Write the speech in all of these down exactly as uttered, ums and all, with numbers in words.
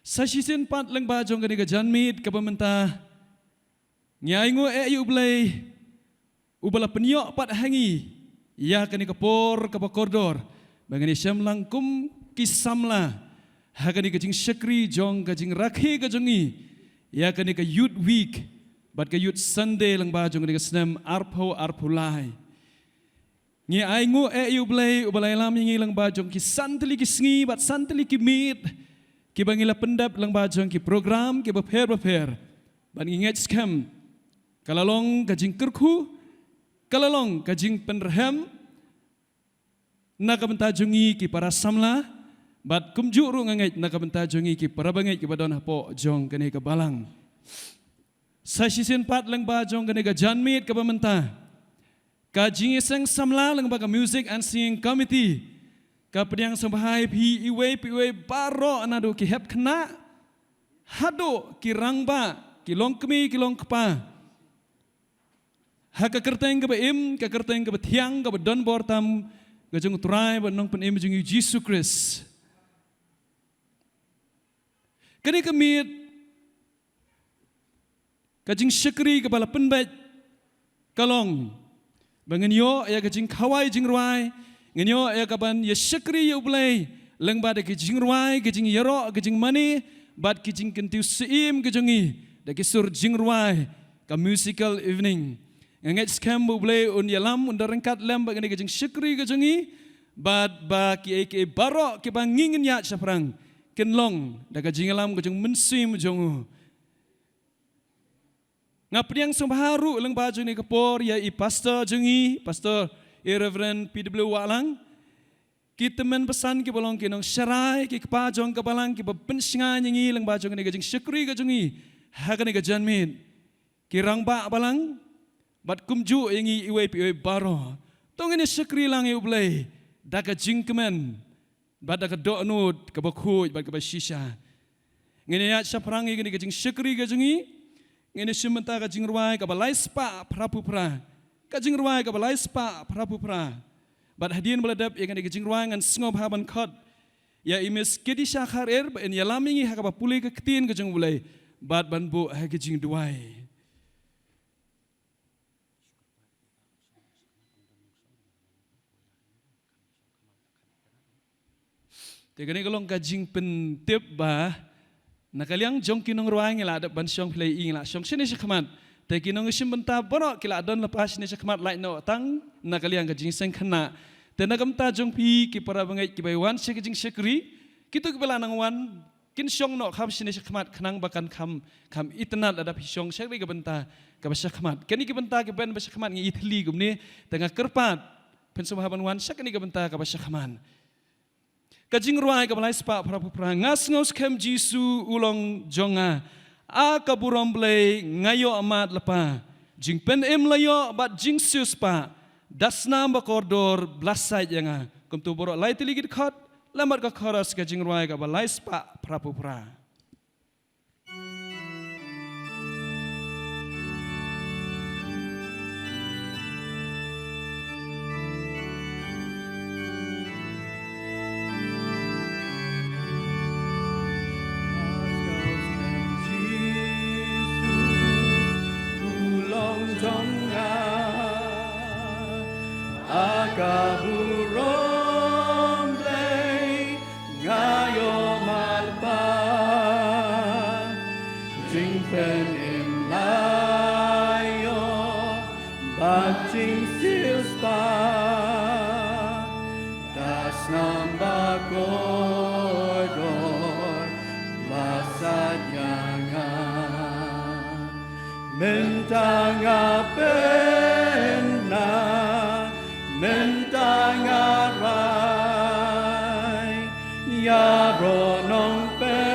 Sa shisien pat lyngba jong kane ka janmiet kaba mynta, ngi ainguh eh ïa U Blei uba la pynïoh pat ha ngi ïa kane ka por kaba kordor ba ngin ïashem lang kum ki samla ha kane ka jingshakri jong ka jingrakhe ka jong ngi ïa kane ka Youth Week bad ka Youth Sunday lyngba jong kane ka snem arphew arphew lai. Ngi ainguh eh ïa U Blei uba la ïalam ïa ngi lyngba jong ki san tylli ki sngi bad san tylli ki miet kiba ngi la pyndep lyngba jong ki program kiba pher bapher. Bad ngi ngeit skhem ka la long ka jingkyrkhu, ka la long ka jingpynrhem na ka bynta jong ngi ki para samla, bad kumjuh ruh nga ngeit na ka bynta jong ngi ki para bangeit kiba don hapoh jong kane ka balang. Sa shisien pat lyngba jong kane ka janmiet kaba mynta, ka jingïaseng samla lyngba ka Music and Singing Committee ka pdiang sngewbha ïa phi iwei pa iwei baroh, naduh ki hep khynnah haduh ki rangbah, ki longkmie ki longkpa, ha ka kyrteng kaba im, ka kyrteng kaba thiang, kaba don bor tam ka jong U Trai bad Nongpynim jong ngi U Jisu Khrist. Kane ka miet, ka jingshakri kaba la pynbeit ka long ba ngin ïoh ïa ka jingkhawai jingrwai, ngin ïoh ïa ka ban ïa shakri ïa U Blei lyngba da ka jingrwai, ka jingïaroh, ka jingmane bad ka jingkyntiew syiem ka jong ngi da ki sur jingrwai, ka musical evening. Nga ngeit skhem ba U Blei un ïalam, un da ryngkat lem bad kane ka jingshakri ka jong ngi, bad ba kiei kiei baroh kiba ngi ngin ïaid shaphrang kin long da ka jingïalam ka jong U Mynsiem jong u. Nga pdiang sngewbha ruh lyngba jong kane ka por ïa i pastor jong ngi, Pastor i Reverend P W Wahlang, ki tymmen basan kiba long ki nongsharai, ki kpa jong ka balang kiba pynshngaiñ ïa ngi lyngba jong kane ka jingshakri ka jong ngi ha kane ka janmiet, ki rangbah balang, bad kumjuh ïa ngi iwei pa iwei baroh. To ngin ïa shakri lang ïa U Blei da ka jingkmen bad da ka dohnud kaba khuid bad kaba shisha. Ngin ïa ïaid shaphrang ïa kane ka jingshakri ka jong ngi, ngin ïa shim bynta ka jingrwai kaba lai spah phra phew phra. Ka jingrwai kaba lai spah phra phew phra. Bad hadien ba la dep ïa kane ka jingrwai ngan sngewbha ban khot ïa i Miss Kedisha Kharer ba in ïalam ïa ngi ha kaba pule ka ktien ka jong U Blei bad ban buh ha ka jingduwai. Te kane ka long ka jingpyntip ba na ka liang jong ki nongrwai ngi la dep ban shong, phi la ïohi ngi la shong shane shakhmat. Te ki nongshim bynta baroh ki la don lypa shane shakhmat, lait noh tang na ka liang ka jingseng khynnah. Te na ka bynta jong phi ki para bangeit kiba wan sha ka jingshakri, kito kiba la nang wan kin shong noh kham shane shakhmat khnang ba kan kham, kham itynnad lada phi shong sha kane ka bynta kaba shakhmat. Kane ka bynta ka ban ba shakhmat ngi ïa thylli kumne, te nga kyrpad phin sngewbha ban wan sha kane ka bynta kaba shakhmat. Ka jingrwai kaba lai spah phra phew phra. Nga sngew skhem Jisu u long jong nga. A ka burom Blei nga ïoh mad lypa. Jingpynim la ïoh bad jingsiewspah. Da snam ba kordor blasait ïa nga. Kumto baroh lai tylli ki dkhot, lem bad ka chorus ka jingrwai kaba lai spah phra phew phra. Nga ïoh mad lypa, jingpynim la ïoh bad jingsiewspah. Da snam ba kordor blasait ïa nga. Mynta nga pynah, mynta nga rai, ïaroh Nongpynim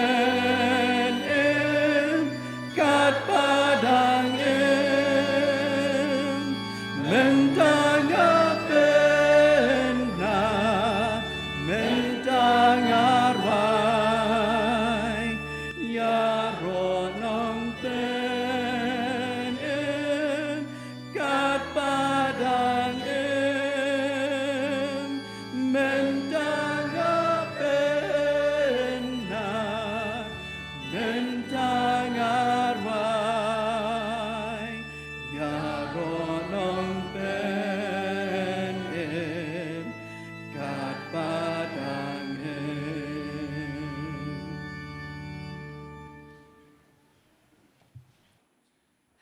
katba dang im. Mynta nga pynah, mynta nga rai, ïaroh Nongpynim.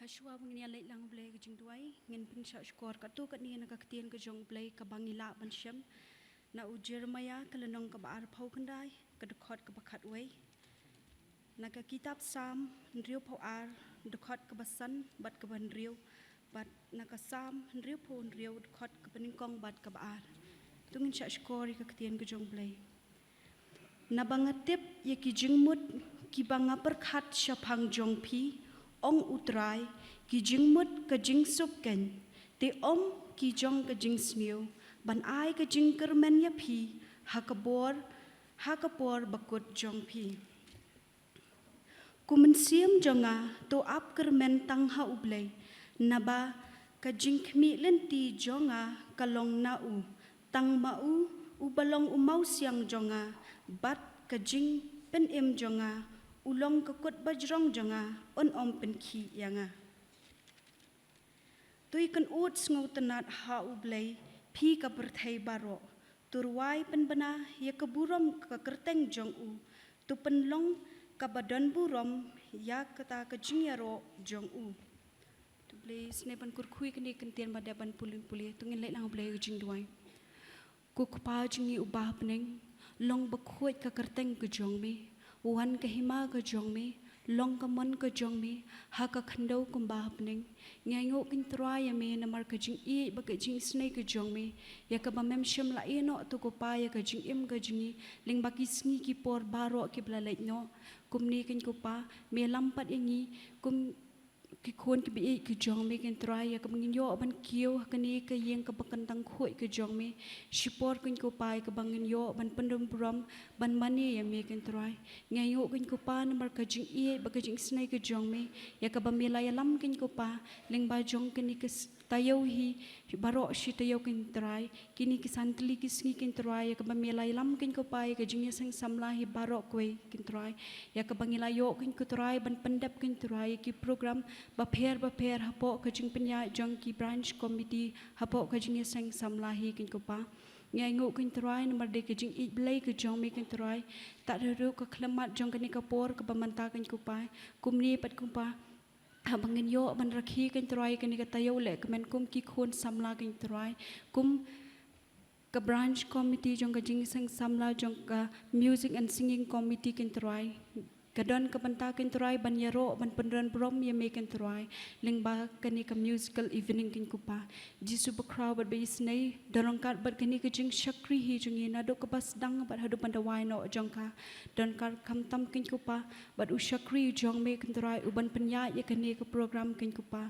Shuwa ba ngin ïa leit lang Blei ka jingduwai, ngin pynshah shkor katto katne na ka ktien ka jong Blei kaba ngi lah ban shem. Na u Jeremiah ka lynnong kaba arphew khyndai, ka dkhot kaba khatwei. Na ka kitab Salm hynriewphew ar, dkhot kaba san bad kaba hynriew, bad na ka Salm hynriewphew hynriew, dkhot kaba nyngkong bad kaba ar. To ngin shah shkor ïa ka ktien ka jong Blei. Naba nga tip ïa ki jingmut kiba nga pyrkhat shaphang jong phi, ong U Trai, ki jingmut ka jingsuk keiñ, te ym ki jong ka jingsniew, ban ai ka jingkyrmen ïa phi ha ka bor, ha ka por bakut jong phi. Ko mynsiem jong nga, to ap kyrmen tang ha U Blei, naba ka jingkhmih lynti jong nga ka long na u, tang ma u, uba long u mawsiang jong nga, bad ka jingpynim jong nga, u long ka kut bajrong jong nga, un ym pynkhih ïa nga. To ïakynduh sngewtynnad ha U Blei, phi ka pyrthei baroh. To rwai pynbna ïa ka burom ka kyrteng jong u. To pynlong kaba don burom ïa kata ka jingïaroh jong u. To Blei sngewbha ban kyrkhu ïa kane ka ktien ba dei ban pule pule. To ngin leit lang Blei ka jingduwai. Ko Kpa jong ngi uba ha bneng, long bakhuid ka kyrteng ka jong me, wan ka hima ka jong me, long ka mon ka jong me, ha ka khyndew kumba ha bneng. Ngi ainguh Kynrad ïa me namar ka jingïeit bad ka jingisynei ka jong me, ïa kaba mem shym la ïehnoh to Kpa ïa ka jingim ka jong ngi, lyngba ki sngi ki por baroh kiba la leit noh. Kumne Kynrad Kpa, me ïalam pat ïa ngi, kum ki khun kiba ïeit ki jong me Kynrad, ïa kaba ngin ïoh ban kiew ha kane ka ïing kaba kyntang khuid ka jong me. Shipor Kynrad Kpa ïa kaba ngin ïoh ban pyndon burom, ban mane ïa me Kynrad. Ngi ainguh Kynrad Kpa namar ka jingïeit bad ka jingisynei ka jong me, ïa kaba me la ïalam Kynrad Kpa, lyngba jong kane ka s-, taïew hi, baroh shi taïew Kynrad. Kine ki san tylli ki sngi Kynrad, ïa kaba me la ïalam Kynrad Kpa, ïa ka jingïaseng samla hi baroh kawei Kynrad. Ïa kaba ngi la ïoh Kynrad Kpa ban pyndep Kynrad, ïa ki program bapher bapher hapoh ka jingpynïaid jong ki branch committee, hapoh ka jingïaseng samla hi Kynrad Kpa. Ngi ainguh Kynrad namar dei ka jingïeit Blei ka jong me Kynrad. Tad haduh ka khyllipmat jong kane ka por kaba mynta Kynrad Kpa. Kumne pat Kynrad Kpa, haba ngin ïoh ban rakhe Kynrad ïa kane ka taïew leh kmen kum ki khun samla Kynrad, kum ka branch committee jong ka jingïaseng samla jong ka music and singing committee Kynrad. Ka don ka bynta Kynrad ban ïaroh ban pyndon burom ïa me Kynrad, lyngba kane ka musical evening Kynrad Kpa. Jisu bakhraw bad ba isynei, don ryngkat bad kane ka jingshakri hi jong ngi naduh kaba sdang bad haduh ban da wai noh jong ka. Don ryngkat khamtam Kynrad Kpa, bad u shakri jong me Kynrad, uban pynïaid ïa kane ka program Kynrad Kpa.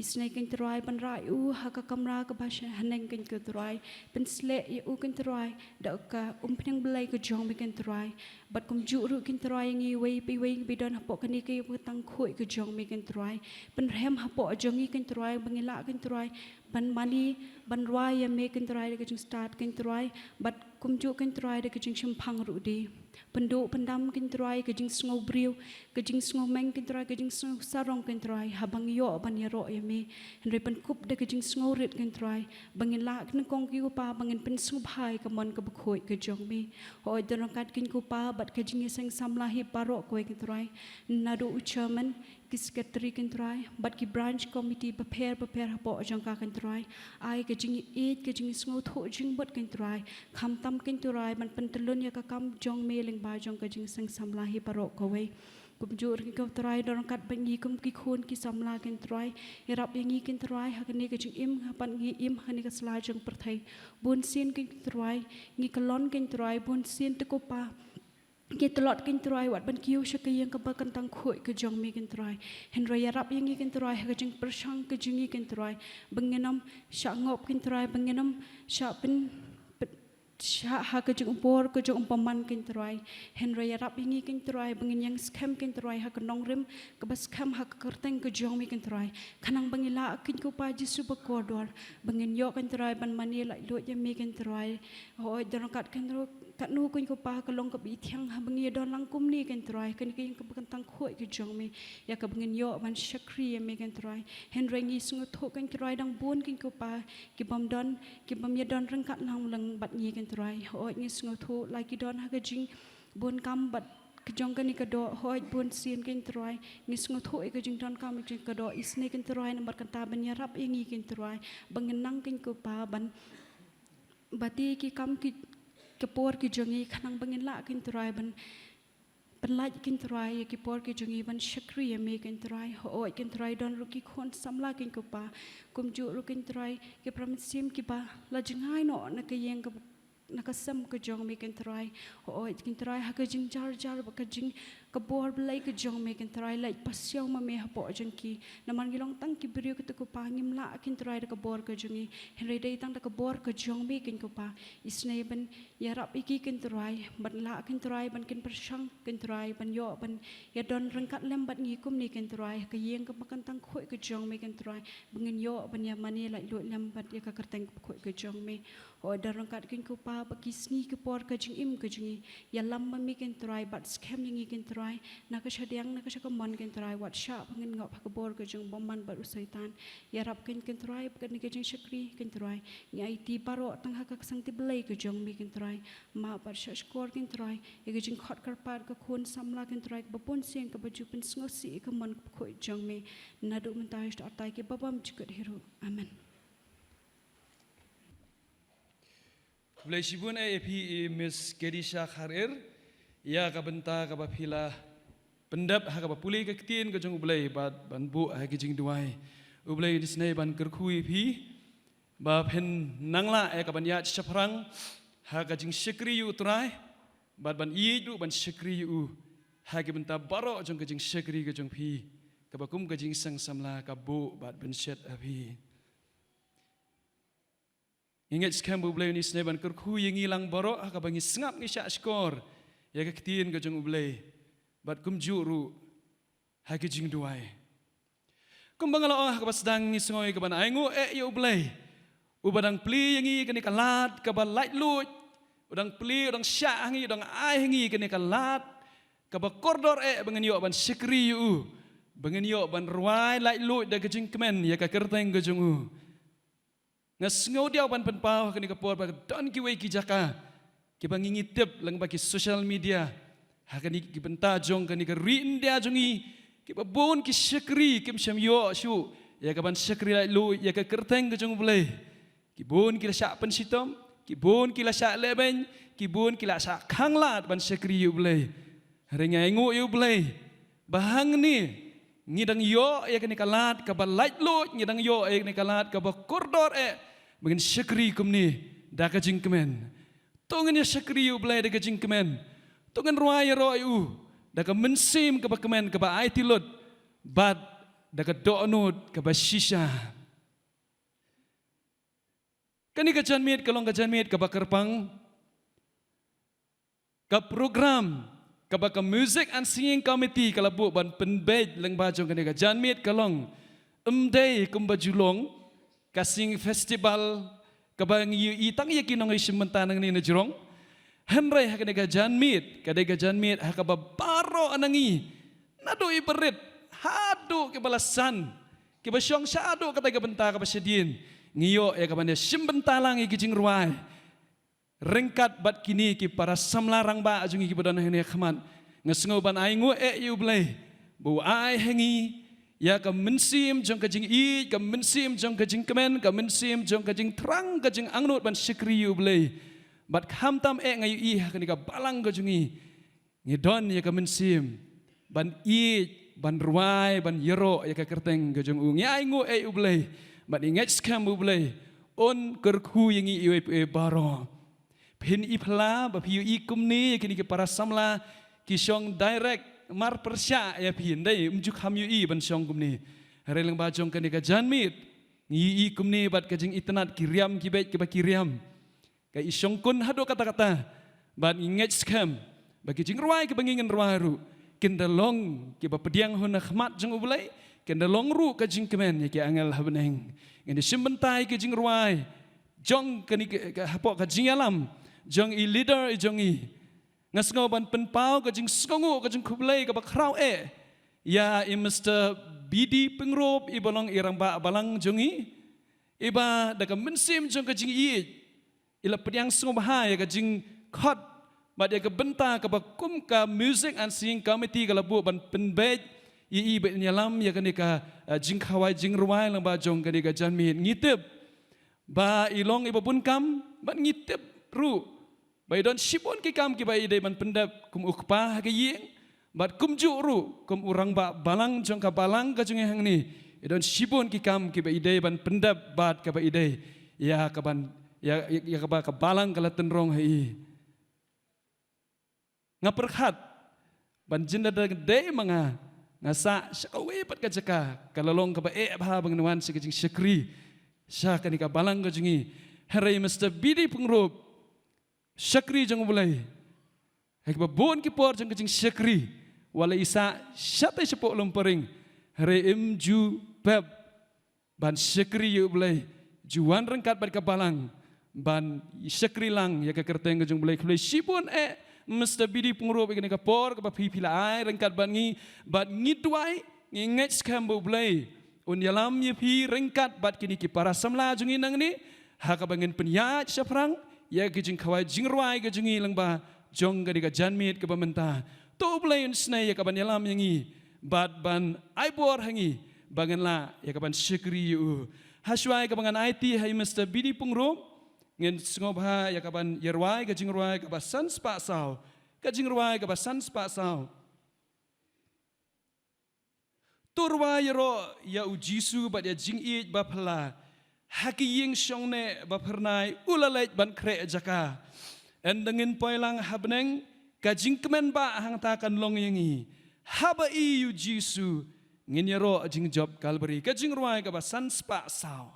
Isynei Kynrad ban rah ïa u ha ka kamra kaba sha haneng Kynrad. Pynsleh ïa u Kynrad, da ka umphniang Blei ka jong me Kynrad. Bad kumjuh ruh Kynrad ïa ngi iwei pa iwei ba don hapoh kane ka ïing kyntang khuid ka jong me Kynrad. Pynrhem hapoh jong ngi Kynrad, ba ngin lah Kynrad, ban mane, ban rwai ïa me Kynrad da ka jingstad Kynrad, bad kumjuh Kynrad da ka jingshemphang ruh de. Pynduh pyndam Kynrad ka jingsngew briew, ka jingsngew meng Kynrad, ka jingsngew sarong Kynrad, haba ngi ïoh ban ïaroh ïa me. Hynrei pynkup da ka jingsngew rit Kynrad, ba ngin lah nyngkong Kynrad Kpa, ba ngin pynsngewbha ïa ka mon kaba khuid ka jong me. Hooid don ryngkat Kynrad Kpa, bad ka jingïaseng samla hi baroh kawei Kynrad. Naduh u chairman, ki secretary Kynrad, bad ki branch committee bapher bapher hapoh jong ka Kynrad. Ai ka jingïeit, ka jingsngewthuh jingmut Kynrad. Khamtam Kynrad ban pyntyllun ïa ka kam jong me lyngba jong ka jingïaseng samla hi baroh kawei. Kumjuh ruh Kynrad don ryngkat bad ngi kum ki khun ki samla Kynrad. Ïarap ïa ngi Kynrad ha kane ka jingim, ha kaba ngi im ha kane ka sla jong pyrthei. Bunsien Kynrad, ngi kyllon Kynrad, bunsien te Kpa. Ngi tlot Kynrad, wat ban kiew sha ka ïing kaba kyntang khuid ka jong me Kynrad. Hynrei ïarap ïa ngi Kynrad, ha ka jingpyrshang ka jong ngi Kynrad. Ba ngin ym shah ngop Kynrad, ba ngin ym shah pyn, pyn, shah ha ka jingpor ka jong u bymman Kynrad. Hynrei ïarap ïa ngi Kynrad, ba ngin ïeng skhem Kynrad, ha ka nongrim, kaba skhem ha ka kyrteng ka jong me Kynrad. Khnang ba ngin lah Kynrad Kpa Jisu bakordor. Ba ngin ïoh Kynrad, ban mane laitluid ïa me Kynrad. Hooid don ryngkat Kynrad, katno Kynrad Kpa ka long kaba ithiang haba ngi ïadon lang kumne Kynrad, kane ka ïing kaba kyntang khuid ka jong me, ïa kaba ngin ïoh ban shakri ïa me Kynrad. Hynrei ngi sngewthuh Kynrad dang bun Kynrad Kpa, ki bym don, ki bym ïadon ryngkat lang lang bad ngi Kynrad. Hooid ngi sngewthuh, la ki don ha ka jingbunkam bad Ka jong kane ka doh, hooid bun sien, ko Trai, ngi sngewthuh ïa ka jingdonkam jong ka doh, isynei ko Trai, namar kata ban ïarap ïa ngi ko Trai, ba ngin nang ko Pa ban bati ki kam ki, ka por ki jong ngi, khnang ba ngin lah ko Trai ban, ban lait ko Trai ïa ki por ki jong ngi ban shakri ïa me ko Trai. Hooid ko Trai, don ruh ki khun samla ko Pa, kumjuh ruh ko Trai ki para mynsiem kiba la jngai noh na ka ïing ka na ka sem ka jong me ko Trai. Hooid ko Trai, ha ka jingjar jar bad ka jing ka bor Blei ka jong me ko Trai, leit pasiaw ma me hapoh jong ki. Namar ngi long tang ki briew kata ko Pa, ngim lah ko Trai da ka bor ka jong ngi, hynrei dei tang da ka bor ka jong me ko Pa. Isynei ban ïarap ïa ki ko Trai, ban lah ko Trai ban kin pyrshang ko Trai, ban ïoh ban ïadon ryngkat lem bad ngi kumne ko Trai, ha ka ïing kaba kan tang khuid ka jong me ko Trai, ba ngin ïoh ban ïa mane laitluid lem bad ïa ka kyrteng kaba khuid ka jong me. Hooid, don ryngkat ko Pa, ba ki sngi ki por ka jingim ka jong ngi, ïalam ma me ko Trai, bat skhem ïa ngi ko Trai, na ka shadiang na ka sha ka mon ko Trai, wat shah ba ngin ngop ha ka bor ka jong u bymman bad u Soitan. Ïarap ko Trai, ba kane ka jingshakri ko Trai, ngi aiti baroh tang ha ka ksangti Blei ka jong me ko Trai. Map bad shahshkor ko Trai ïa ka jingkhot kyrpad ka khun samla ko Trai, kaba bun sien kaba ju pynsngewsih ïa ka mon kaba khuid jong me. Naduh mynta sha batai kiba bymjukut hi ruh. Amen. Khublei shibun eh ïa phi i Miss Kedisha Kharir, ïa ka bynta kaba phi la pyndep ha kaba pule ka ktien ka jong U Blei bad ban buh ha ki jingduwai. U Blei un isynei ban kyrkhu ïa phi ba phin nang lah ïa ka ban ïaid shaphrang ha ka jingshakri ïa U Trai bad ban ïeit ruh ban shakri ïa U ha ki bynta baroh jong ka jingshakri ka jong phi, kaba kum ka jingseng samla ka buh bad ban shet ha phi. Ngi ngeit skhem ba U Blei un isynei ban kyrkhu ïa ngi lang baroh ha kaba ngi sngap ngi shahshkor ïa ka ktien ka jong U Blei bad kumjuh ruh ha ki jingduwai. Kumba nga la ong ha kaba sdang, ngi sngew ïa ka ban ainguh eh ïa U Blei, uba dang plie ïa ngi kane ka lad kaba laitluid, u dang plie, u dang shah ha ngi, u dang ai ha ngi kane ka lad kaba kordor eh ba ngin ïoh ban shakri ïa U, ba ngin ïoh ban rwai laitluid da ka jingkmen ïa ka kyrteng ka jong U. Nga sngew diaw ban pynpaw ha kane ka por ba ka don kiwei ki jaka kiba ngi ngi tip lyngba ki social media, ha kane ki bynta jong kane ka ri India jong ngi, kiba bun ki shakri kim shym ïoh shuh ïa ka ban shakri laitluid ïa ka kyrteng ka jong U Blei. Ki bun ki la shah pynshitom, ki bun ki la shah lehbeiñ, ki bun ki la shah khanglad ban shakri ïa U Blei. Hynrei nga ainguh ïa U Blei ba hangne ngi dang ïoh ïa kane ka lad kaba laitluid, ngi dang ïoh ïa kane ka lad kaba kordor eh ba ngin shakri kumne da ka jingkmen. To ngin ïa shakri ïa U Blei da ka jingkmen. To ngin rwai ïaroh ïa U da ka mynsiem kaba kmen, kaba aiti lut bad da ka dohnud kaba shisha. Kane ka janmiet ka long ka janmiet kaba kyrpang. Ka program kaba ka Music and Singing Committee ka la buh ban pynbeit lyngba jong kane ka janmiet ka long Ym Dei Kumba Ju Long, ka Singing Festival kaba ngi ïohi tang ïa ki nongshim bynta nangne na jrong. Hynrei ha kane ka janmiet ka dei ka janmiet ha kaba baroh na ngi, naduh i barit haduh kiba la san, kiba shong shaduh katai ka bynta kaba shadien, ngi ïoh ïa ka ban ïa shim bynta lang ïa ki jingrwai ryngkat bad kine ki para samla rangbah jong ngi kiba don hangne ha khmat. Nga sngew ban ainguh eh ïa U Blei ba U ai ha ngi ïa ka mynsiem jong ka jingïeit, ka mynsiem jong ka jingkmen, ka mynsiem jong ka jingthrang, ka jingangnud ban shakri ïa U Blei. Bad khamtam eh nga ïohi ha kane ka balang ka jong ngi ngi don ïa ka mynsiem ban ïeit, ban rwai, ban ïaroh ïa ka kyrteng ka jong U. Ngi ainguh eh ïa U Blei bad ngi ngeit skhem U Blei un kyrkhu ïa ngi iwei pa iwei baroh. Phin i phla ba phi ïohi kumne ïa kine ki para samla ki shong direct marpyrshah ïa phi, ym dei, ym ju kham ïohi ban shong kumne. Hynrei lyngba jong kane ka janmiet ngi ïohi kumne bad ka jingitynnad, ki riam ki beit kiba ki riam. Ka i shongkun haduh katta katta. Bad ngi ngeit skhem ba ki jingrwai kiba ngi ngin rwai ruh kin da long kiba pdiang hun ha khmat jong U Blei, kin da long ruh ka jingkmen ïa ki angel ha bneng. Ngin da shim bynta ïa ki jingrwai jong kane ka, ka, hapoh ka jingïalam jong i leader i jong ngi. Nga sngew ban pynpaw ka jingsngewnguh, ka jingkhublei kaba khraw eh ïa i Mister B D Pyngrope, iba long i rangbah balang jong ngi, iba da ka mynsiem jong ka jingïeit i la pdiang sngewbha ïa ka jingkhot Bad ïa ka bynta kaba kum ka Music and Singing Committee ka la buh ban pynbeit ïa i ban ïalam ïa kane ka, eh, jingkhawai jingrwai lyngba jong kane ka janmiet. Ngi tip ba i long iba bun kam, bad ngi tip ruh ba i don shibun ki kam kiba i dei ban pyndep kum u kpa ha ka ïing, bad kumjuh ruh kum u rangbah balang jong ka balang ka jong ngi hangne. I don shibun ki kam kiba i dei ban pyndep bad kaba i dei ïa ka ban, ïa, ïa, ïa kaba ka balang ka la tynrong ha i. Nga pyrkhat ban jin da dei ma nga, nga sah sha kawei pat ka jaka, ka la long kaba eh bha ba ngan wan sha ka jingshakri sha kane ka balang ka jong ngi. Hynrei Mister B D Pyngrope, shakri jong U Blei, ha kiba bun ki por jong ka jingshakri, wat la i sah shatei shapoh Lumparing, hynrei im ju pep ban shakri ïa U Blei, ju wan ryngkat bad ka balang ban shakri lang ïa ka kyrteng ka jong U Blei. Khublei shibun eh Mister B D Pyngrope ïa kane ka por kaba phi, phi la ai ryngkat bad ngi, bad ngi duwai, ngi ngeit skhem ba U Blei un ïalam ïa phi ryngkat bad kine ki para samla jong ngi nangne, ha kaba ngin pynïaid shaphrang ïa ka jingkhawai jingrwai ka jong ngi lyngba jong kane ka janmiet kaba mynta. To U Blei un snei ïa ka ban ïalam ïa ngi bad ban ai bor ha ngi ba ngin lah ïa ka ban shakri ïa u. Hashwa ïa kaba ngan aiti ha i Mister B D Pyngrope, ngin sngewbha ïa ka ban ïarwai ka jingrwai kaba san spah saw. Ka jingrwai kaba san spah saw. To rwai ïaroh ïa U Jisu bad ïa jingïeit ba phylla ha ki ïing shongneh ba phyrnai u la leit ban khreh jaka. Ynda ngin poi lang ha bneng, ka jingkmen ba hangta kan long ïa ngi. Haba i U Jisu, ngin ïaroh jingjop Kalbari. Ka jingrwai kaba san spah saw.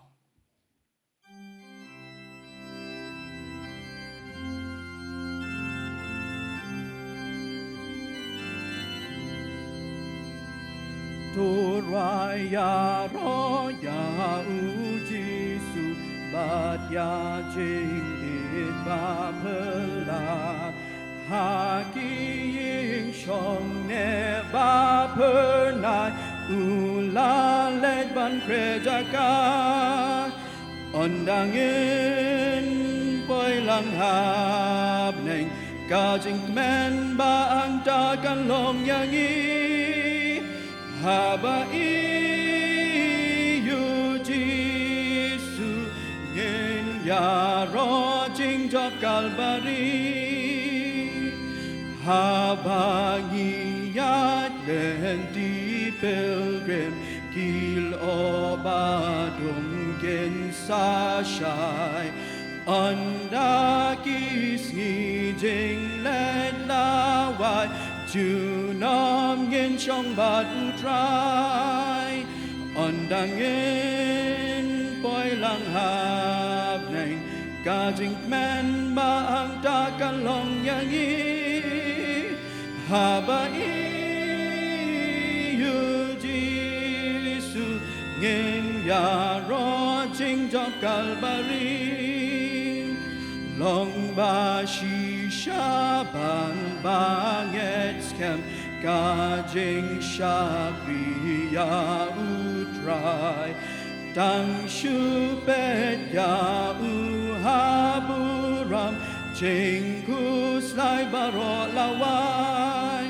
To rwai ïaroh ïa U Jisu bad ïa jingïeit ba phylla ha ki ïing shongneh ba phyrnai u la leit ban khreh jaka. Ynda ngin poi lang ha bneng, ka jingkmen ba hangta kan long ïa ngi. Haba i U Jisu, ngin ïaroh jingjop Kalbari. Haba ngi ïaid lynti pilgrim, ki lyoh ba dum kin sa shai. Ynda ki sngi jingleh la wai, junom ngin shong bad U Trai. Ynda ngin poi lang ha bneng, ka jingkmen ba hangta kan long ïa ngi. Haba i U Jisu, ngin ïaroh jingjop Kalbari. Long ba shisha ban bangeit skhem, ka jingshakri ïa U Trai. Tang shu peit ïa u ha burom, jingkhuslai baroh la wai.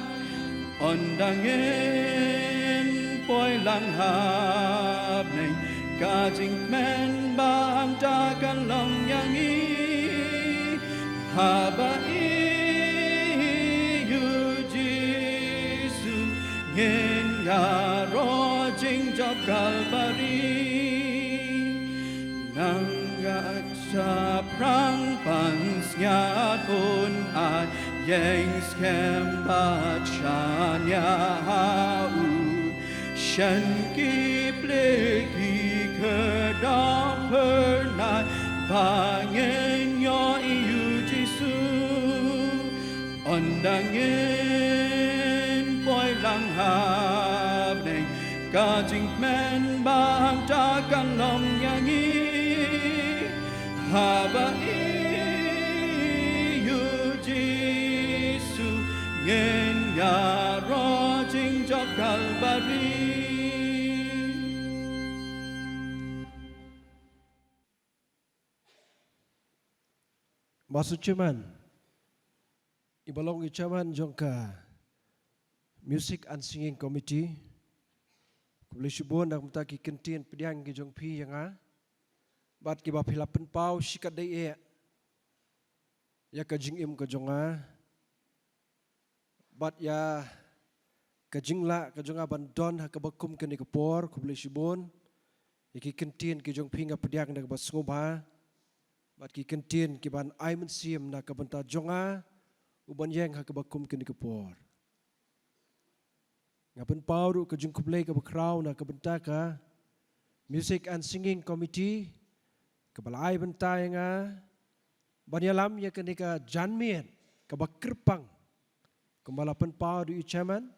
Ynda ngin poi lang ha bneng, ka jingkmen ba hangta kan long ïa ngi. Haba i U Jisu, ngin ïaroh jingjop Kalbari. Nangta shaphrang ban sngap un ïeng skhem bad shaniah ha u. Shen ki plie ki khyrdop phyrnai ba ngin ïohi U Jisu. Ynda ngin poi lang ha bneng, ka jingkmen ba hangta kan long ïa ngi. Haba i U Jisu, ngin ïaroh jingjop Kalbari. Master Chairman, Iba long i chairman jong ka Music and Singing Committee. Khublei shibun na ka bynta ki kyntien pdiang ki jong phi ïa nga bad kiba phi la pynpaw shikatdei eh ïa ka jingim ka jong nga bad ïa ka jinglah ka jong nga ban don ha kaba kum kane ka por. Khublei shibun ïa ki kyntien ki jong phi, nga pdiang da kaba sngewbha bad ki kyntien ki ban ai mynsiem na ka bynta jong nga u ban ïeng ha kaba kum kane ka por. Nga pynpaw ruh ka jingkhublei kaba khraw na ka bynta ka Music and Singing Committee kaba la ai bynta ïa nga ban ïalam ïa kane ka janmiet kaba kyrpang, kumba la pynpaw da i chairman.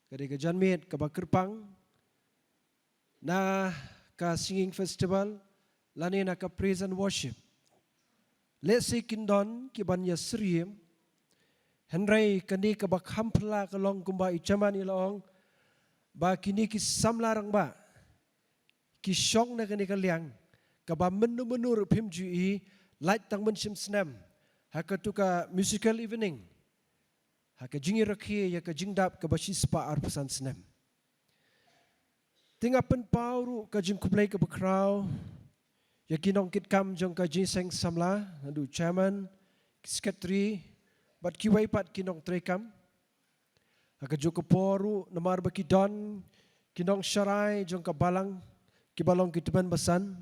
Kane ka janmiet kaba kyrpang na ka singing festival lane na ka praise and worship. Lehse kin don ki ban ïasyriem, hynrei kane kaba kham phylla ka long kumba i chairman i la ong ba kine ki samla rangbah ki shong na kane ka liang kaba mynno mynno ruh phim ju i lait tang mynshem snem ha katu ka musical evening, ha ka jingïarakhe ïa ka jingdap kaba shispah arphew san snem. Te nga pynpaw ruh ka jingkhublei kaba khraw ïa ki nongkitkam jong ka jingïaseng samla, naduh chairman, secretary bad kiwei pat ki nongtreikam. Ha kajuh ka por ruh namar ba ki don ki nongsharai jong ka balang kiba long ki tymmen basan,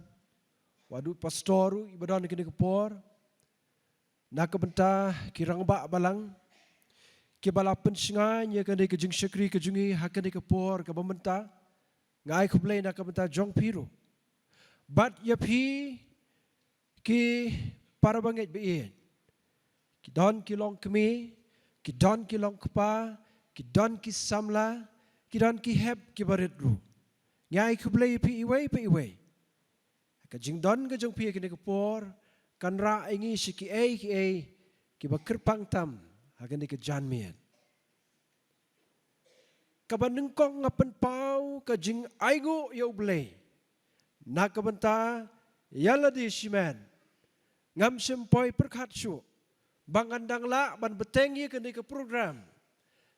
wat u pastor ruh iba don ha kane ka por, na ka bynta ki rangbah balang kiba la pynshngaiñ ïa kane ka jingshakri ka jong ngi ha kane ka por kaba mynta. Nga ai khublei na ka bynta jong phi ruh bad ïa phi ki para bangeit ba ïeit. Ki don ki longkmie, ki don ki longkpa, ki don ki samla, ki don ki hep kiba rit ruh. Nga ai khublei ïa phi iwei pa iwei. Ka jingdon ka jong phi ha kane ka por kan rah ïa ngi sha kiei kiei kiba kyrpang tam ha kane ka janmiet. Kaba nyngkong nga pynpaw ka jingainguh ïa U Blei na ka bynta ïa lade shimet. Ngam shym poi pyrkhat shuh ba ngan dang lah ban bteng ïa kane ka program.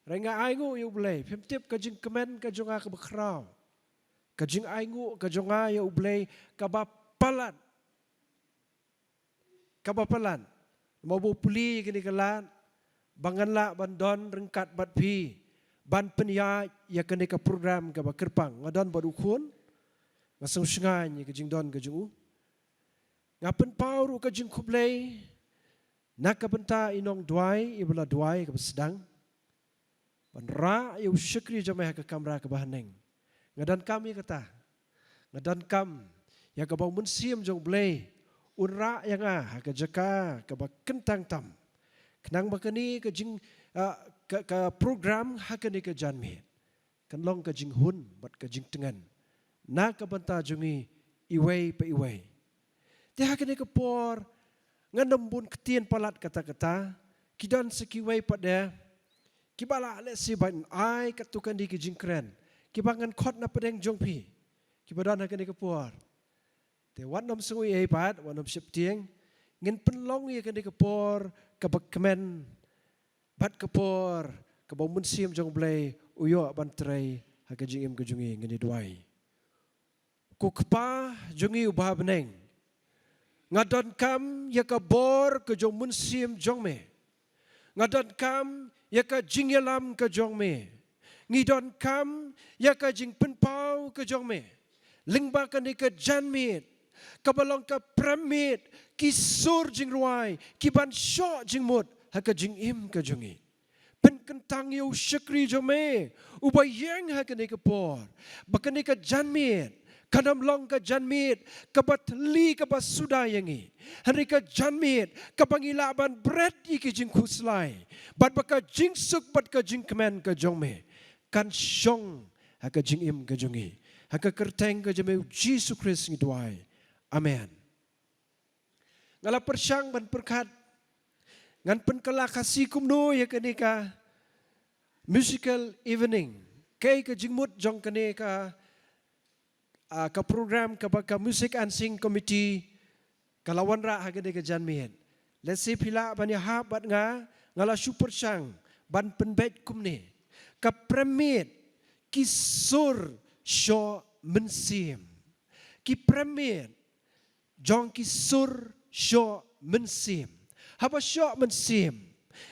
Hynrei nga ainguh ïa U Blei, phim tip ka jingkmen ka jong nga kaba khraw, ka jingainguh ka jong nga ïa U Blei kaba palat, kaba palat. Namar ba u plie ïa kane ka lad ba ngan lah ban don ryngkat bad phi ban pynïaid ïa kane ka program kaba kyrpang. Nga don bad u khun, nga sngewshngaiñ ïa ka jingdon ka jong u. Nga pynpaw ruh ka jingkhublei na ka bynta i nongduwai iba la duwai kaba sdang ban rah ïa u shakri jong me ha ka kamra kaba haneng. Nga donkam ïa kata. Nga donkam ïa kaba u Mynsiem jong U Blei un rah ïa nga ha ka jaka kaba kyntang tam, khnang ba kane ka jing, ah, ka, ka program ha kane ka janmiet kan long ka jinghun bad ka jingtngen na ka bynta jong ngi iwei pa iwei. Te ha kane ka por ngan ym bun ktien palat katta katta. Ki don sa kiwei pat de kiba lah lehse ban ai katto katne ki jingkren kiba ngan khot na pdeng jong phi kiba don ha kane ka por. Te wat nym sngew ei ei pat, wat nym sheptieng. Ngin pynlong ïa kane ka por kaba kmen bad ka por kaba u Mynsiem jong U Blei u ïoh ban trei ha ka jingim ka jong ngi. Ngin ïa duwai. Ko Kpa jong ngi uba ha bneng, nga donkam ïa ka bor ka jong u Mynsiem jong me. Nga donkam ïa ka jingïalam ka jong me. Ngi donkam ïa ka jingpynpaw ka jong me lyngba kane ka janmiet kaba long ka prem miet ki sur jingrwai ki ban shoh jingmut ha ka jingim ka jong ngi. Pynkyntang ïa u shakri jong me uba ïeng ha kane ka por, ba kane ka janmiet kan ym long ka janmiet kaba thylli kaba suda ïa ngi, hynrei ka janmiet kaba ngi lah ban bret ïa ki jingkhuslai bad ba ka jingsuk bad ka jingkmen ka jong me kan shong ha ka jingim ka jong ngi. Ha ka kyrteng ka jong me U Jisu Khrist ngi duwai. Amen. Nga la pyrshang ban pyrkhat ngan pynkylla Khasi kumno ïa kane ka musical evening, kaei ka jingmut jong kane ka, ah, ka program kaba ka Music and Sing Committee ka la wanrah ha kane ka janmiet. Lehse phi lah ban ïahap bad nga Nga la shu pyrshang ban pynbeit kumne. Ka pyramid ki sur shoh mynsiem. Ki pyramid jong ki sur shoh mynsiem. Haba shoh mynsiem,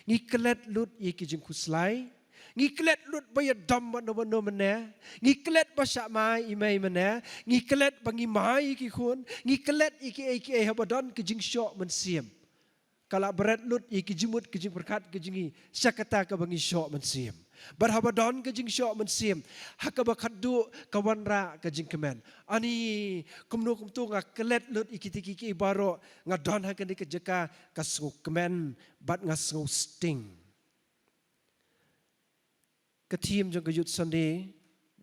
ngi klet lut ïa ki jingkhuslai, ngi klet lut ba ïadom mano mano mynne, ngi klet ba shah mai i mei mynne, ngi klet ba ngi mai ïa ki khun, ngi klet ïa kiei kiei. Haba don ki jingshoh mynsiem, ka la bret lut ïa ki jingmut ki jingpyrkhat ki jong ngi sha kata kaba ngi shoh mynsiem. Bad haba don ka jingshoh mynsiem, ha kaba khatduh ka wanrah ka jingkmen. Ani, kumno kumto nga klet lut ïa kita kiei kiei baroh, nga don ha kane ka jaka, ka sngewkmen bad nga sngewsting. Ka theme jong ka Youth Sunday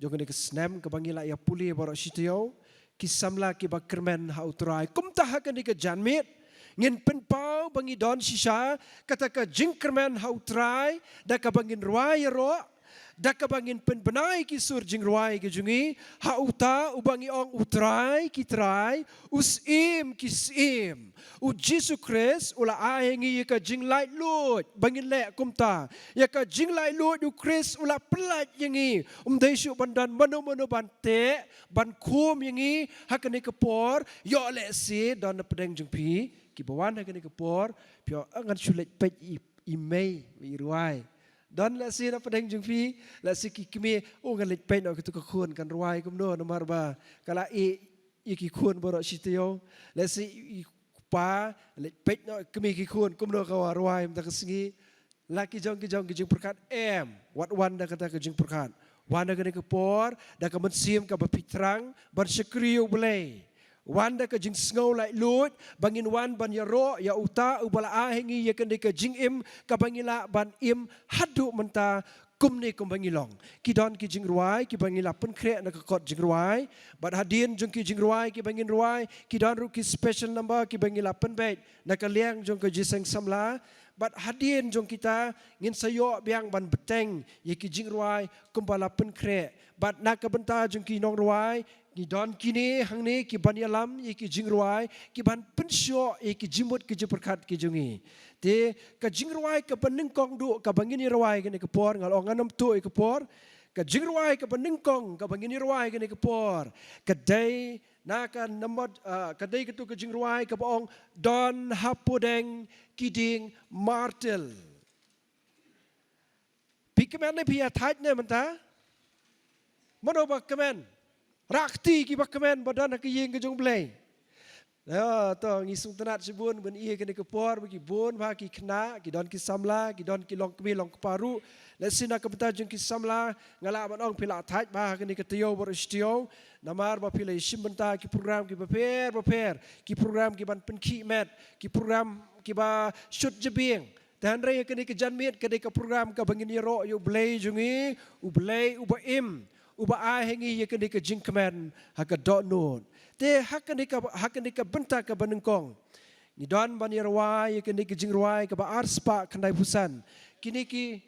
jong kane ka snem kaba ngi la ïa pule baroh shi taïew, ki samla kiba kyrmen ha U Trai. Kumta ha kane ka janmiet, ngin pynpaw ba ngi don shisha kata ka jingkyrmen ha U Trai da kaba ngin rwai ïaroh, da kaba ngin pynbna ïa ki sur jingrwai ki jong ngi ha uta uba ngi ong U Trai ki trai, U Syiem ki syiem. U Jisu Khrist u la ai ha ngi ïa ka jinglaitluid ba ngin leh kumta. Ïa ka jinglaitluid U Khrist u la pyllait ïa ngi. Um dei shuh ban don mano mano ban teh, ban khum ïa ngi ha kane ka por. Ïoh lehse don na pdeng jong phi kiba wan ha kane ka por, phi ong, "Ah, ngan shu leit peit i, i mei, i rwai." Don lehse na pdeng jong phi, lehse ki kmie, "Oh, ngan leit peit noh kito ki khun kan rwai kumno, namar ba ka la ïeh ïa ki khun baroh shi taïew." Lehse i kpa, "Leit peit noh kmie ki khun kumno ka wan rwai mynta ka sngi." La ki jong ki jong ki jingpyrkhat, em, wat wan da kata ka jingpyrkhat. Wan da kane ka por da ka mynsiem kaba phi thrang ban shakri ïa U Blei. Wan da ka jingsngew laitluid ba ngin wan ban ïaroh ïa uta uba la ai ha ngi ïa kane ka jingim kaba ngi lah ban im haduh mynta kumne kumba ngi long. Ki don ki jingrwai kiba ngi la pynkhreh na ka kot jingrwai. Bad hadien jong ki jingrwai kiba ngin rwai, ki don ruh ki special number kiba ngi la pynbeit na ka liang jong ka jingïaseng samla. Bad hadien jong kita ngin sa ïoh biang ban bteng ïa ki jingrwai kumba la pynkhreh. Bad na ka bynta jong ki nongrwai, ngi don kine hangne ki ban ïalam ïa ki jingrwai, ki ban pynshoh ïa ki jingmut ki jingpyrkhat ki jong ngi. Te ka jingrwai kaba nyngkong duh kaba ngin ïarwai kane ka por, nga la ong ngan ym tuh ïa ka por. Ka jingrwai kaba nyngkong kaba ngin ïarwai kane ka por, ka dei na ka number, ah, ka dei katu ka jingrwai kaba ong, "Don hapdeng ki dieng martir." Phi kmen ne phi ïa thait ne mynta? Mano ba kmen? Rah kti kiba kmen ba don ha ka ïing ka jong U Blei. Ïa, to ngi sngewtynnat shibun ban ïa kane ka por ba ki bun ba ki khynnah, ki don ki samla, ki don ki longkmie longkpa ruh. Lehse na ka bynta jong ki samla nga lah ban ong phi la thait ba ha kane ka taïew baroh shi taïew. Namar ba phi la ïashim bynta ki program kiba pher ba pher, ki program ki ban pynkhih met, ki program kiba shut jabieng. Te hynrei ha kane ka janmiet ka dei ka program kaba ngin ïaroh ïa U Blei jong ngi, U Blei uba im, uba ai ha ngi ïa kane ka jingkmen ha ka dohnud. Te ha kane ka, ha kane ka bynta kaba nyngkong, ngi don ban ïarwai ïa kane ka jingrwai kaba arspah khyndaiphew san. Kine ki,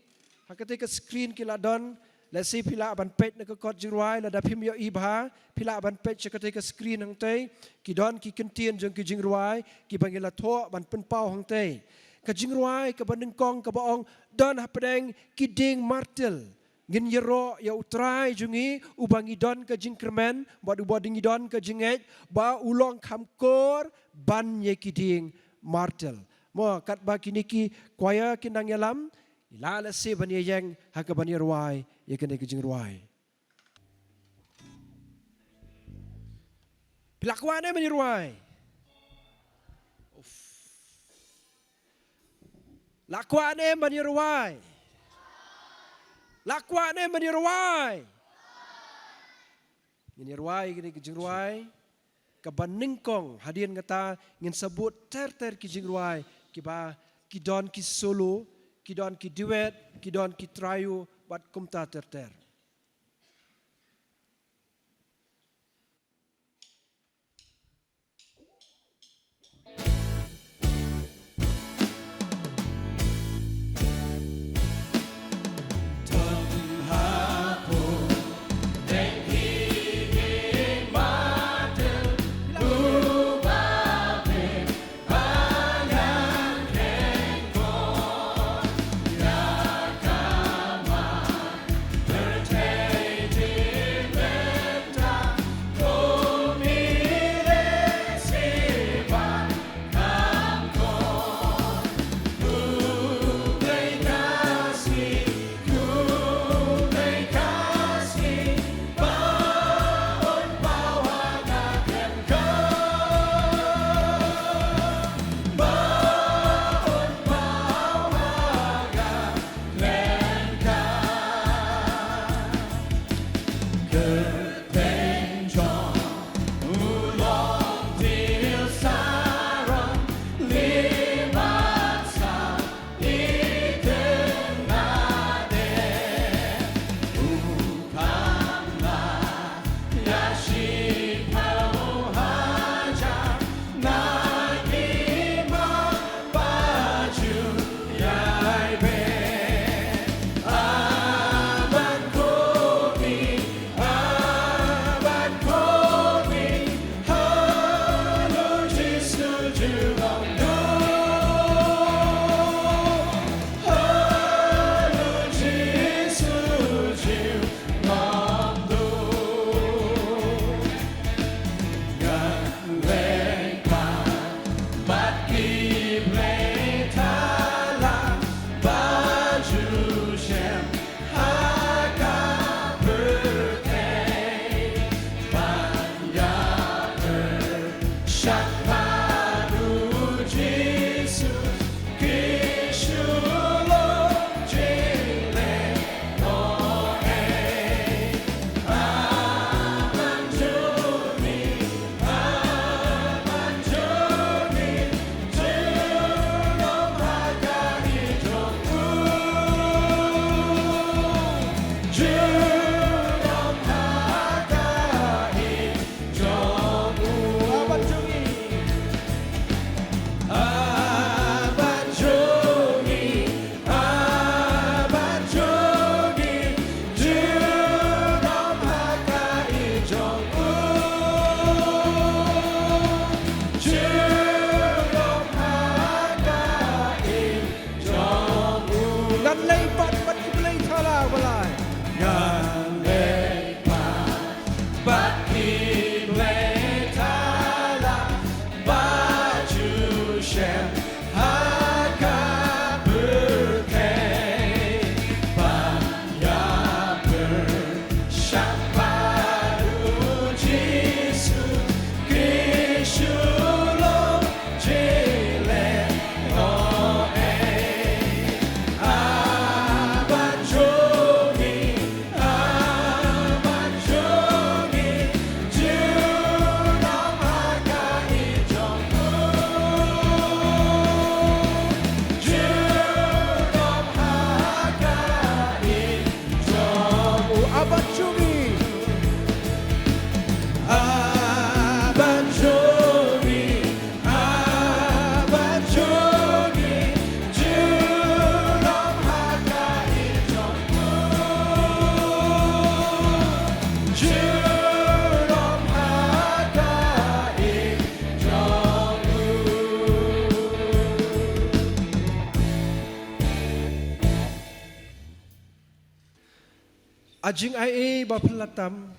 ha kata ka screen ki la don, lehse phi lah ban peit na ka kot jingrwai, lada phim ïohi bha, phi lah ban peit sha kata ka screen hangtei, ki don ki kyntien jong ki jingrwai kiba ngi la thoh ban pynpaw hangtei. Ka jingrwai kaba nyngkong kaba ong, "Don hapdeng ki dieng martir." Ngin ïaroh ïa U Trai jong ngi, uba ngi don ka jingkyrmen, bad uba ngi don ka jingngeit ba u long kham kor ban ïa ki dieng martir. Mo, katba kine ki choir kin nang ïalam, ngi lah lehse ban ïaïeng ha kaban ïarwai ïa kane ka jingrwai. Phi la kwah ne ban ïarwai? Uf. La kwah ne ban ïarwai? La kwah ne ban ïarwai? Ngin ïarwai kine ki jingrwai. Kaba nyngkong, hadien kata ngin sa bud ter ter ki jingrwai kiba ki don ki solo, ki don ki duet, ki don ki trio, bad kumta ter ter. Ngan leit pat bad ki blei thala, ba lai. Ngan leit pat bad ki blei thala ba ju shem ha ka pyrthei. Ban ïa pyrshang bad u Jisu, ki shu long jingïaleh. A jingaiei ba phylla tam,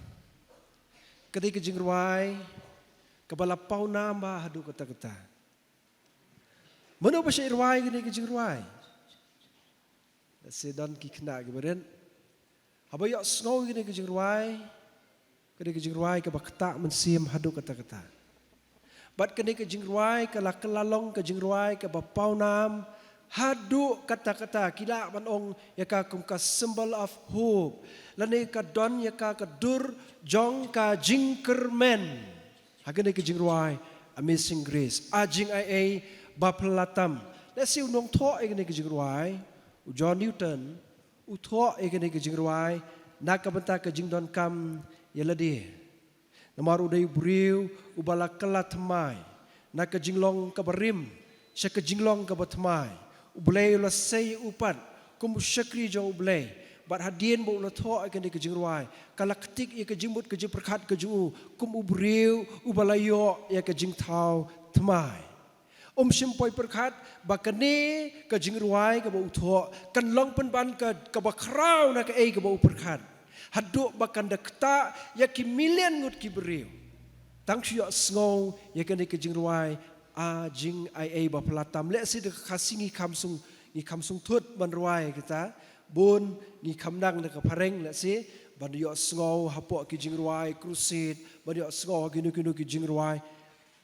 ka dei ka jingrwai kaba la pawnam bha haduh katta katta. Mano ba shait rwai kane ka jingrwai? Lehse don ki khynnah kiba rit. Haba ïohsngew ïa kane ka jingrwai, ka dei ka jingrwai kaba ktah mynsiem haduh katta katta. Bad kane ka jingrwai ka la kylla long ka jingrwai kaba pawnam haduh katta katta. Ki lah ban ong ïa ka kum ka symbol of hope, lane ka don ïa ka ka dur jong ka jingkyrmen. Ha kane ka jingrwai Amazing Grace, A Jingaiei ba Phylla Tam. Lehse u nongthoh ïa kane ka jingrwai, u John Newton, u thoh ïa kane ka jingrwai na ka bynta ka jingdonkam ïa lade. Namar u dei u briew uba la kylla thymmai na ka jinglong kaba rim sha ka jinglong kaba thymmai. U Blei u la sei u pat kum u shakri jong u Blei. Bad hadien ba u la thoh ïa kane ka jingrwai, ka la ktik ïa ka jingmut ka jingpyrkhat ka jong u kum u briew uba la ïoh ïa ka jingthaw thymmai. Um shym poi pyrkhat ba kane ka jingrwai kaba u thoh kan long pynban ka, kaba khraw na kaei kaba u pyrkhat, haduh ba kan da ktah ïa ki million ngut ki briew tang shu ïohsngew ïa kane ka jingrwai A Jingaiei ba Phylla Tam. Lehse da ka Khasi ngi kham sung, ngi kham sngewthuh ban rwai kita. Bun ngi kham nang da ka phareng lehse ban ïohsngew hapoh ki jingrwai crusade, ban ïohsngew ha kino kino ki jingrwai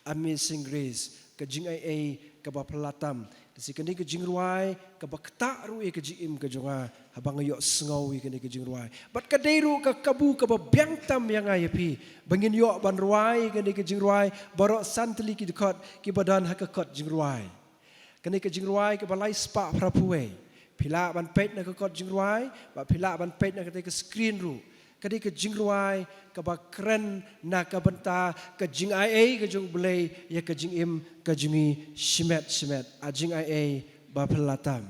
Amazing Grace, ka jingaiei kaba phylla tam. Te shi kane ka jingrwai kaba ktah ruh ïa ka jingim ka jong nga haba nga ïohsngew ïa kane ka jingrwai. Bad ka dei ruh ka kabu kaba biang tam ïa nga ïa phi ba ngin ïoh ban rwai ïa kane ka jingrwai baroh san tylli ki dkhot kiba don ha ka kot jingrwai. Kane ka jingrwai kaba lai spah phra phew wei. Phi lah ban peit na ka kot jingrwai, bad phi lah ban peit na katei ka screen ruh. Ka dei ka jingrwai kaba kren na ka bynta ka jingai ei ka jong U Blei ïa ka jingim ka jong ngi shimet shimet. A jingai ei ba phylla tam.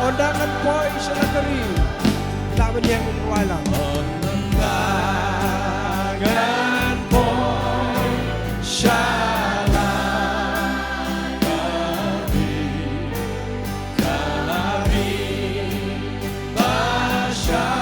Ynda ngan poi sha la ka ri, la ban ïeng rwai lang. Ynda ngan poi sha la ka ri, ka ri ba shai.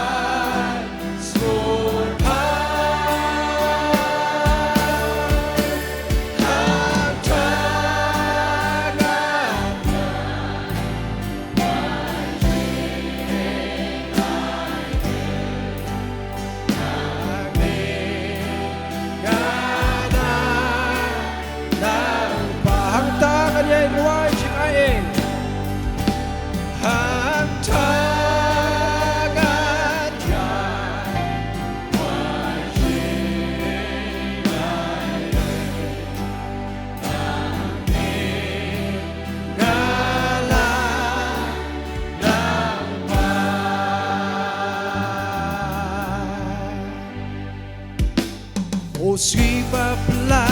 Sngewbha pla,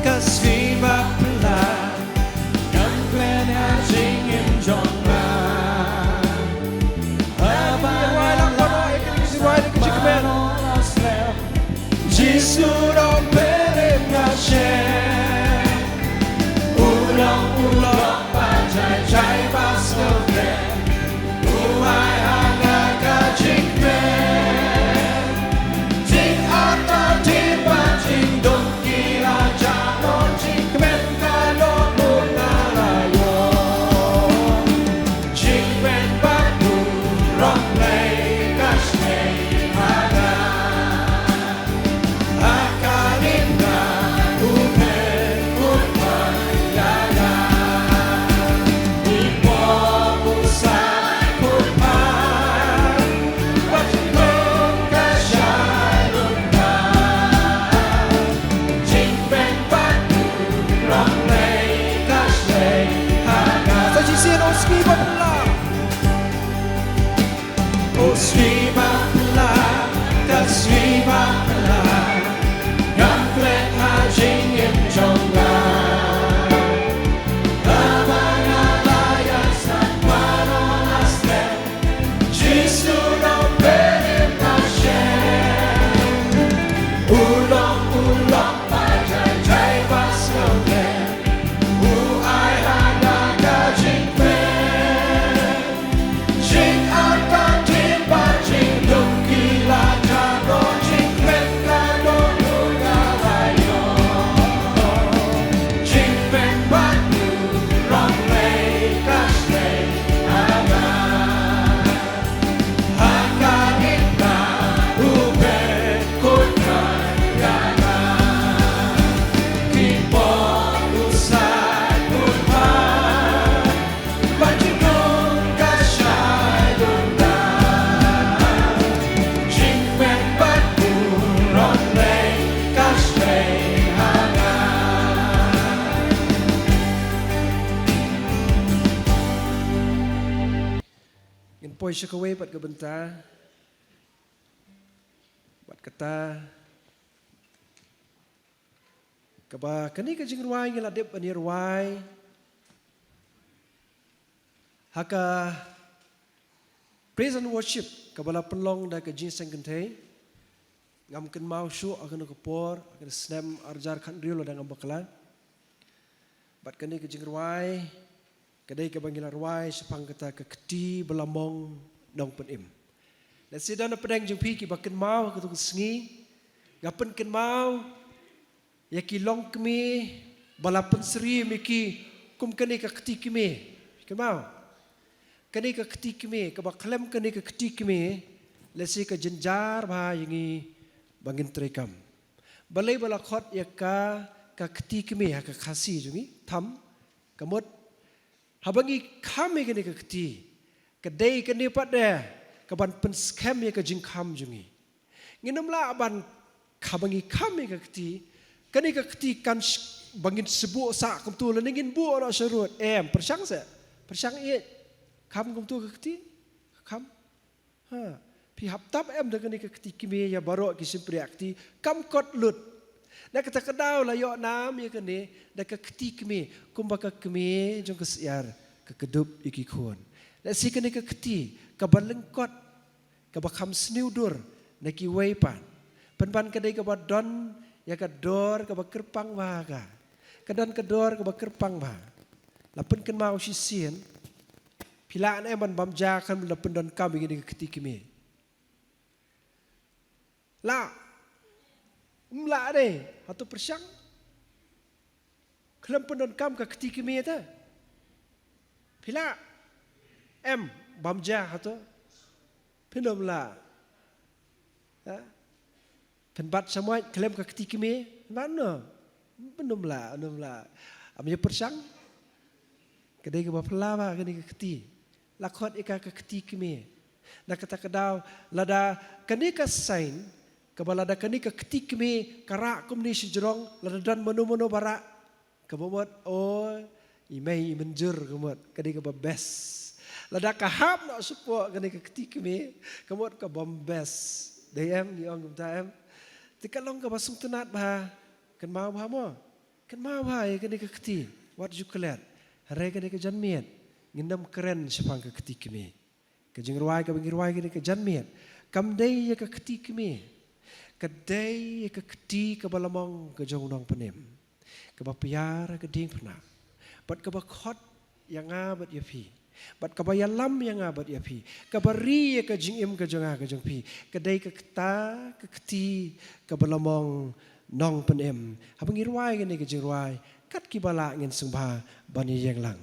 ka sngewbha pla, ngam klet ha jingim jong nga. Haba nga la klet ha jingim jong nga, Jisu u nongpynim nga shem. U long, u long ba jai jai ba sngewkmen. U ai ha nga ka jingkmen. Jingangnud bad jingdum ki la jah noh, jingkmen ka long bun nga la ïoh. Jingkmen bad burom lei ka sngewbha ha nga. Sa shisien, o sngewbha pla. O sngewbha pla, ka sngewbha pla, ngam klet ha jingim jong nga. Haba nga la ïaid sah, ba noh la slem, Jisu u nongpynim nga shem. U long, u long ba jai jai ba sngewkmen. U ai ha nga ka jingkmen. Ngin poi sha kawei pat ka bynta. Bad kata, kaba kane ka jingrwai ngi la dep ban ïa rwai ha ka praise and worship kaba la pynlong da ka Jingïaseng Kynthei. Ngam kynmaw shuh ha kano ka por, ha ka snem arhajar khathynriew lada ngam bakla. Bad kane ka jingrwai ka dei kaba ngi la rwai shaphang kata ka kti ba la mong nongpynim. Lehse don na pdeng jong phi kiba kynmaw ha kato ka sngi, nga pynkynmaw ïa ki longkmie ba la pynsyriem ïa ki kum kane ka kti kmie. Kynmaw? Kane ka kti kmie, kaba khlem kane ka kti kmie, lehse ka jynjar bha ïa ngi ba ngin treikam. Balei ba la khot ïa ka ka kti kmie ha ka Khasi jong ngi? Tham, ka mut, haba ngi kham ïa kane ka kti, ka dei kane pat de kaban pynskhem ïa ka jingkham jong ngi. Ngin ym lah ban, haba ngi kham ïa ka kti, kane ka kti kan sh-, ba ngin shu buh sah kumto lane ngin buh noh sharud. Em, pyrshang seh. Pyrshang ïeit. Kham kumto ka kti? Kham. Ha, phi hap tap em da kane ka kti kmie ïa baroh ki shympriahkti, kam kot lut. Na kata ka daw la ïoh nam ïa kane da ka kti kmie, kumba ka kmie jong ka syiar ka kdup ïa ki khun. Lehse kane ka kti kaba lyngkot, kaba kham sniew dur na kiwei pat. Pynban ka dei kaba don ïa ka dor kaba kyrpang bha ka. Ka don ka dor kaba kyrpang bha. La pynkynmaw shisien, phi lah ne em ban bam ja khlem da pyndonkam ïa kane ka kti kmie? Lah. Ym lah de, hato pyrshang? Khlem pyndonkam ka kti kmie te. Phi lah em bam ja hato? Phin ym lah. Ha? Phin bat shamoit khlem ka kti kmie, phin bat no? Phin ym lah, phin ym lah. Am ïa pyrshang? Ka dei kaba phylla bha kane ka kti. La khot ïa ka ka kti kmie. Na kata ka daw, lada kane ka sign, kaba lada kane ka kti kmie ka rah kumne shajrong, lada don mano mano ba rah, kaba mut, o, i mei i mynjur, ka mut ka dei kaba best. Lada ka hap noh shapoh kane ka kti kmie, ka mut ka bym best. Dei em, ngi ong kumta em? Te ka long kaba sngewtynnad bha, kynmaw bha mo. Kynmaw bha ïa kane ka kti, wat ju klet. Hynrei kane ka janmiet, ngin nym kren shaphang ka kti kmie. Ka jingrwai kaba ngi rwai kane ka janmiet, kam dei ïa ka kti kmie. Ka dei ïa ka kti kaba lamong ka jong u nongpynim. Kaba pynïar ha ka diengphna. Bad kaba khot ïa nga bad ïa phi. Bad kaba ïalam ïa nga bad ïa phi. Kaba ri ïa ka jingim ka jong nga ka jong phi. Ka dei ka kta, ka kti, kaba lamong nongpynim. Haba ngi rwai kane ka jingrwai, kat kiba lah ngin sngewbha ban ïeng lang.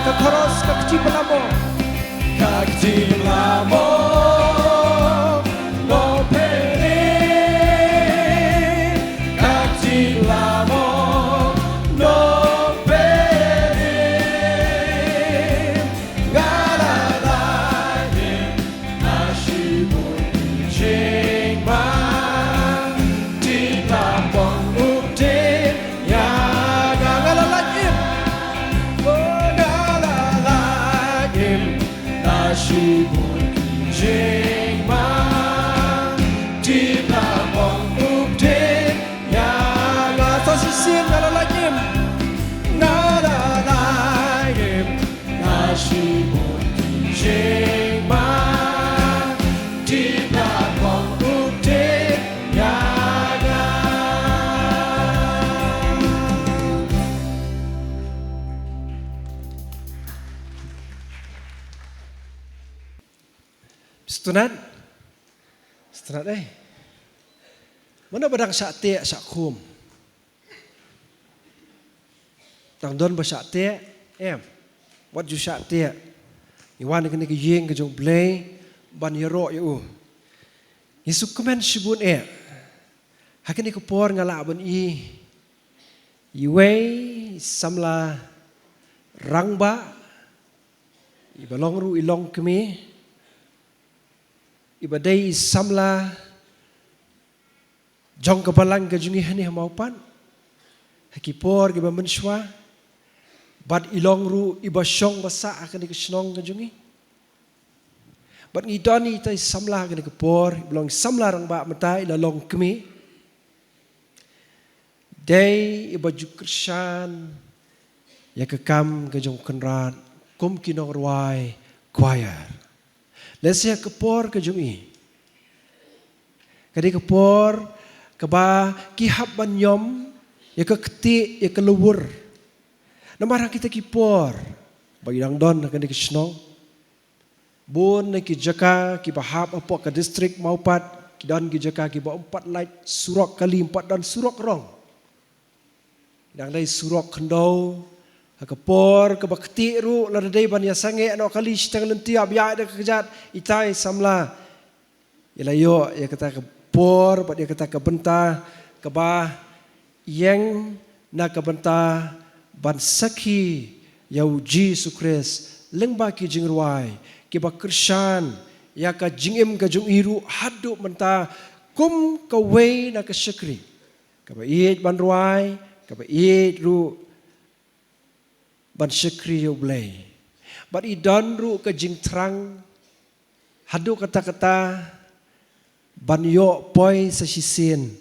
Ka chorus ka kti ba lamong. Ka kti ba lamong, Nongpynim. Ka kti ba lamong, Nongpynim. Nga la lait im, nga shibun jingma. Tip la pong u dei ïa nga. Nga la lait im. Oh, nga la lait im, nga shibun jingma. Tip la pong u dei ïa nga. Sa shisien nga la lait im. Nga la lait im. Nga shibun jingma, tip la pong u dei ïa nga. Sngewtynnad? Sngewtynnad, eh? Mano ba dang shah teh, shah khum? Tang don ba shah teh, em. Wat ju shah teh. Ngi wan ha kane ka ïing ka jong U Blei ban ïaroh ïa u. Ngi sngewkmen shibun eh. Ha kane ka por nga lah ban ïohi iwei i samla rangbah Iba long ruh i longkmie, iba dei i samla jong ka balang ka jong ngi hangne ha Mawpat ha ki por kiba mynshuwa, bad i long ruh iba shong ba sah ha kane ka shnong ka jong ngi. Bad ngi don ita i samla ha kane ka por, iba long i samla rangbah mynta, i la longkmie. Dei iba ju kyrshan ïa ka kam ka jong u Kynrad kum ki nongrwai choir. Lehse ha ka por ka jong i, ka dei ka por kaba ki hap ban ñiom ïa ka ktieh, ïa ka lawur. Namar ha kita ki por ba i dang don ha kane ka shnong, bun na ki jaka kiba hap hapoh ka district Mawpat, ki don ki jaka kiba ym pat lait surok kali, ym pat don surok rong. Ki dang dei surok khyndew. Ha ka por kaba ktieh ruh, lada dei ban ïasangeh noh kali shiteng lynti, hap ïaid da ka kjat, ita i samla i la ïoh ïa kata ka por bad ïa kata ka bynta kaba ïeng na ka bynta ban sakhi ïa u Jisu Khrist lyngba ki jingrwai kiba kyrshan ïa ka jingim ka jong i ruh haduh mynta kum kawei na ka shakri kaba ïeit ban rwai, kaba ïeit ruh ban shakri ïa U Blei. Bad i don ruh ka jingthrang haduh katta katta ban ïoh poi sa shisien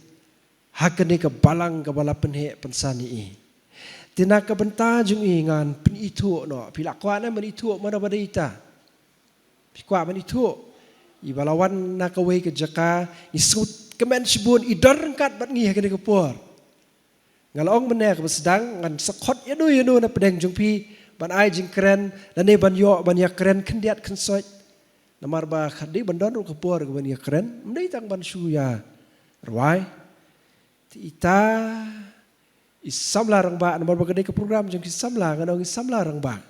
ha kane ka balang kaba la pynheh pynsan ïa i. Te na ka bynta jong i ngan pynithuh noh, phi la kwah ne ban ithuh mano ba dei ita? Phi kwah ban ithuh? Iba la wan na kawei ka jaka, i sngewkmen shibun, i don ryngkat bad ngi ha kane ka por. Nga la ong mynne kaba sdang, ngan sa khot ïano ïano na pdeng jong phi ban ai jingkren, lane ban ïoh ban ïakren khyndiat khynsoit. Namar ba ka dei ban don ruh ka por ka ban ïakren, ym dei tang ban shu ïa rwai. Te ita i samla rangbah, namar ba ka dei ka program jong ki samla, ngan ong i samla rangbah.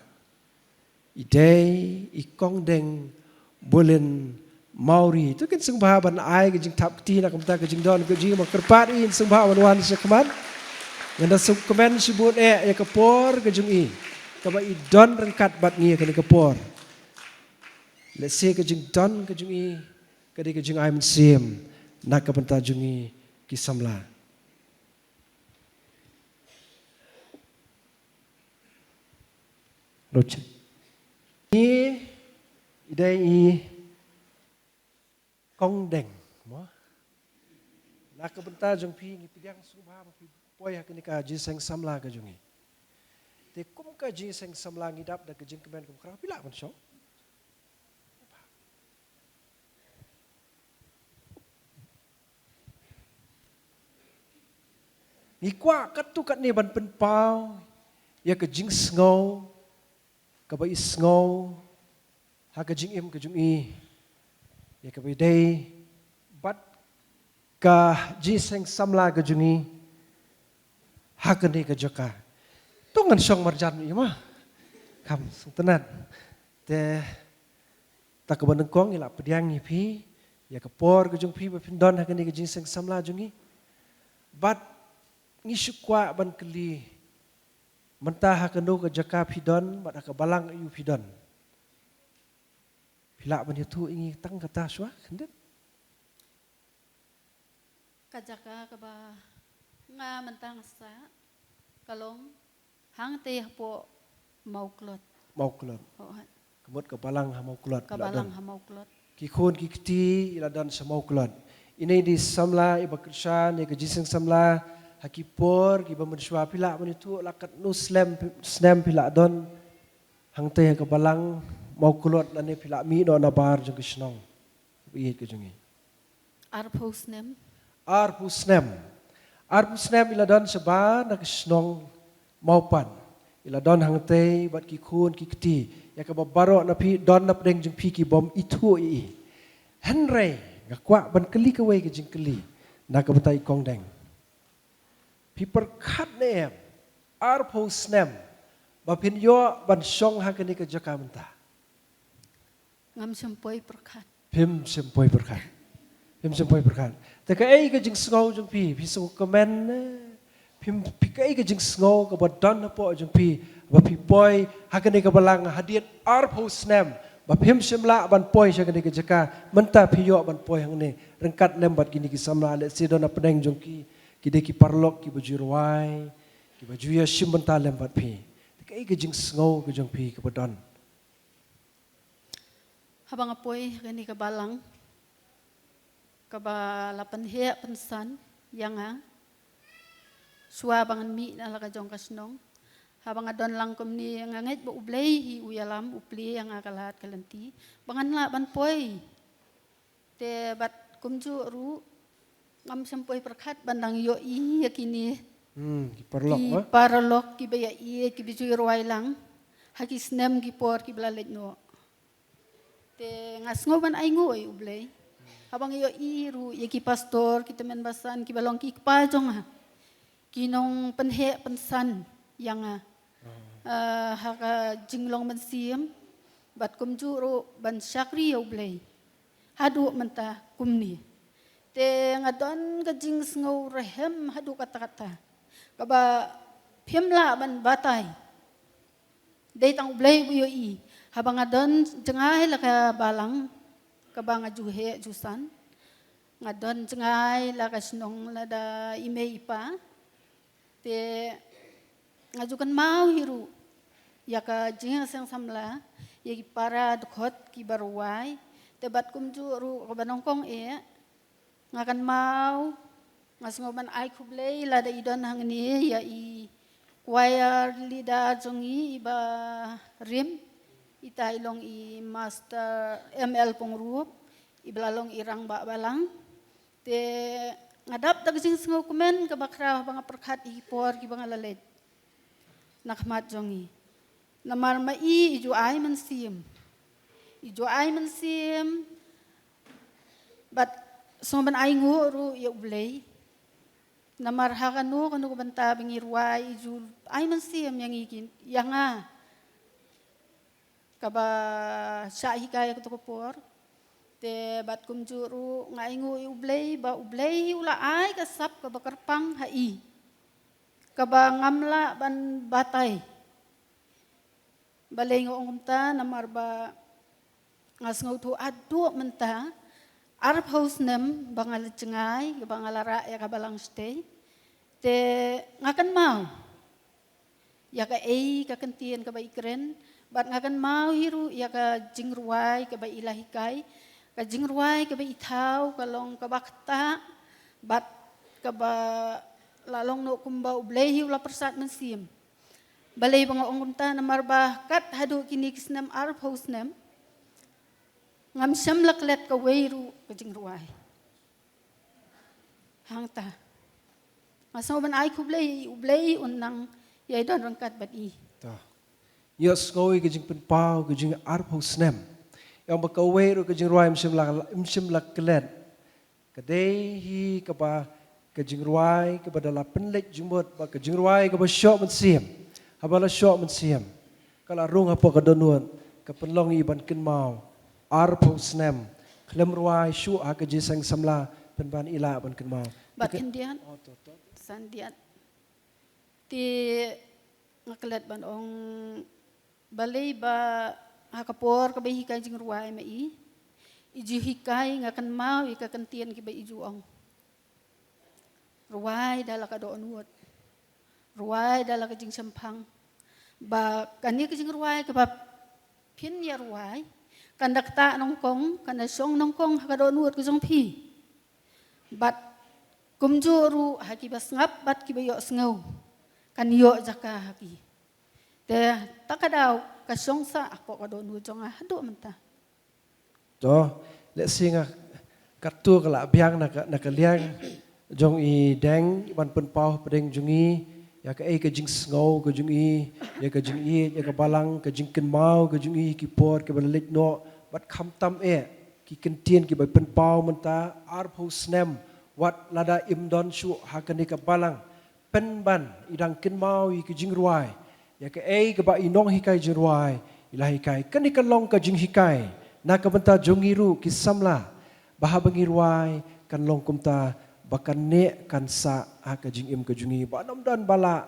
I dei i Kong Deng Bulin Mawrie. To kin sngewbha ban ai ka jingthap kti na ka bynta ka jingdon ka jong i, mo, kyrpad ïa i, sngewbha ban wan sha khmat. Ngan da sngewkmen shibun eh ïa ka por ka jong i kaba i don ryngkat bad ngi ha kane ka por. Lehse ka jingdon ka jong i ka dei ka jingai mynsiem na ka bynta jong ngi ki samla. Rocha. I, i dei i Kong Deng, mo? Na ka bynta jong phi ngi pdiang sngewbha ba phi poi ha kane ka jingïaseng samla ka jong ngi. Te kum ka jingïaseng samla ngi dap da ka jingkmen kum khraw, phi lah ban shong. Ngi kwah katto katne ban pynpaw ïa ka jingsngew kaba i sngew ha ka jingim ka jong i, ïa kaba i dei bad ka jingïaseng samla ka jong i ha kane ka jaka. To ngan shong marjan ïa i, mo? Kham sngewtynnat. Te ta kaba nyngkong ngi la pdiang ïa phi ïa ka por ka jong phi ba phin don ha kane ka jingïaseng samla jong ngi. Bad ngi shu kwah ban kylli, mynta ha kano ka jaka phi don bad ha ka balang aiu phi don? Phi lah ban ïathuh ïa ngi tang kata shuwa khyndiat? Ka jaka kaba nga mynta nga sah ka long hangtei hapoh Mawklot. Mawklot. Oh, hai. Ka mut ka balang ha Mawklot. Ka balang ha Mawklot. Ki khun ki kti i la don sha Mawklot. Ine i dei i samla iba kyrshan ïa ka jingïaseng samla ha ki por kiba mynshuwa. Phi lah ban ïathuh la katno snem, snem phi la don hangtei ha ka balang Mawklot lane phi la mih noh nabar jong ka shnong? Ïeit ka jong i. Arphew snem. Arphew snem. Arphew snem i la don shabar na ka shnong Mawpat. I la don hangtei bad ki khun ki kti. Ïa kaba baroh na phi don na pdeng jong phi ki bym ithuh ïa i. Hynrei nga kwah ban kylli kawei ka jingkylli na ka bynta i Kong Deng. Phi pyrkhat ne em, arphew snem ba phin ïoh ban shong ha kane ka jaka mynta? Ngam shym poi pyrkhat. Phim shym poi pyrkhat. Phim shym poi pyrkhat. Te kaei ka jingsngew jong phi, phi sngewkmen ne Phim phi kaei ka jingsngew kaba don hapoh jong phi ba phi poi ha kane ka balang hadien arphew snem ba phim shym lah ban poi sha kane ka jaka, mynta phi ïoh ban poi hangne ryngkat lem bad kine ki samla, lehse don hapdeng jong ki ki dei ki paralok kiba ju rwai, kiba ju ïashim bynta lem bad phi. Te kaei ka jingsngew ka jong phi kaba don? Haba nga poi ha kane ka balang kaba la pynheh pynsan ïa nga shuwa ba ngan mih na la ka jong ka shnong. Haba nga don lang kumne nga ngeit ba U Blei hi u ïalam, u plie ïa nga ka lad ka lynti ba ngan lah ban poi. Te bad kumjuh ruh ngam shym poi pyrkhat ban dang ïohi ïa kine Hmm, ki paralok ki ba? Paralok kiba ïa i kiba ju rwai lang ha ki snem ki por kiba la leit noh. Te nga sngew ban ainguh ïa U Blei haba nga ïohi ruh ïa ki pastor, ki tymmen basan kiba long ki kpa jong nga, ki nongpynheh pynsan ïa nga, ah, ha ka jinglong mynsiem bad kumjuh ruh ban shakri ïa U Blei haduh mynta kumne. Te nga don ka jingsngew rhem haduh katta katta kaba phim lah ban batai. Dei tang U Blei u ïohi. Haba nga don jngai la ka balang kaba nga ju heh ju san, nga don jngai la ka shnong lada i mei i pa. Te nga ju kynmaw hi ruh ïa ka jingïaseng samla ïa ki para dkhot kiba rwai. Te bad kumjuh ruh kaba nyngkong eh nga kynmaw, nga sngew ban ai khublei lada i don hangne ïa i choir leader jong ngi iba rim, ita i long i Master M L Pongrup, iba la long i rangbah balang. Te nga dap da ka jingsngew kmen kaba khraw ba nga pyrkhat ïa ki por kiba nga la leit na khmat jong ngi. Namar ma i i ju ai mynsiem. I ju ai mynsiem bad sngew ban ainguh ruh ïa U Blei. Namar ha kano kano ka bynta ba ngi rwai i ju ai mynsiem ïa ngi ki, ïa nga kaba shah hikai ha kato ka por. Te bad kumjuh ruh nga ainguh ïa U Blei ba U Blei u la ai ka sap kaba kyrpang ha i kaba ngam lah ban batai. Balei nga ong kumta? Namar ba nga sngewthuh haduh mynta arphew snem ba nga la jngai, ba nga la rah ïa ka balang shatei. Te nga kynmaw ïa kaei ka kyntien kaba i kren, bad nga kynmaw hi ruh ïa ka jingrwai kaba i la hikai, ka jingrwai kaba i thaw ka long kaba ktah bad kaba la long noh kumba U Blei hi u la pyrsad mynsiem. Balei ba nga ong kumta? Namar ba kat haduh kine ki snem arphew snem ngam shym la klet kawei ruh ka jingrwai. Hangta nga sngew ban ai khublei, U Blei un nang ïai don ryngkat bad i. Ta. Ïohsngew ïa ka jingpynpaw ka jing arphew snem. Ïa ba kawei ruh ka jingrwai im shym la, im shym la klet. Ka dei hi kaba ka jingrwai kaba da la pynleit jingmut, ba ka jingrwai kaba shoh mynsiem. Haba la shoh mynsiem ka la rung hapoh ka dohnud, ka pynlong i ban kynmaw arphew snem khlem rwai shuh ha ka jingïaseng samla, pynban i lah ban kynmaw. Bad khyndiat, oh, to, to. Sandiat. Te nga klet ban ong balei ba ha ka por kaba hikai jingrwai ma i, i ju hikai, nga kynmaw ïa ka kyntien kiba i ju ong. Rwai da la ka dohnud. Rwai da la ka jingshemphang. Ba kane ka jingrwai kaba phin ïa rwai kan da ktah nyngkong, kan da shong nyngkong ha ka dohnud ka jong phi. Bad kumjuh ruh ha kiba sngap bad kiba ïohsngew kan ïoh jaka ha ki. Te ta ka daw ka shong sah hapoh ka dohnud jong nga haduh mynta. To, lehse nga katto ka la biang na ka, na ka liang jong i Deng ban pynpaw hapdeng jong i ïa kaei ka jingsngew ka jong i ïa ka jingïeit ïa ka balang, ka jingkynmaw ka jong i ki por kiba la leit noh, bad khamtam eh ki kyntien kiba i pynpaw mynta arphew snem, wat lada im don shuh ha kane ka balang, pynban i dang kynmaw ïa ka jingrwai, ïa kaei kaba i nonghikai jingrwai i la hikai. Kane ka long ka jinghikai na ka bynta jong ngi ruh ki samla, ba haba ngi rwai kan long kumta, ba kan neh kan sah ha ka jingim ka jong ngi, ba ym don ba lah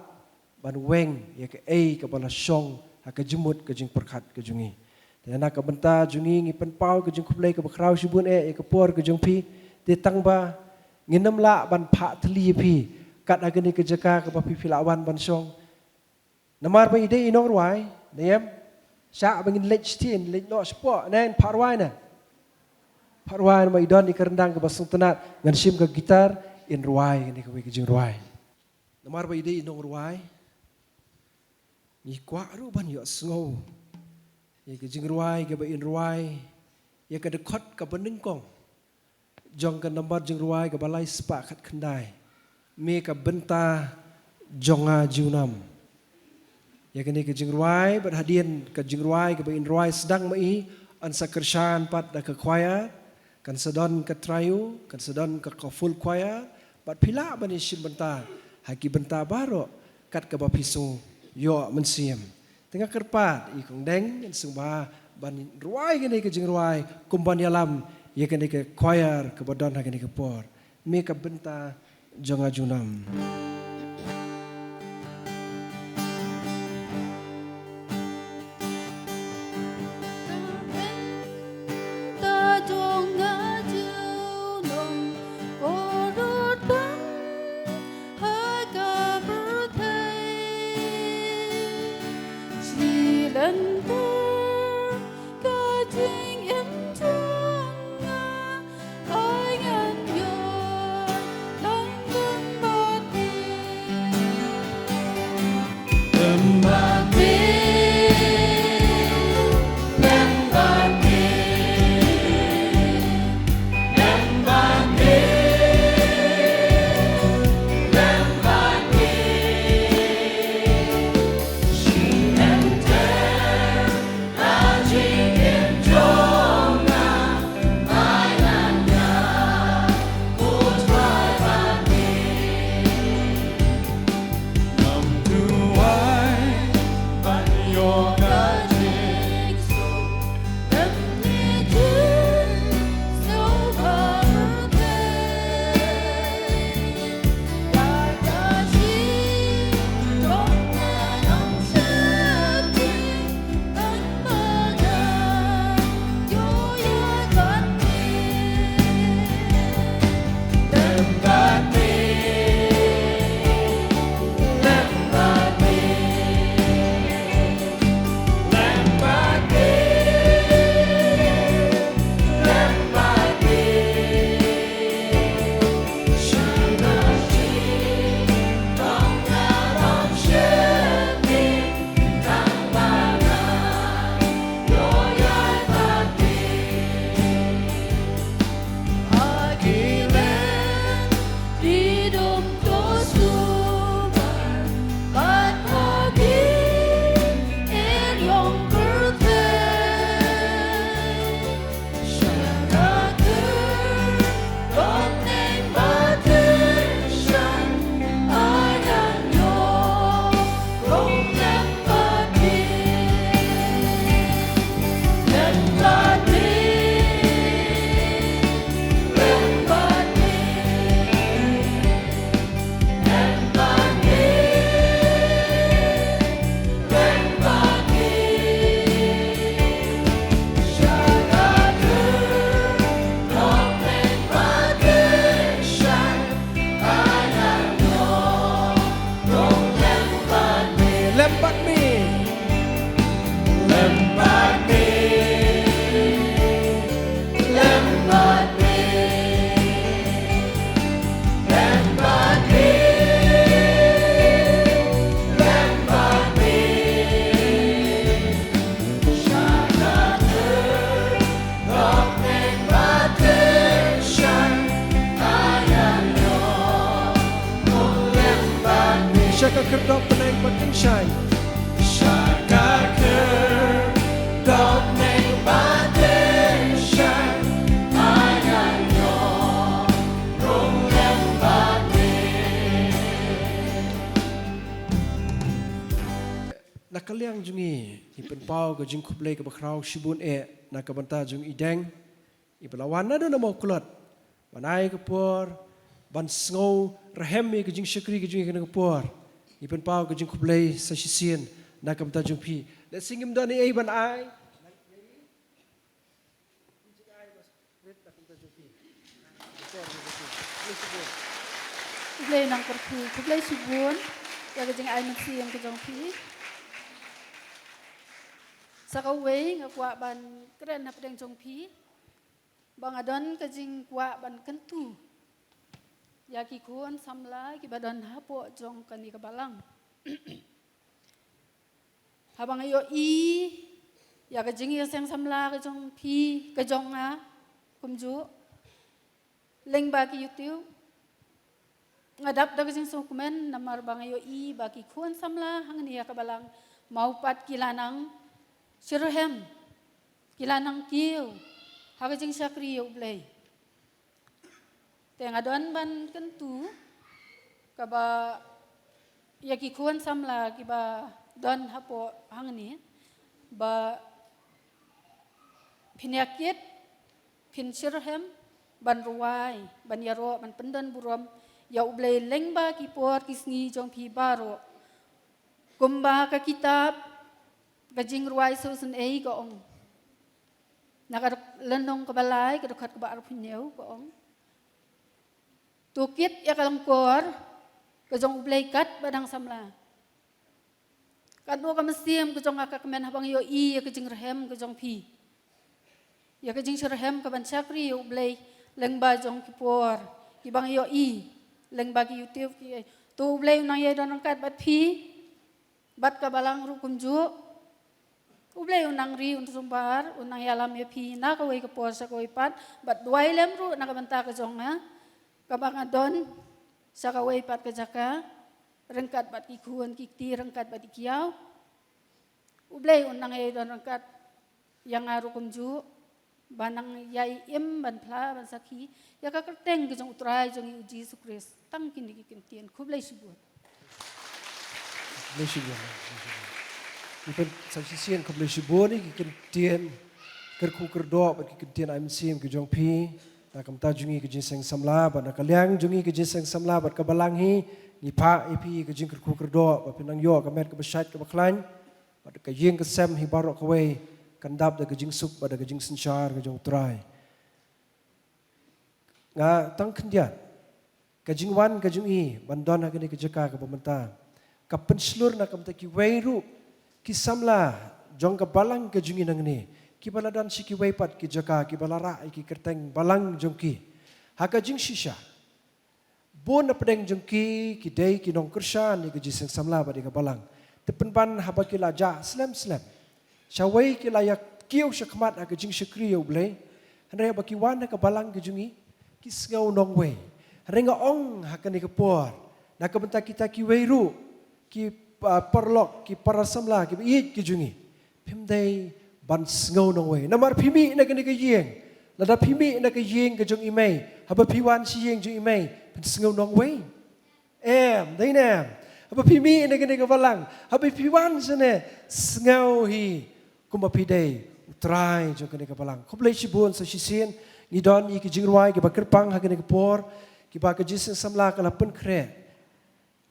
ban weng ïa kaei kaba la shong ha ka jingmut ka jingpyrkhat ka jong ngi. Te na ka bynta jong ngi, ngi pynpaw ka jingkhublei kaba khraw shibun eh ïa ka por ka jong phi. Te tang ba ngin ym lah ban phah thylli ïa phi kat ha kane ka jaka kaba phi, phi la wan ban shong. Namar ba i dei i nongrwai, ne em? Shah ba ngin leit sha stage, leit noh shapoh, ne, phah rwai ne. Phah rwai, namar i don i ka ryndang kaba sngewtynnat, ngan shim ka guitar, in rwai kane kawei ka jingrwai. Namar ba i dei i nongrwai, ngi kwah ruh ban ïohsngew ïa ka jingrwai kaba in rwai, ïa ka dkhot kaba nyngkong jong ka nambar jingrwai kaba lai spah khatkhyndai, Me ka bynta jong nga junom. Ïa kane ka jingrwai bad hadien ka jingrwai kaba in rwai sdang ma i, yn sa kyrshan pat da ka choir, kan sa don ka trio, kan sa don ka, ka full choir, bad phi lah ban ïashim bynta ha ki bynta baroh kat kaba phi sngew ïoh mynsiem. Te nga kyrpad ïa i Kong Deng, ngan sngewbha ban rwai kane ka jingrwai kum ban ïalam ïa kane ka choir kaba don ha kane ka por. Me ka bynta jong nga junom. Ka bynta jong nga junom, koror tang ha ka pyrthei. Shi lynter ka jingim jong nga, ai ngan ïoh lem bad me. Lem bad me, lem bad me, lem bad me, lem bad me. Shi lynter Lem bad me. Lem bad me. Lem bad me. Lem bad me. Lem bad me. Sha ka khyrdop bneng ba tyngshaiñ. Sha ka khyrdop bneng ba tyngshaiñ. Na ka liang jong ngi, ngi pynpaw ka jingkhublei kaba khraw shibun eh na ka bynta jong i Deng, iba la wan naduh na Mawklod ban ai ka por ban sngew rhem ïa ka jingshakri ka jong ngi ha kane ka por. Ngi pynpaw ka jingkhublei sa shisien na ka bynta jong phi. Lehse ngim don ei ei ban ai. Khublei nang kyrkhu, khublei shibun ïa ka jingai mynsiem ka jong phi. Sa kawei nga kwah ban kren hapdeng jong phi ba nga don ka jingkwah ban kyntu ïa ki khun samla kiba don hapoh jong kane ka balang. Haba nga ïohi ïa ka jingïaseng samla ka jong phi, ka jong nga kumjuh, lyngba ki YouTube, nga dap da ka jingsngewkmen namar ba nga ïohi ba ki khun samla hangne ha ka balang mawpat ki la nang shitrhem, ki la nang kiew ha ka jingshakri ïa U Blei. Te nga don ban kyntu kaba ïa ki khun samla kiba don hapoh hangne ba phin ïa kit, phin shitrhem ban rwai, ban ïaroh, ban pyndon burom ïa U Blei lyngba ki por ki sngi jong phi baroh. Kumba ka kitab ka Jingrwai Sngewsynei ka ong, na ka lynnong kaba lai, ka dkhot kaba arphew hynñiew ka ong, to kit ïa ka lyngkor ka jong U Blei katba dang samla. Katno ka mynsiem ka jong nga ka kmen haba nga ïohi ïa ka jingrhem ka jong phi, ïa ka jingshitrhem ka ban shakri ïa U Blei lyngba jong ki por kiba nga ïohi lyngba ki YouTube ki. To U Blei un nang ïai don ryngkat bad phi bad ka balang ruh kumjuh. U Blei un nang ri, un sumar, un nang ïalam ïa phi na kawei ka por sha kawei pat, bad duwai lem ruh na ka bynta ka jong nga kaba nga don sha kawei pat ka jaka ryngkat bad ki khun ki kti, ryngkat bad ki kiaw. U Blei un nang ïai don ryngkat ïa nga ruh kumjuh, ba nang ïai im ban phla ban sakhi ïa ka kyrteng ka jong U Trai jong ngi U Jisu Khrist. Tang kine ki kyntien, khublei shibun. Khublei shibun. Ngi pynshai shisien, khublei shibun ïa ki kyntien kyrkhu kyrdoh bad ki kyntien ai mynsiem ki jong phi na ka bynta jong ngi ka jingseng samla, bad na ka liang jong ngi ka jingseng samla bad ka balang hi, ngi phah ïa phi ka jingkyrkhu kyrdoh ba phin nang ïoh ka met kaba shait kaba khlaiñ, bad ka ïing ka sem hi baroh kawei kan dap da ka jingsuk bad da ka jingsynshar ka jong U Trai. Nga tang khyndiat, ka jingwan ka jong i ban don ha kane ka jaka kaba mynta ka pynshlur na ka bynta kiwei ruh ki samla jong ka balang ka jong i nangne, kiba la don sha kiwei pat ki jaka, kiba la rah ïa ki kyrteng balang jong ki. Ha ka jingshisha, bun na pdeng jong ki, ki dei ki nongkyrshan ïa ka jingseng samla bad ïa ka balang. Te pynban haba ki la jah slem slem, shawei ki la ïa kiew shakhmat ha ka jingshakri ïa U Blei. Hynrei haba ki wan ha ka balang ka jong i, ki sngew nongwei. Hynrei nga ong ha kane ka por, na ka bynta kita kiwei ruh ki, ah, paralok, ki para samla, kiba ïeit ki jong i, phim dei ban sngew nongwei. Namar phi mih na kane ka ïing, lada phi mih na ka ïing ka jong i mei, haba phi wan sha ïing jong i mei, phin sngew nongwei. Em, dei ne em? Haba phi mih na kane ka balang, haba phi wan shane, sngew hi kumba phi dei u trai jong kane ka balang. Khublei shibun sa shisien. Ngi don ïa ki jingrwai kiba kyrpang ha kane ka por, kiba ka Jingseng Samla ka la pynkhreh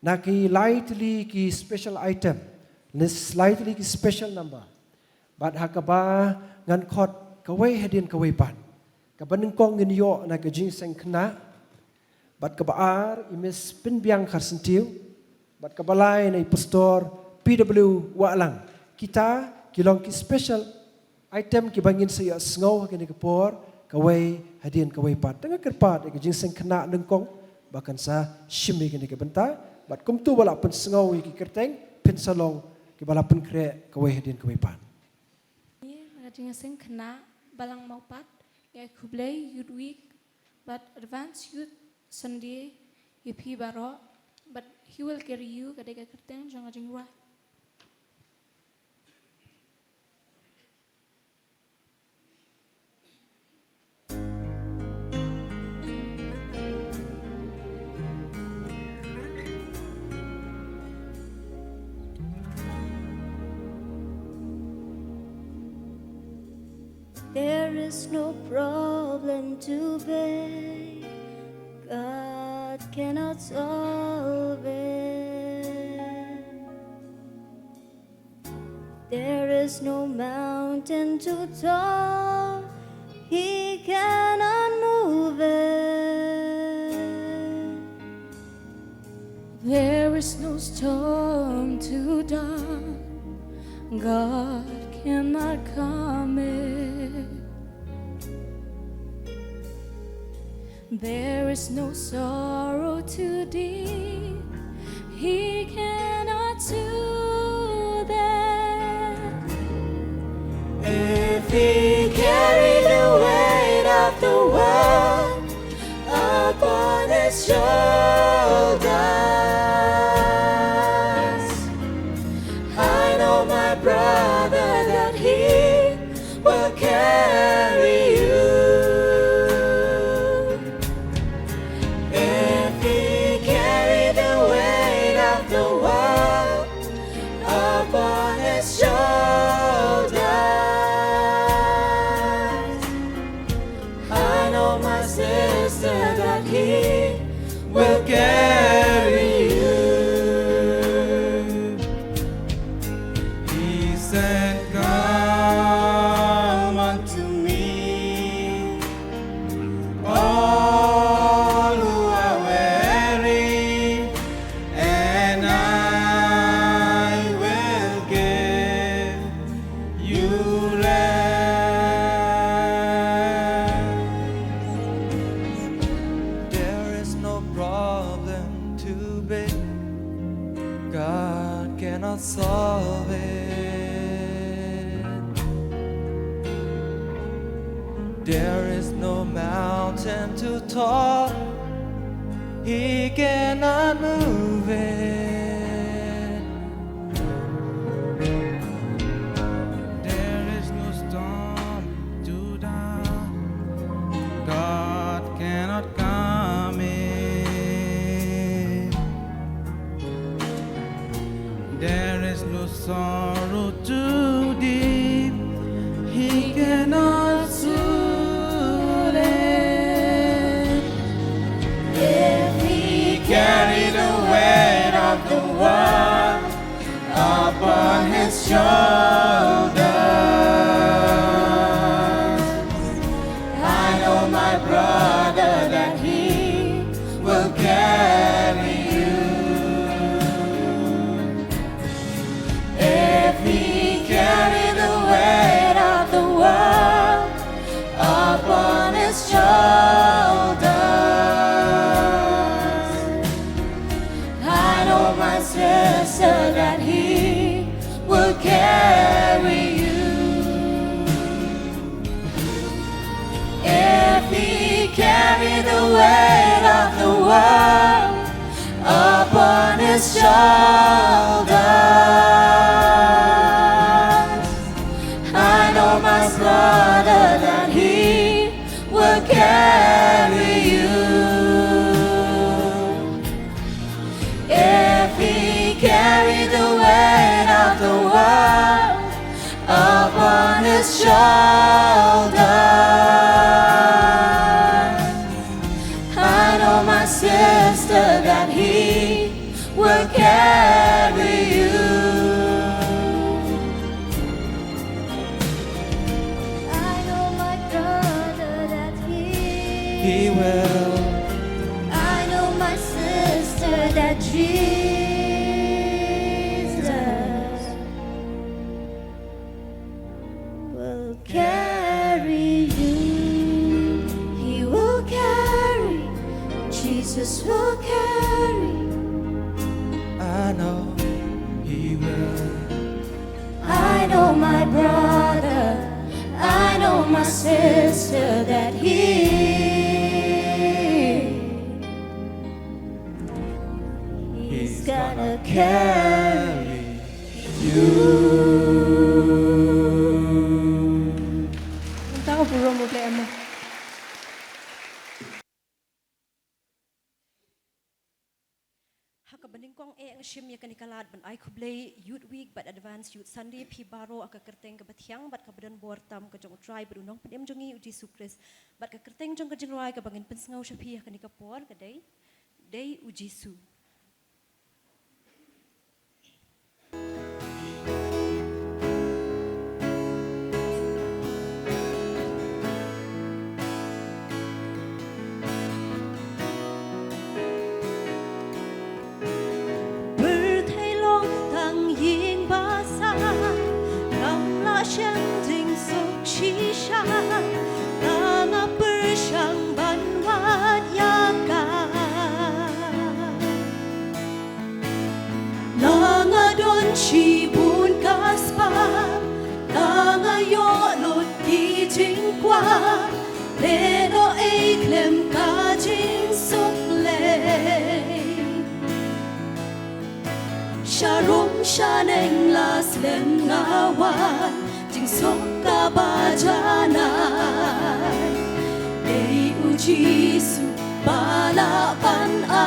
na ki lai tylli ki special item, ne lai tylli ki special number. Bad ha kaba ngan khot kawei hadien kawei pat. Kaba nyngkong ngin ïoh na ka Jingseng Khynnah, bad kaba ar i Miss Pynbiang Kharsyntiew, bad kaba lai na i Pastor P W Wahlang. Kita ki long ki special item kiba ngin sa ïohsngew ha kane ka por, kawei hadien kawei pat. Te nga kyrpad ïa ka Jingseng Khynnah nyngkong ba kan sa shim ïa kane ka bynta, bad kumto ba la pynsngew ïa ki kyrteng, phin sa long kiba la pynkhreh kawei hadien kawei pat. Ïa ka Jingseng Khynnah Balang Mawpat, ïa khublei Youth Week bad Advance Youth Sunday ïa phi baroh, bad He Will Carry You ka dei ka kyrteng jong ka jingrwai. There is no problem too big God cannot solve it. There is no mountain too tall he cannot move it. There is no storm too dark God cannot calm it. There is no sorrow too deep he cannot soothe it. If he carried the weight of the world upon his shoulders, I know, my brother, that he will carry you. If he carried the weight of the world upon his shoulders, I know, my sister, that he will carry you. He said, "Come unto me, all who are weary, and I will give you rest." There is no problem too big God cannot solve it. There is no mountain too tall he cannot move it. There is no storm too dark God cannot calm it. There is no sorrow too deep he cannot soothe it. If he carried the weight of the world upon his shoulders, I know, my brother, that he will carry you. If he carried the weight of the world upon his shoulders, I know, my sister, that he will carry you. If he carried the weight of the world upon his shoulders, I know, my brother, that he will carry you. If he carried the weight of the world upon his shoulders, I know, my sister, that he will carry you. I know, my brother, that he, he will. I know, my sister, that Jesus will carry you. He will carry. Jesus will carry. I know he will. I know, my brother, I know, my sister, that he, he's gonna carry you. Nangta u burom u Blei em. Ha kaba nyngkong eh nga shim ïa kane ka lad ban ai khublei Youth Week bad Advance Youth Sunday phi baroh ha ka kyrteng kaba thiang bad kaba don bor tam ka jong U Trai bad U Nongpynim jong ngi U Jisu Khrist. Bad ka kyrteng jong ka jingrwai kaba ngin pynsngew sha phi ha kane ka por ka dei Dei u Jisu. Pyrthei long tang ïing ba san, ngam lah shem jingsuk shisha, tang nga pyrshang ban wad ïa ka. La nga don shibun ka spah, la nga ïoh lut ki jingkwah, lehnoh ei khlem ka jingsuk lei. Sharum shaneng la slem nga wan, jingsuk kaba janai. Dei u Jisu ba lah ban ai.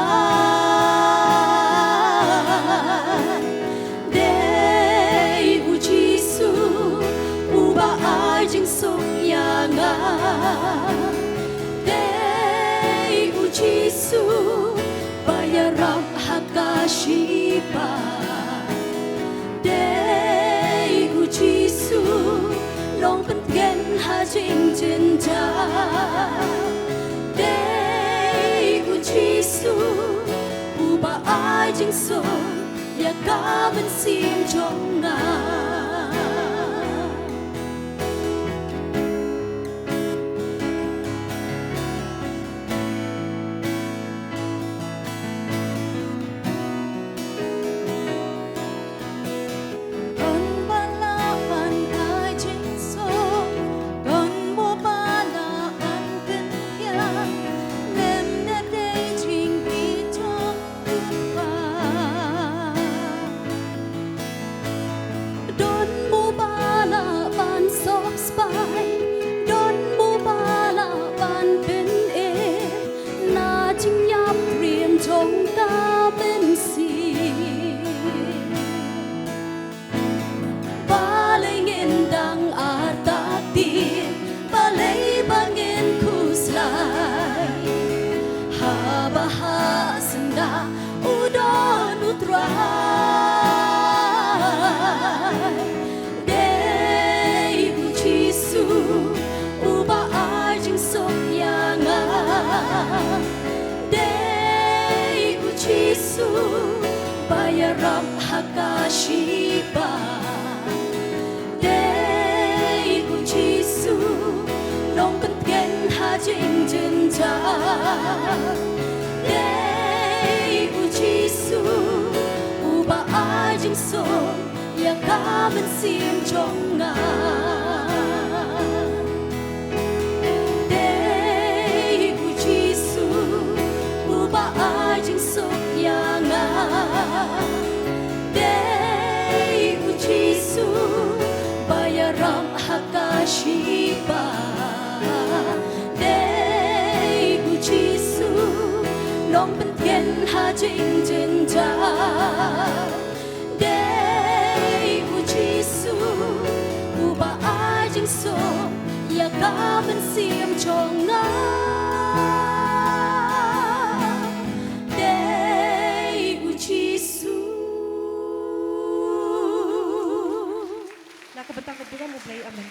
Dei u Jisu uba ai jingsuk ïa nga. Dei u Jisu ba ïarap ha ka shipa. Dei u Jisu nongpyntngen ha jingjynjar. Dei u Jisu uba ai jingsuk ïa ka mynsiem jong nga. Don ba lah ban ai jingsuk, don mo ba lah ban pynhiar, lymne dei jingkit jong u Kpa. Don mo ba lah ban sop spah, don mo ba lah ban pynim na jingïap rim jong ka mynsiem. Balei ngin dang artatien, balei ba ngin khuslai? Haba ha syndah u don u Trai. Dei u Jisu uba ai jingsuk ïa nga. Dei u Jisu ba ïarap ha ka shipa. Dei u Jisu nongpyntngen ha jingjynjar. Dei u Jisu uba ai jingsuk ïa ka mynsiem jong nga. Dei u Jisu uba ai jingsuk ïa nga. Dei u Jisu ba ïarap ha ka shipa. Dei u Jisu nongpyntngen ha jingjynjar. Dei u Jisu uba ai jingsuk ïa ka mynsiem jong nga. Dei u Jisu. Na ka bynta ka burom U Blei, amen.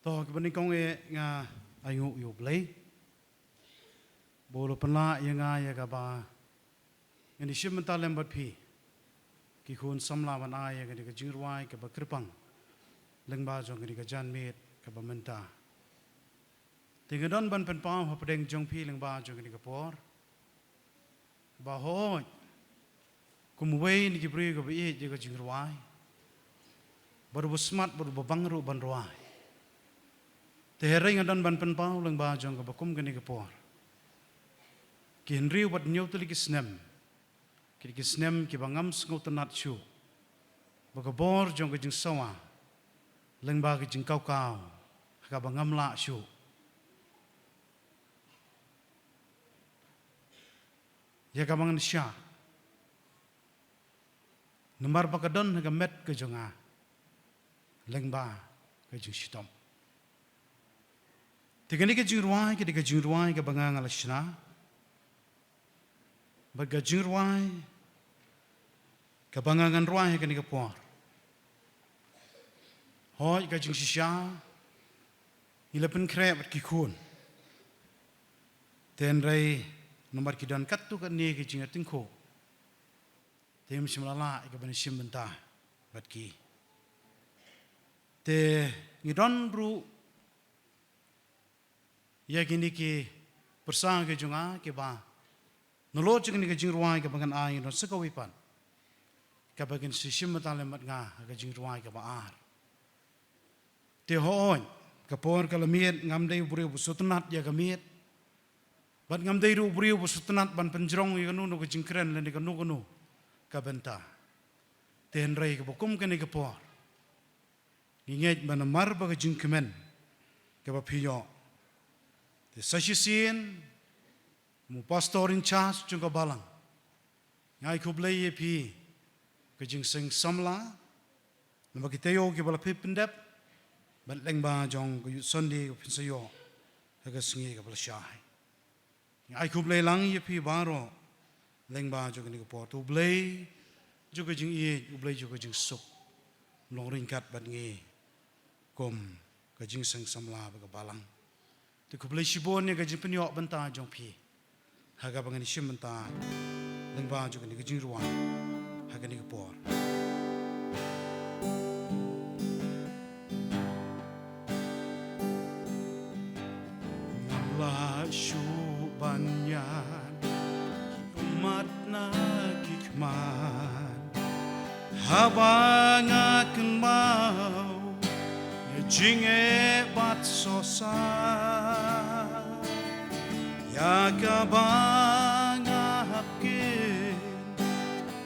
To, kiba nyngkong eh nga ainguh ïa U Blei ba u la pynlah ïa nga ïa kaba ngan ïashim bynta lem bad phi, ki khun samla, ban ai ïa kane ka jingrwai kaba kyrpang lyngba jong kane ka janmiet kaba mynta. Te nga don ban pynpaw hapdeng jong phi lyngba jong kane ka por ba hooid, kum uwei na ki briew kiba ïeit ïa ka jingrwai, bad uba smat bad uba bang ruh ban rwai. Te hynrei nga don ban pynpaw lyngba jong kaba kum kane ka por, ki hynriew bad hynñiew tylli ki snem, ki dei ki snem kiba ngam sngewtynnat shuh, ba ka bor jong ka jingsawa lyngba ka jingkawkaw ha kaba ngam lah shuh. ïa kaba ngan shah, namar ba ka don ha ka met ka jong nga lyngba ka jingshitom. Te kane ka jingrwai ka dei ka jingrwai kaba nga nga la shna, bad ka jingrwai kaba nga ngan rwai ha kane ka por. Hooid, ka jingshisha ngi la pynkhreh bad ki khun, te hynrei namar ki don katto katne ki jingïatyngkhuh, te ngim shym la lah ïa kaban shim bynta bad ki. Te ngi don ruh ïa kine ki pyrsa ki jong nga kiba nalor jong kane ka jingrwai kaba ngan ai, ngi don sa kawei pat kaba kin sa shim bynta lem bad nga ha ka jingrwai kaba ar. Te hooid, ka por ka la miet, ngam dei u briew ba sngewtynnat ïa ka miet, bad ngam dei ruh u briew ba sngewtynnat ban pynjrong ïa kano kano ka jingkren lane kano kano ka bynta. Te hynrei kaba kum kane ka por, ngi ngeit ba namar ba ka jingkmen kaba phi ïoh, te sa shisien, kum u pastor in charge jong ka balang, nga ai khublei ïa phi ka jingseng samla namar ki taïew kiba la phi pyndep, bad lyngba jong ka Youth Sunday kaba phin sa ïoh ha ka sngi kaba la shai. Nga ai khublei lang ïa phi baroh lyngba jong kane ka por. To U Blei jong ka jingïeit, U Blei jong ka jingsuk, un long ryngkat bad ngi kum ka jingseng samla bad ka balang. Te khublei shibun ïa ka jingpynïoh bynta jong phi ha kaba ngan shim bynta lyngba jong kane ka jingrwai ha kane ka por. Ngam lah shuh ban ñiad ki ummat na ki khmat haba nga kynmaw ïa jingeh bad sohsat, ïa kaba nga hap kin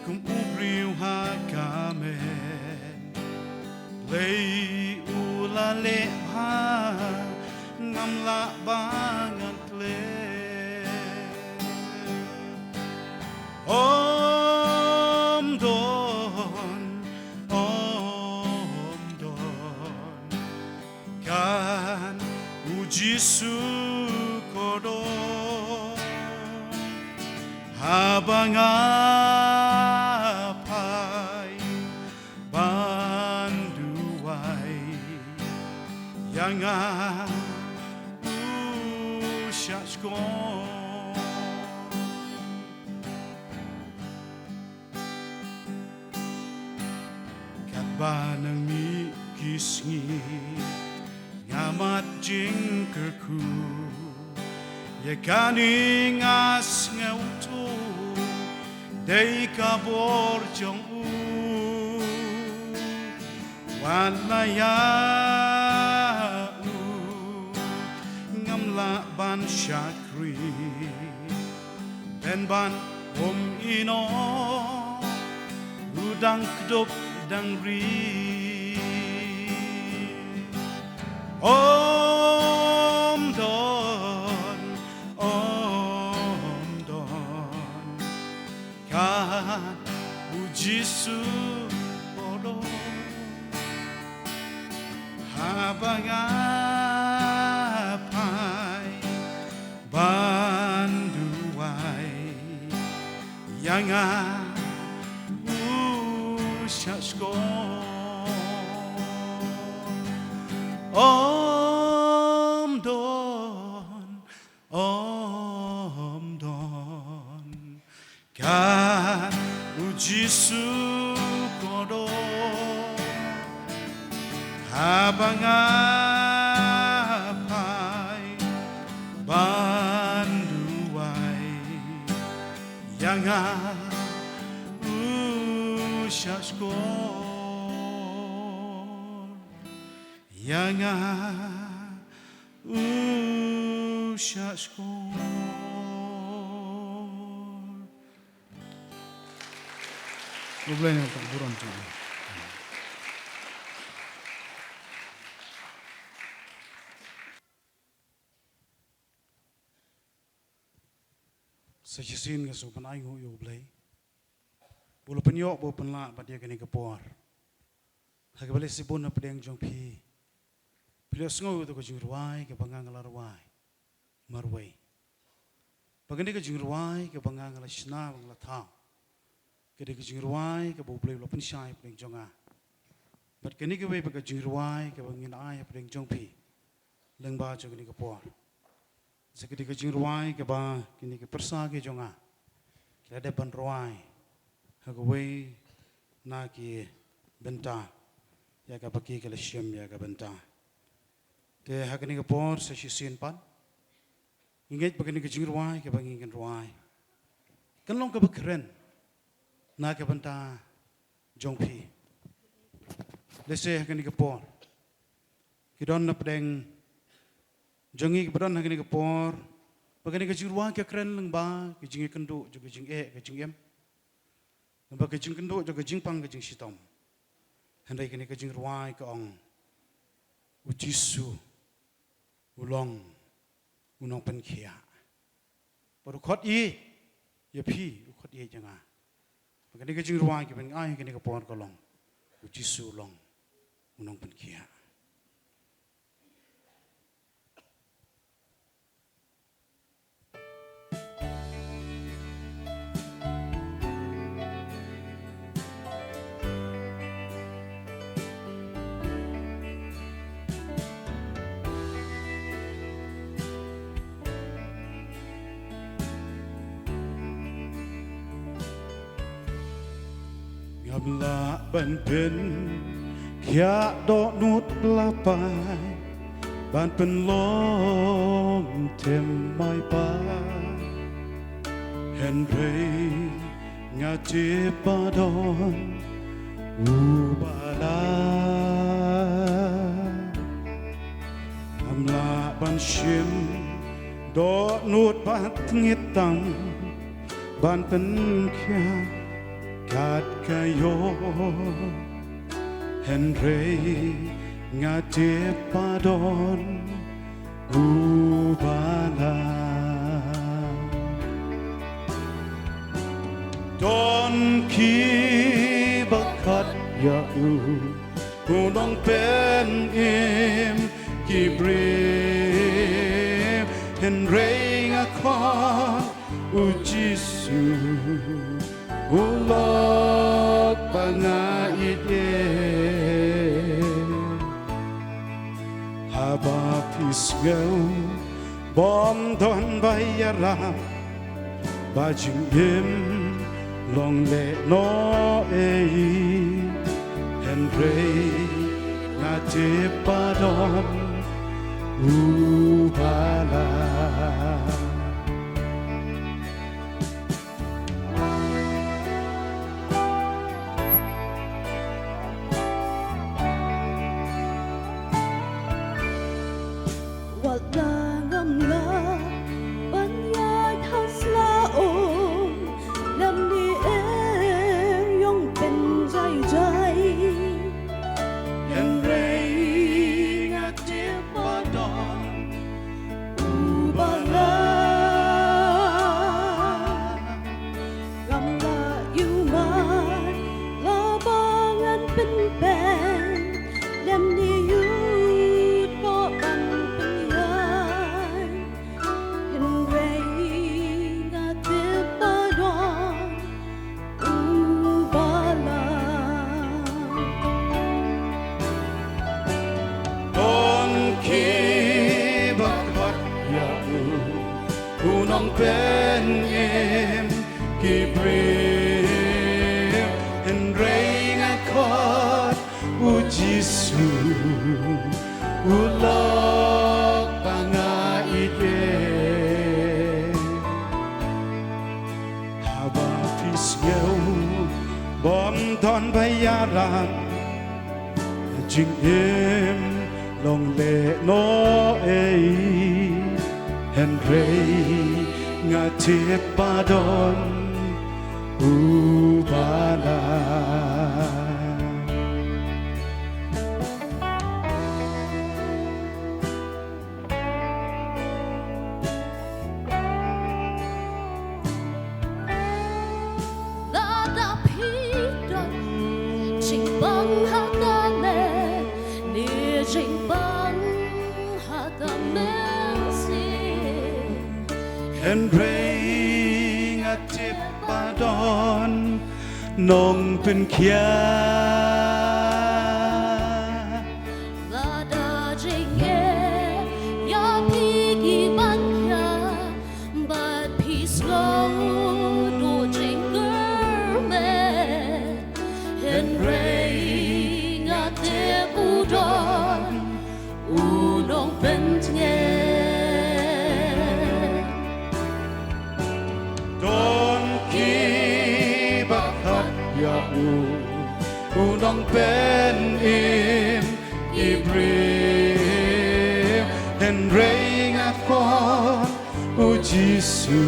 kum u briew ha ka met. Blei u la leh bha, ngam lah ba ngan klet. Ym don, ym don, kan u Jisu kordor. Haba nga phai ban duwai, ïa nga u shah shkor. Katba nang mih ki sngi, nga mad jingkyrkhu. Ïa kane nga sngewthuh dei ka bor jong u. Wat la ïa u ngam lah ban shakri, pynban ym ïehnoh u dang kdup dang rit. Ym don, ym don, kan u Jisu kordor. Haba nga phai ban duwai, ïa nga u shah shkor. Ym don, ym don, kan u Jisu kordor. Haba nga phai ban duwai, ïa nga u shah shkor. Ïa nga u shah shkor. U Blei un burom ïa phi. Sa shisien nga sngewbha ban ai nguh ïa U Blei ba u la pynïoh, ba u pynlah bad ïa kane ka por ha kaba lehse bun na pdeng jong phi, phi la sngew ïa ka jingrwai kaba nga nga la rwai marwei. Ba kane ka jingrwai kaba nga nga la shna, ba nga la thaw, ka dei ka jingrwai kaba U Blei u la pynshai hapdeng jong nga. Bad kane kawei pat ka jingrwai kaba ngin ai hapdeng jong phi lyngba jong kane ka por. Sa ka dei ka jingrwai kaba kine ki pyrsa ki jong nga ki la dep ban rwai ha kawei na ki bynta ïa kaba ki la shim ïa ka bynta. Te ha kane ka por sa shisien pat ngi ngeit ba kane ka jingrwai kaba ngi ngin rwai kan long kaba kren na ka bynta jong phi. Lehse ha kane ka por ki don na pdeng jong ngi kiba don ha kane ka por, ba kane ka jingrwai ka kren lyngba ka jingïakynduh jong ka jingeh ka jingim, lyngba ka jingkynduh jong ka jingpang ka jingshitom. Hynrei kane ka jingrwai ka ong, U Jisu u long u nongpynkhiah. Bad u khot ïeit ïa phi, u khot ïeit ïa nga. Ba kane ka jingrwai kaba ngi ai kane ka por ka long, U Jisu u long u nongpynkhiah. Ngam lah ban pynkhiah dohnud la paid ban pynlong them mai pat. Hynrei nga tip ba don uba lah. Ngam lah ban shim dohnud bad ngeit tam ban pynkhiah kat ka ïoh. Hynrei nga tip ba don uba lah. Don kiba khot ïa u, u nongpynim ki briew. Hynrei nga khot U Jisu, u lok ba nga ïeit. Haba phi sngew bym don ba ïarap, ba jingim long lehnoh ei, hynrei nga tip ba don uba lah. Wat la ngam lah ban ïaid ha sla um, lem ne em ïong pynjai jai. Hynrei nga tip ba don uba lah. Ngam lah ïohi la ba ngan pynpeng, lem ne ïoh ban pynïaid. Hynrei nga tip ba don uba lah. Don kiba khot ïa u, u nongpynim ki briew. Hynrei nga khot U Jisu, u lok ba nga ïeit. Haba phi sngew bym don ba ïarap, jingim long lehnoh ei, hynrei nga tip ba don uba lah. Bang ha ka me, ni jing bang ha ka me si. Hynrei nga tip ba don nongpynkhia. Ba da jing e, ïa phi ki ban khia, bad phi sngew duh jingkyrmen. Hynrei nga tip u don u nongpyntngen. Don kiba khot ïa u, u nongpynim Ibrahim. Hynrei nga khot u Jisu,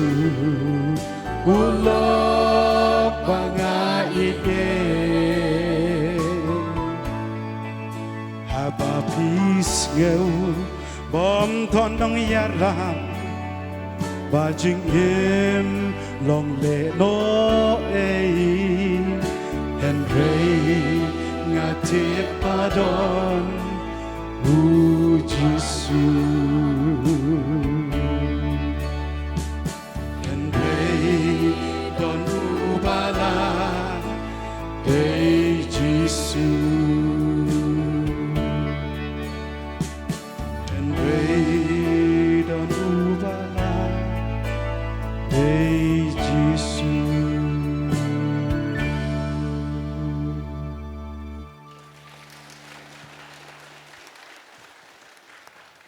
u lok ba nga ïeit. Haba phi sngew bym don nongïalam, ba jingim long lehnoh ei. Hynrei nga tip ba don u Jisu. Hynrei don uba lah, dei Jisu. Hynrei don uba lah, dei Jisu.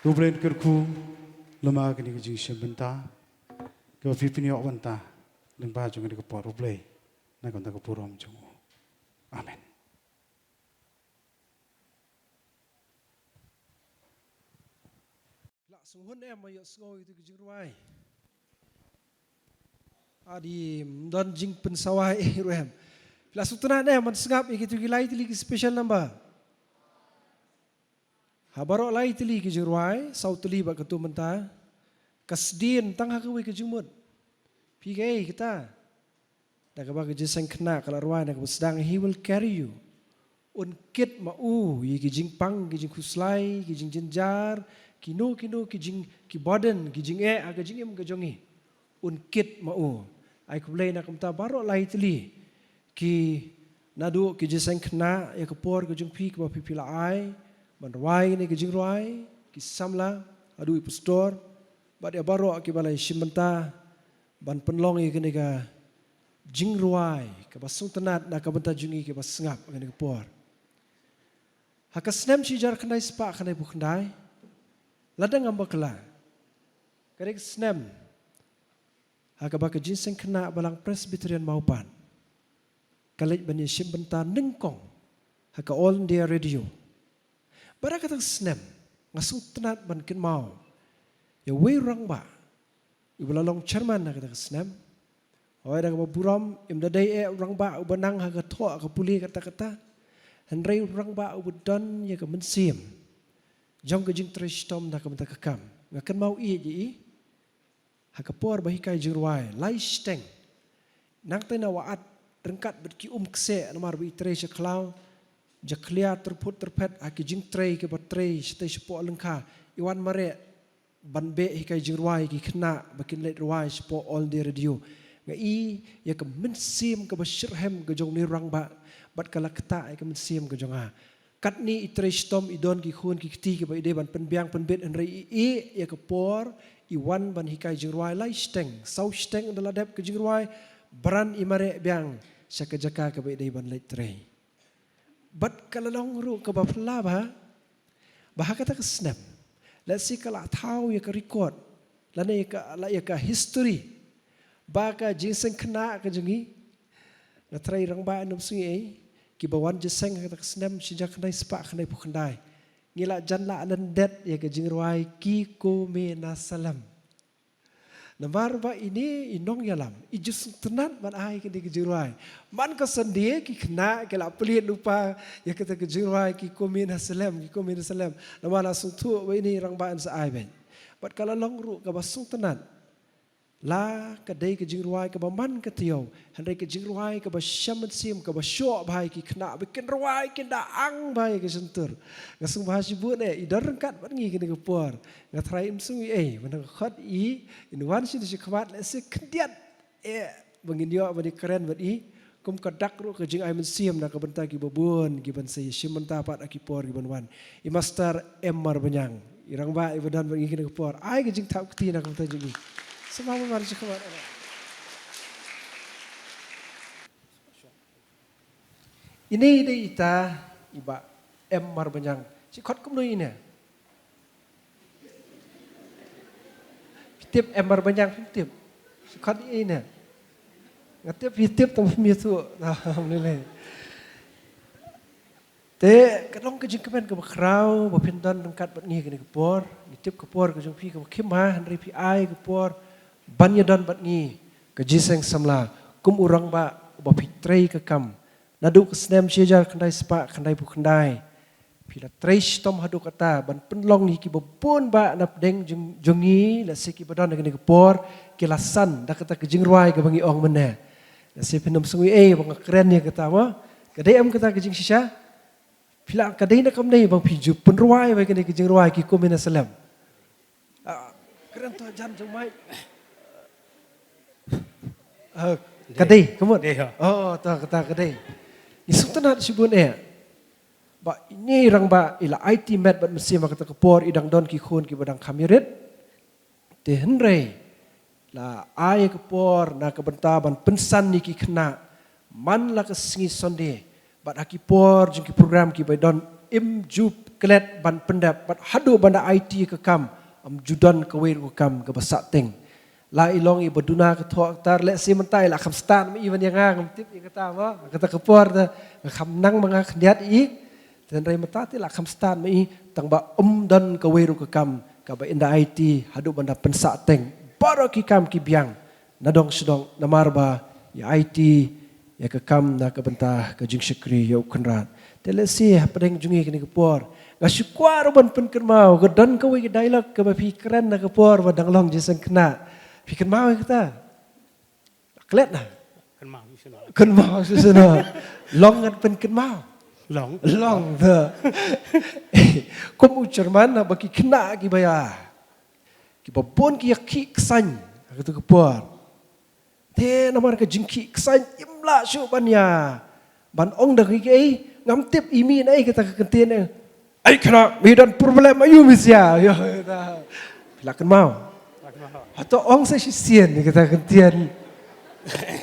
Khublei kyrkhu, lem bad kane ka jingshim bynta kaba phi pynïoh bynta lyngba jong kane ka por, U Blei un ai ka burom jong u. Amen. Phi la sngewhun em ba ïohsngew ïa kito ki jingrwai? Hato ym don jingpynsawa ei ruh em? Phi la sngewtynnat em ban sngap ïa kito ki lai tylli ki special number? Ha baroh lai tylli ki jingrwai, saw tylli bad katto mynta, ka sdien tang ha kawei ka jingmut. Phi, kaei kata? Da kaba ka jingseng khynnah ka la rwai na kaba sdang, He will carry you. Un kit ma u ïa ki jingpang, ki jingkhuslai, ki jingjynjar, kino kino ki jing, ki burden, ki jingeh ha ka jingim ka jong ngi. Un kit ma u. Ai khublei na ka bynta baroh lai tylli ki, naduh ki jingseng khynnah, ïa ka por ka jong phi kaba phi, phi la ai ban rwai ne ki jingrwai, ki samla, haduh i pastor, bad ïa baroh kiba la shim bynta ban pynlong ïa kane ka jingrwai kaba sngewtynnat na ka bynta jong ngi kiba sngap ha kane ka por. Ha ka snem shi hajar khyndai spah khyndaiphew khyndai, lada ngam bakla, ka dei ka snem ha kaba ka jingseng khynnah Balang Presbyterian Mawpat ka leit ban ïashim bynta nyngkong ha ka All India Radio. Bad ha kata ka snem nga sngewtynnat ban kynmaw ïa uwei u rangbah uba la long chairman ha kata ka snem. Hooid, da kaba burom, ym da dei eh u rangbah uba nang ha ka thoh ka pule katta katta, hynrei u rangbah uba don ïa ka mynsiem jong ka jingtrei shitom na ka bynta ka kam. Nga kynmaw ïa i ha ka por ba hikai jingrwai lai shiteng. Nangta na wah at ryngkat bad ki um kseh namar ba i trei sha khlaw, jakhlia tyrphut tyrphet ha ki jingtrei kiba trei shatei shapoh lyngkha, i wan mareh ban beh hikai jingrwai ki khynnah ba kin leit rwai shapoh All India Radio. Nga i ïa ka mynsiem kaba shitrhem ka jong une u rangbah bad ka la ktah ïa ka mynsiem ka jong nga. Katne i trei shitom, i don ki khun ki kti kiba i dei ban pynbiang pynbit, hynrei i ïeh ïa ka por i wan ban hikai jingrwai lai shiteng, saw shiteng ynda la dep ka jingrwai, bran i mareh biang sha ka jaka kaba i dei ban leit trei. Bad ka la long ruh kaba phylla bha ba ha kata ka snem, lehse ka la thaw ïa ka record lane ïa ka, la ïa ka history ba ka jingseng khynnah ka jong ngi, nga tharai rangbah ym sngew ei, kiba wan jingïaseng ha kata ka snem shi hajar khyndai spah khyndaiphew khyndai, ngi la jan la lyndet ïa ka jingrwai Ki Kmie na Salem. Namar ba ine i nongïalam i ju sngewtynnat ban ai kane ka jingrwai. Man ka Sunday ki khynnah ki la plie lypa ïa kata ka jingrwai Ki Kmie na Salem, Ki Kmie na Salem. Namar la sngewthuh ba ine i rangbah yn sa ai beit. Bad ka la long ruh kaba sngewtynnat La ka dei ka jingrwai kaba man ka taïew, hynrei ka jingrwai kaba shem mynsiem, kaba shoh bha ïa ki khynnah ba kin rwai, kin da ang bha ïa ka shyntur. Nga sngewbha shibun eh, i don ryngkat bad ngi kane ka por. Nga tharai im sngewbha ei, mynta nga khot i, in wan sha khmat lehse khyndiat eh, ba ngin ïoh ban ïakren bad i, kum ka dak ruh ka jingai mynsiem na ka bynta kiba bun kiban sa ïashim bynta pat ha ki por kiban wan. I Master M Marbaniang, i rangbah iba don bad ngi kane ka por, ai ka jingthap kti na ka bynta jong i. Sngewbha ban wan sha khmat. Ine i dei ita i Bah M Marbaniang. Shi khot kumno ine? Phi tip M Marbaniang, phim tip? Shi khot ine. Nga tip phi tip tang phim ïathuh. Alhamdulillah. Te ka long ka jingkmen kaba khraw ba phin don ryngkat bad ngi kane ka por. Ngi tip ka por ka jong phi kaba khim bha, hynrei phi ai ka por ban ïadon bad ngi ka jingïaseng samla kum u rangbah uba phi trei ka kam naduh ka snem shi hajar khyndai spah khyndai phew khyndai. Phi la trei shitom haduh katta ban pynlong ïa kiba bun bah na pdeng jong, jong ngi, lehse kiba don ha kane ka por, ki la san da kata ka jingrwai kaba ngi ong mynne. Lehse phin ym sngew ei ba nga kren ïa kata mo. Ka dei em kata ka jingshisha? Phi la, ka dei na kam dei ba phi ju pynrwai ba kane ka jingrwai ki kum ina slem. Ah, kren to jan jong mai. Ah, ka dei, ka mut? Dei, ha. Oh, to, kata ka dei. Ngi sngewtynnat shibun eh. Ba ine i rangbah i la aiti met bad mynsiem ha kata ka por, i dang don ki khun kiba dang kham ïarit. Te hynrei la ai ka por na ka bynta ban pynsan ïa ki khynnah man la ka sngi Sunday bad ha ki por jong ki program kiba don, im ju klet ban pyndep bad haduh ban da aiti ka kam, ym ju don kawei ruh ka kam kaba sah teng. La i long iba duna ka thoh ka tar, lehse mynta i la kham stad ma i ban ïa nga, ngam tip ïa kata mo, kata ka por te nga kham nang ma nga khyndiat i. Te hynrei mynta te la kham stad ma i, tangba ym don kawei ruh ka kam kaba in da aiti haduh ban da pynsah teng baroh ki kam ki biang na dong sha dong, namar ba i aiti ïa ka kam na ka bynta ka jingshakri ïa u Kynrad. Te lehse hapdeng jong ngi kane ka por nga shu kwah ruh ban pynkynmaw, ka don kawei ka dialogue kaba phi kren na ka por ba dang long jingïaseng khynnah. Phi kynmaw ïa kata? Klet na? Kynmaw shisha. Kynmaw shisha. Long ngan pynkynmaw. Long. Long te. Kum u chairman, haba ki khynnah kiba ïa, kiba bun ki ïa khih ksain ha kata ka por. Te namar ka jingkhih ksain im lah shuh ban ïa, ban ong da kiei kiei, ngam tip i mih na ei kata ka kyntien eh. Ai khynnah, mi don problem aïu mi sia. Ïa, ïa. Phi la kynmaw? Hato ong sa shisien ïa kata ka kyntien.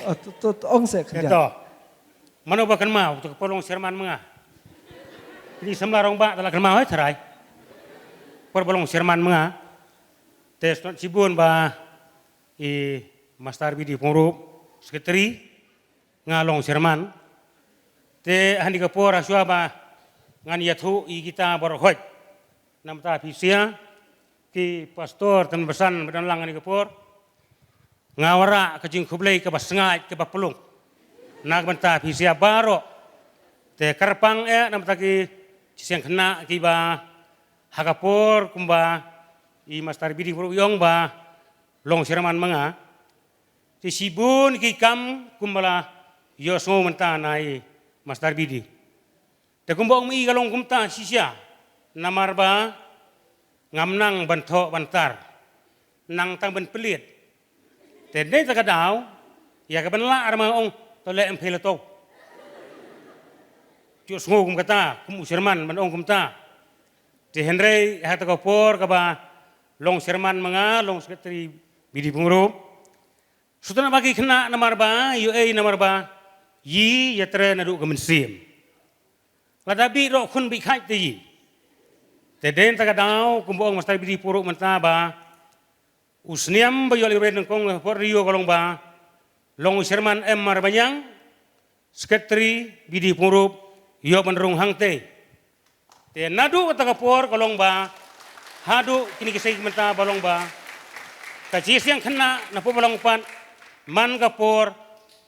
Ah, to, to, to ong sa khyndiat. Ïa to. Mano ba kynmaw, to ka por long chairman ma nga. Phi samla rangbah te la kynmaw, eh, tharai. Por ba long chairman ma nga. Te sngewbha shibun ba i Master B D Pyngrope, secretary, nga long chairman. Te ha kane ka por hashwa ba ngan ïathuh ïa kita baroh khoit, namar ta phi sia ki pastor tymmen basan ba don lang ha kane ka por, nga wanrah ka jingkhublei kaba sngaid kaba pynlong na ka bynta phi sia baroh. Te kyrpang eh namar ta ki jingïaseng khynnah kiba ha ka por kumba i Master B D Pyngrope i ong ba long chairman ma nga. Te shibun ki kam kumba la ïohsngew mynta na i Master B D. Te kumba ong ma i ka long kumta shisha, namar ba ngam nang ban thoh ban tar, nang tang ban pynleit. Te dei ta ka daw ïa ka ban lah ar ma ong to leh em phi la to. Ju sngew kum kata, kum u chairman ban ong kumta. Te hynrei ha kata ka por kaba long chairman ma nga, long secretary B D Pyngrope. Shu tang ba ki khynnah namar ba, ïoh ei namar ba, i ïatrei naduh ka mynsiem. Lada bit ruh khun bit khaid te i. Te dei ta ka daw, kumba ong Master B D Pyngrope mynta ba u snem ba ïoh leh nyngkong por ïoh ka long ba long u chairman M Marbaniang, secretary B D Pyngrope, ïoh ban rung hangtei. Te naduh kata ka por ka long ba haduh kine ki sngi mynta ba long ba ka jingïaseng khynnah na pdeng ba long pat man ka por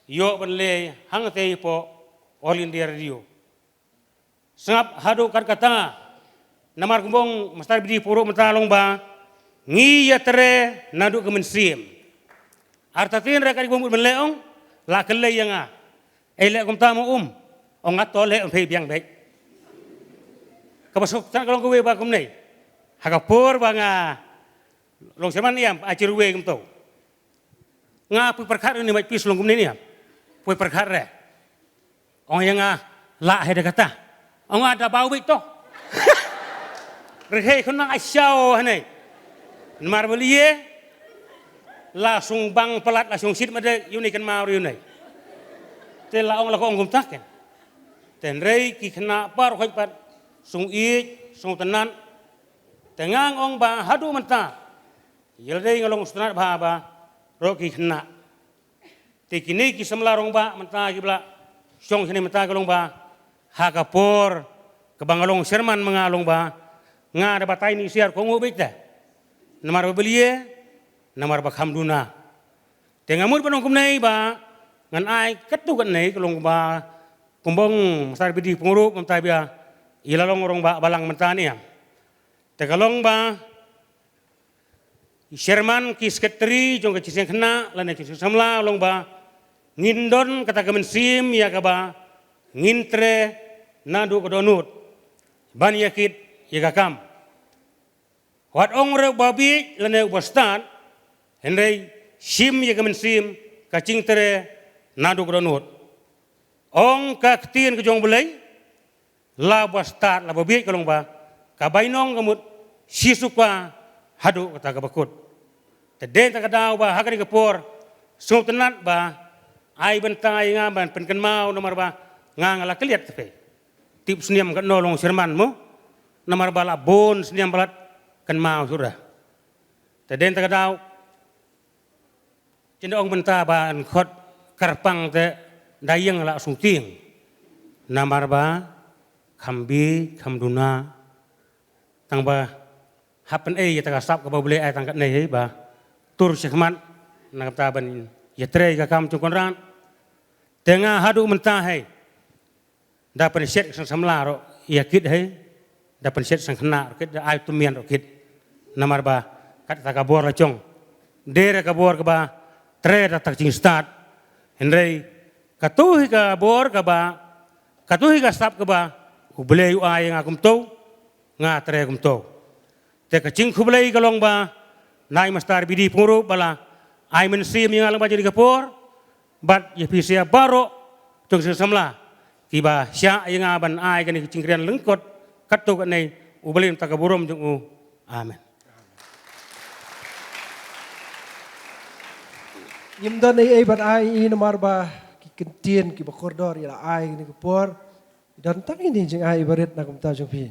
ïoh ban leh hangtei hapoh All India Radio. Sngap haduh kat kata, namar kumba ong Master B D Pyngrope mynta long ba ngi ïatrei naduh ka mynsiem. Artatien re ka dei kumno ban leh ong, la kyllei ïa nga. Ei leh kumta mo um, ong nga to leh ong phi biang beit. Kaba suk tan ka long kawei ba kumne. Ha ka por ba nga long sherman ïam, a chi ruwei kumto. Nga pyrkhat ïa une mait pis long kumne ïam. Pyrkhat re. Ong ïa nga, lah hi da kata. Ong nga da bau beit to. Rhei khun nang a shaw hanei. Namar balei la sung bang palat la sung sit made ïa une kynmaw ïa une. Te la ong la ko ong kumta ken. Te hynrei ki khynnah baroh khoit pat sung ïeit, sung tynnat. Te nga ong ba haduh mynta ïa lade nga long sngewtynnat bha baroh ki khynnah. Te kine ki samla rangbah mynta kiba la shong shane mynta ka long ba ha ka por kaba nga long sherman ma nga long ba nga da batai ni siar ko ngu beit te. Namar ba balei, namar ba kham duna. Te nga mut ban ong kumne ba ngan ai katto katne ka long ba kumba ong Master Bidi Pyngrope mynta ba ïa la long rangbah balang mynta ne. Te ka long ba ki sherman ki sekretari jong ka jingseng khynnah lane jingseng samla long ba ngin don kata ka mynsiem ïa kaba ngin trei naduh ka dohnud ban ïa kit ïa ka kam. Wat ong re uba bieit lane uba stad, hynrei shim ïa ka mynsiem ka jingtrei naduh ka dohnud. Ong ka ktien ka jong U Blei, la ba stad la ba bieit ka long ba ka bainong ka mut shisukwa haduh kata ka bakut. Te dei ta ka daw ba ha kane ka por sngewtynnat ba ai bynta ïa nga ban pynkynmaw namar ba nga nga la kylliat te phi. Tip sniam katno long sherman mo namar ba la bun sniam palat kynmaw shuh da. Te dei ta ka daw Chin ong mynta ba yn khot kyrpang te da ïeng la sngewtieng. Namar ba kham bi kham duna tang ba hap pynei ïa ta ka sap kaba U Blei ai tang katne hi ba tur shakhmat na ka bynta ban ïatrei ka kam jong Kynrad. Te nga haduh mynta hi da pynshet seng samla ruh ïa kit hi, da pynshet seng khynnah ruh kit, da ai tymmen ruh kit. Namar ba kat ta ka bor la jong. Dei re ka bor kaba trei da ta ka jingstad. Hynrei kato hi ka bor kaba, kato hi ka sap kaba U Blei u ai nga kumto, nga trei kumto. Te ka jingkhublei ka long ba na i Master Bidi Pyngrope ba la ai mynsiem ïa nga lang ba jong ka por bad ïa phi sha baroh jong seng samla kiba shah ïa nga ban ai kane ka jingkren lyngkot katto katne. U Blei un ta ka burom jong u. Amen. Ngim don ei ei ban ai i namar ba ki kyntien kiba kordor ïa la ai kane ka por. Don tang ine jingai iba rit na ka bynta jong phi.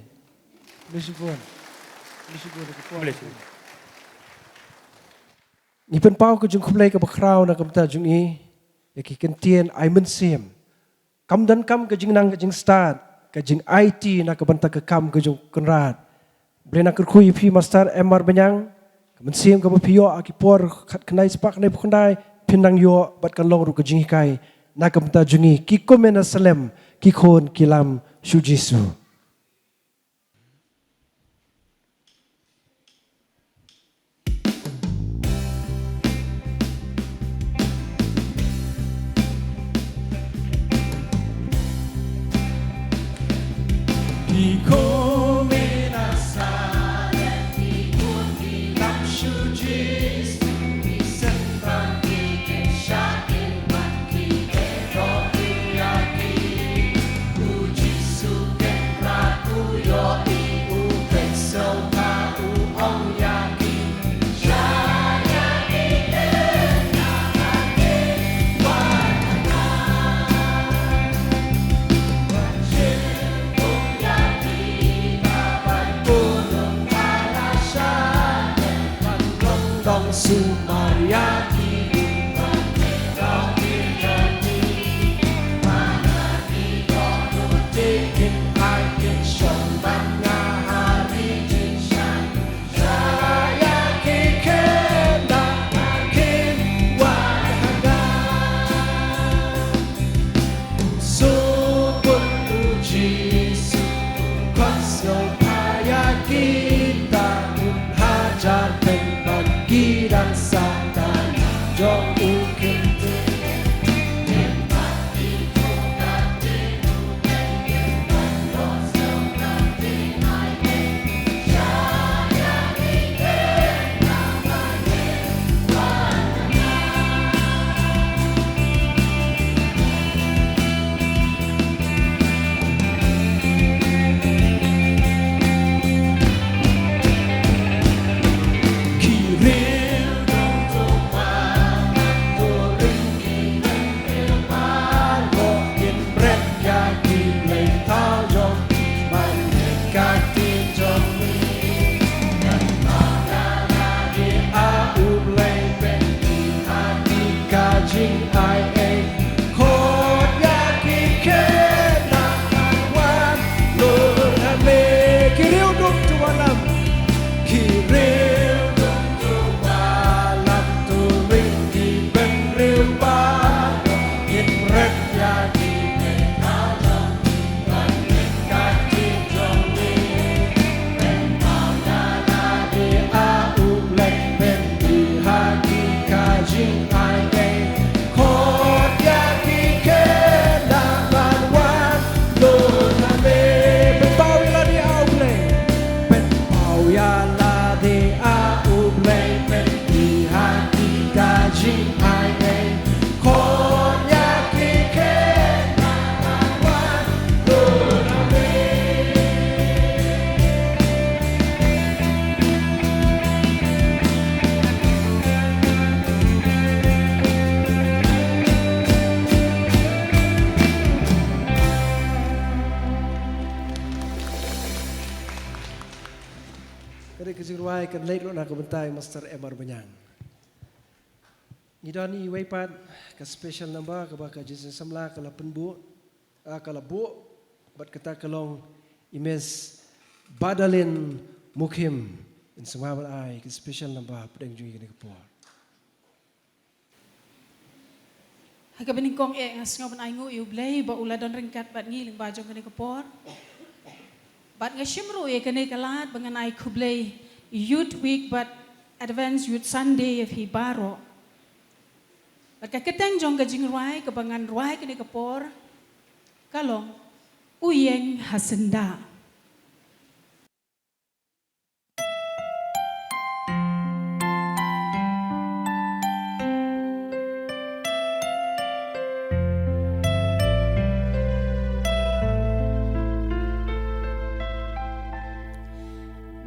Khublei shibun. Khublei shibun. Khublei shibun. Ngi pynpaw ka jingkhublei kaba khraw na ka bynta jong i ïa ki kyntien ai mynsiem. Kam donkam ka jingnang ka jingstad, ka jingaiti na ka bynta ka kam ka jong Kynrad. Blei na kyrkhu ïa phi Master M R Baniang, ka mynsiem kaba phi ïoh ha ki por khatkhyndai spah khyndai phew khyndai, phin nang ïoh bad kan long ruh ka jinghikai na ka bynta jong ngi ki kmen na slem, ki khun ki lam sha u Jisu. Ka jingrwai kan leit ruh na ka bynta i Master M R Banyang. Ngi don iwei pat ka special number kaba ka Jingïaseng Samla ka la pynbuh, ah, ka la buh, bad kata ka long i Miss Badalin Mukhim. Yn sngewbha ban ai ka special number hapdeng jong ngi kane ka por. Ha kaba nyngkong eh nga sngew ban ai nguh ïa U Blei ba u la don ryngkat bad ngi lyngba jong kane ka por. Bad nga shim ruh ïa kane ka lad ba ngan ai khublei Youth Week bad Advance Youth Sunday ïa phi baroh. Bad ka kyrteng jong ka jingrwai kaba ngan rwai kane ka por ka long U Ïeng ha Syndah.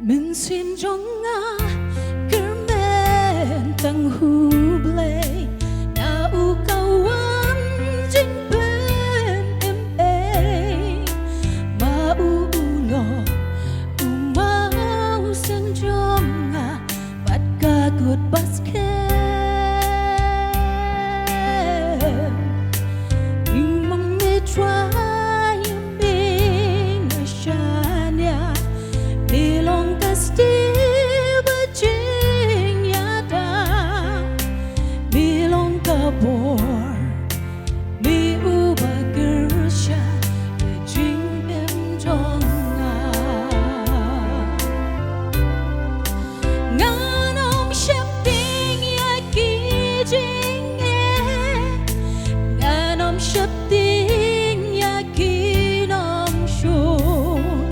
Mynsiem jong nga kyrmen tang ha U Blei, na u ka wan jingpynim ei, ma u u long u mawsiang jong nga, bad ka kut ba skhem. Ïa ma me Trai ïa me nga shaniah, me long ka stieh ba jingïada, me long ka bor, me uba kyrshan ïa jingim jong nga. Ngan ym sheptieng ïa ki jingeh, ngan ym sheptieng ïa ki nongshun.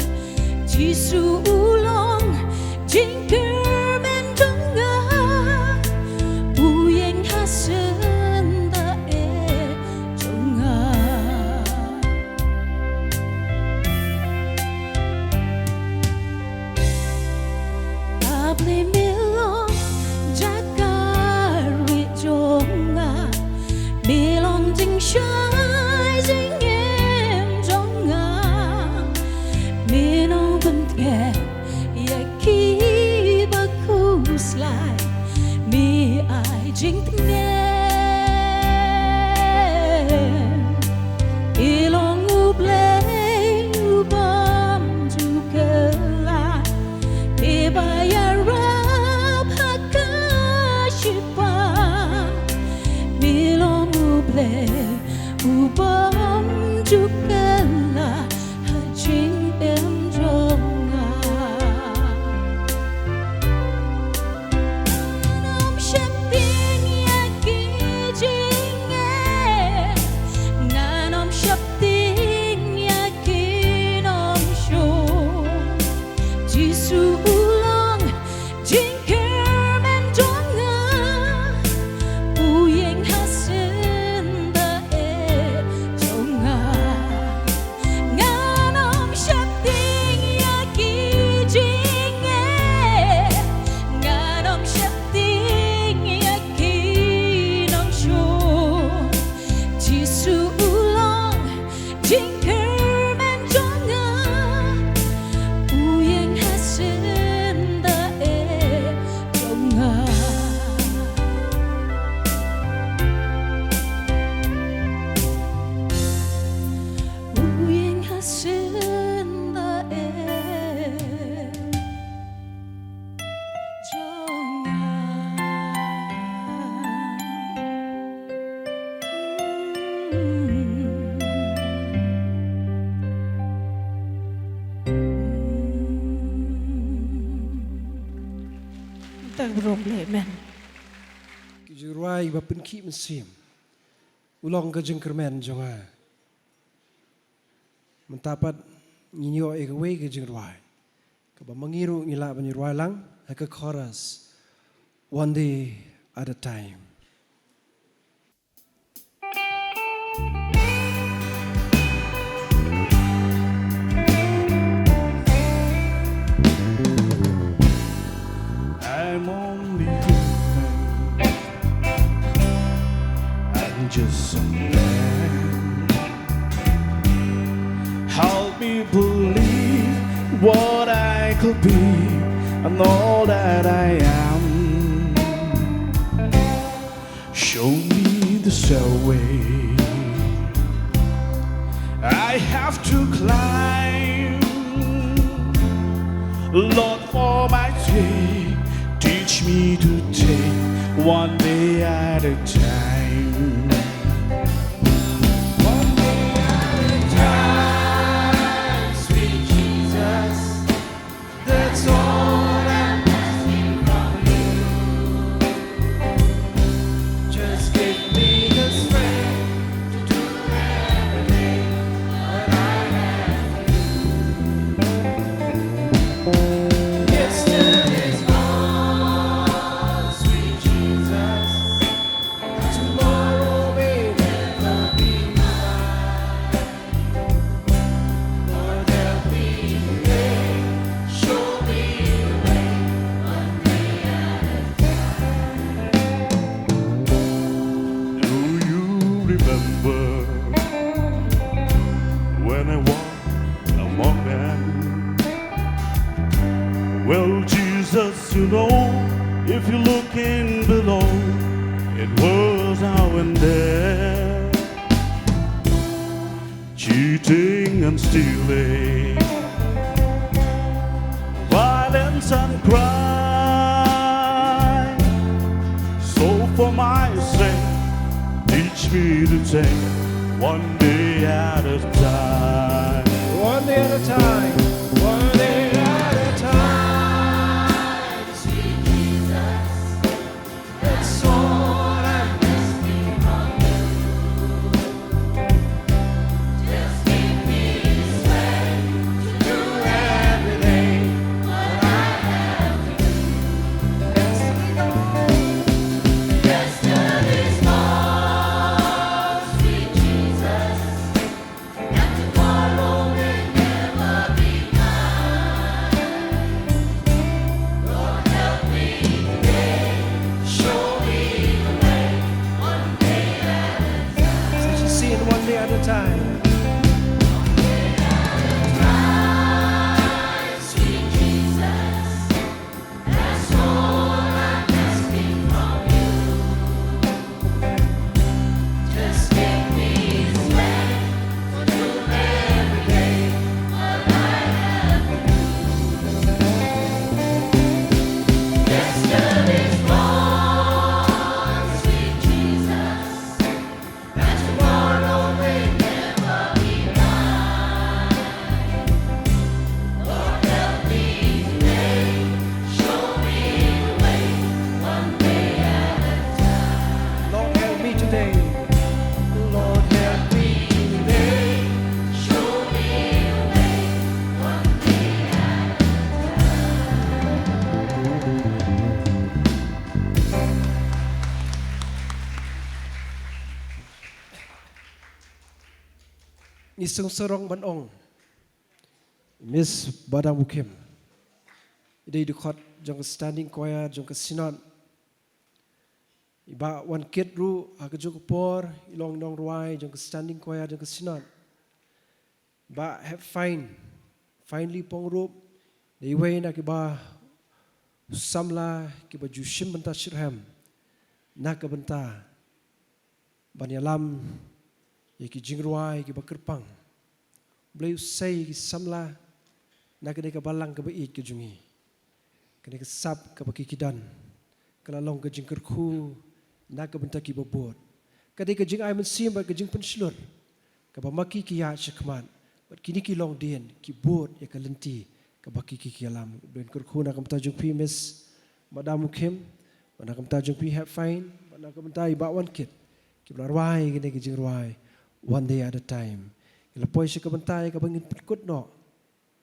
Jisu u long jingkyrmen jong nga, u ïeng ha syndah eh jong nga. A Blei me long jaka rieh jong nga, me long jingshai jingim jong nga, me nongpyntngen ïa kiba khuslai, me ai jingtngen. Me long U Blei u bym ju kylla, me ba ïarap ha ka shipa, me long U Blei u bym ju kylla ha jingim jong nga. Ngan ym sheptieng ïa ki jingeh, ngan ym sheptieng ïa ki nongshun. Jisu u long jingkyrmen jong nga, u ïeng ha syndah eh jong nga. Ngan ym sheptieng ïa ki jingeh, ngan ym sheptieng ïa ki nongshun. Jisu u long jingkyrmen jong nga, u ïeng ha syndah eh jong nga. U ïeng ha syndah eh jong nga. Tang brong le men. Ki jingrwai ba pynkhih mynsiem. U long ka jingkyrmen jong nga. Mynta pat ngin ïoh ïa kawei ka jingrwai kaba ma ngi ruh ngi lah ban ïa rwai lang ha ka chorus, One Day at a Time. I'm only human. I'm just a man. Help me believe what I could be. and all that I am. Show me the stairway I have to climb, Lord, for my sake. Teach me to take one day at a time. One day at a time, sweet Jesus. That's all I'm asking from you. Just give me the strength to do everything that I have to do. Yesterday's gone, sweet Jesus. Tomorrow may never be mine. Lord, help me today. Show me the way, one day at a time. Do you remember when I walked among them? Well, Jesus, you know, if you're looking below, it was I and there. Cheating and stealing, violence and crime. So for my sake, teach me to take one day at a time. One day at a time. One day at a time. Sweet Jesus. That's all I'm asking from you. Just give me the strength to do everything that I have to do. Yesterday's gone, sweet Jesus. And tomorrow may never be mine. Lord, help me today. Show me the way. One day at a time. Such a scene, one day at a time. One day at a time, sweet Jesus. That's all I'm asking from you. Just give me strength to do everything that I have to do. Yesterday's gone, sweet Jesus. And tomorrow may never be mine. Lord, help me today. Show me the way, one day at a time. Lord, help me today. Lord, help me today. Show me the way, one day at a time. Ngi sngewsarong ban ong, Miss Badam Mukhim, i dei i dkhot jong ka Standing Choir jong ka Synod. I Bah Wankit ruh ha kajuh ka por i long i nongrwai jong ka Standing Choir jong ka Synod. Bah Hepfine, Finely Pyngrope, dei iwei na kiba samla kiba ju shim bynta shitrhem na ka bynta ban ïalam ïa ki jingrwai kiba kyrpang. U Blei u sei ïa ki samla na kane ka balang kaba ïeit ka jong ngi. Kane ka sap kaba ki ki don ka la long ka jingkyrkhu na ka bynta kiba bud. Ka dei ka jingai mynsiem bad ka jingpynshlur kaba ma ki ki ïaid shakhmat bad kine ki longdien ki bud ïa ka lynti kaba ki ki ki ïalam. U Blei un kyrkhu na ka bynta jong phi Miss Madam Mukhim, bad na ka bynta jong phi Hepfine, bad na ka bynta i Bah Wankit, kiba la rwai kane ka jingrwai One Day at a Time. Ngi la poi sha ka bynta ïa kaba ngin pynkut noh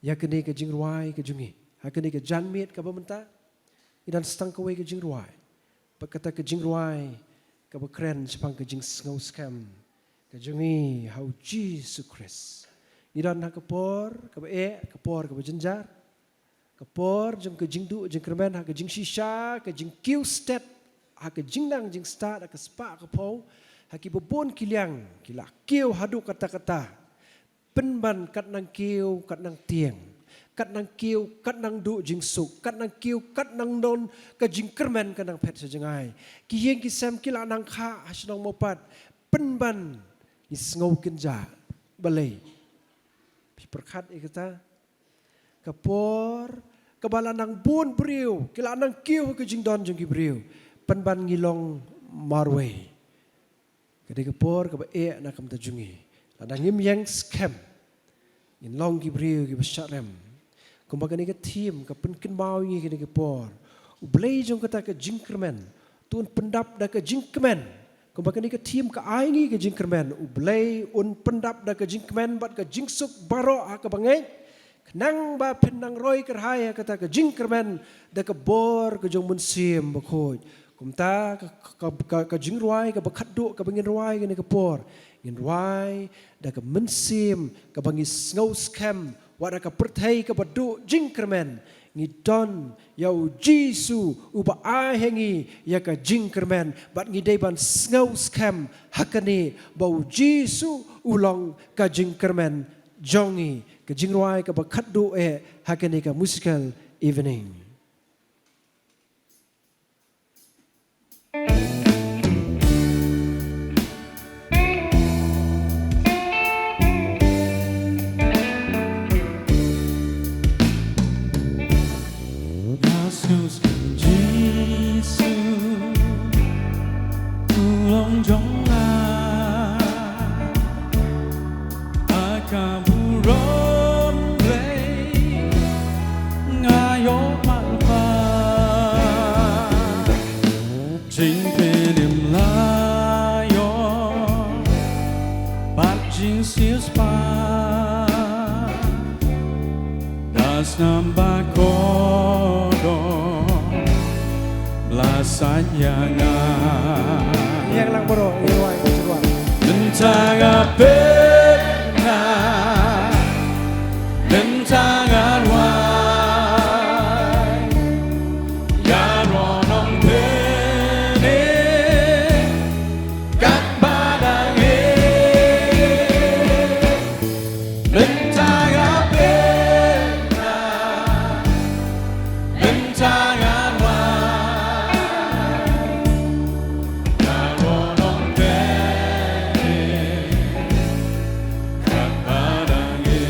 ïa kane ka jingrwai ka jong ngi ha kane ka janmiet kaba mynta. Ngi don sa tang kawei ka jingrwai, bad kata ka jingrwai kaba kren shaphang ka jingsngewskhem ka jong ngi ha U Jisu Khrist. Ngi don ha ka por kaba eh, ka por kaba jynjar, ka por jong ka jingduh jingkyrmen, ha ka jingshisha, ka jingkiew stet, ha ka jingnang jingstad, ha ka spah ka phew, ha kiba bun ki liang ki la kiew haduh katta katta. Pynban kat nang kiew kat nang tieng, Kat nang kiew, kat nang duh jingsuk, kat nang kiew, kat nang don ka jingkyrmen ka nang phet sha jngai. Ki ïing ki sem ki la nang kha ha shnong Mawpat, pynban ngi sngew kynjah. Balei? Phi pyrkhat ïa kata? Ka por kaba la nang bun briew, ki la nang kiew ha ka jingdon jong ki briew, pynban ngi long marwei. Ka dei ka por kaba eh na ka bynta jong ngi. Lada ngim ïeng skhem, ngin long ki briew kiba shah rem. Kumba kane ka theme ka pynkynmaw ïa ngi kane ka por, U Blei jong kata ka jingkyrmen, to un pyndap da ka jingkmen. Kumba kane ka theme ka ai ngi ka jingkyrmen, U Blei un pyndap da ka jingkmen bad ka jingsuk baroh ha kaba ngeit, khnang ba phin nang roi kyrhai ha kata ka jingkyrmen da ka bor ka jong U Mynsiem Bakhuid. Kumta ka, ka, ka, ka jingrwai kaba khatduh kaba ngin rwai kane ka por, ngin rwai da ka mynsiem kaba ngi sngew skhem, wat da ka pyrthei kaba duh jingkyrmen. Ngi don ïa U Jisu uba ai ha ngi ïa ka jingkyrmen, bad ngi dei ban sngew skhem ha kane ba U Jisu u long ka jingkyrmen jong ngi. Ka jingrwai kaba khatduh eh ha kane ka musical evening. Nga sngew skhem Jisu u long jong nga. Ha ka burom Blei nga ïoh marpa. Jingpynim la ïoh bad jingsiewspah. Da snam ba kordor la sait ïa nga. Ïeng lang baroh, ïeng lang baroh. Mynta nga pyrkhat, mynta nga rwai. Ïa ro nongpynim katba dang eh. Mynta nga pyrkhat, mynta nga rwai. Ïa ro nongpynim katba dang eh.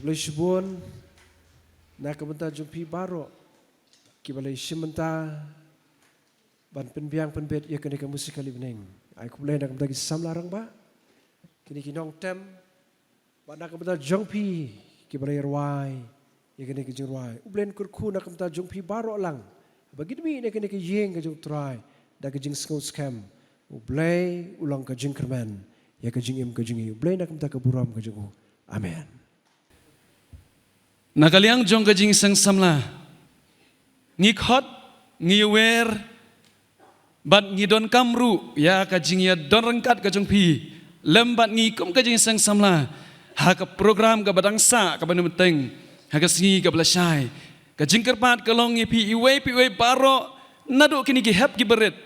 Khublei shibun na ka bynta jong phi baroh kiba la ïashim bynta ban pynbiang pynbit ïa kane ka musical evening. Ai khublei na ka bynta ki samla rangbah, kine ki nongtem, bad na ka bynta jong phi kiba la ïarwai ïa kane ka jingrwai. U Blei un kyrkhu na ka bynta jong phi baroh lang ba ngin mih na kane ka ïing ka jong U Trai da ka jingsngew skhem. U Blei u long ka jingkyrmen ïa ka jingim ka jong ngi. U Blei na ka bynta ka burom ka jong u. Amen. Na ka liang jong ka jingseng samla, ngi khot, ngi ïawer bad ngi donkam ruh ïa ka jingïadon ryngkat ka jong phi lem bad ngi kum ka jingseng samla ha ka program kaba dang sah kaba nyngkong ha ka sngi kaba la shai. Ka jingkyrpad ka long ïa phi iwei pa iwei baroh, naduh kine ki hep ki barit,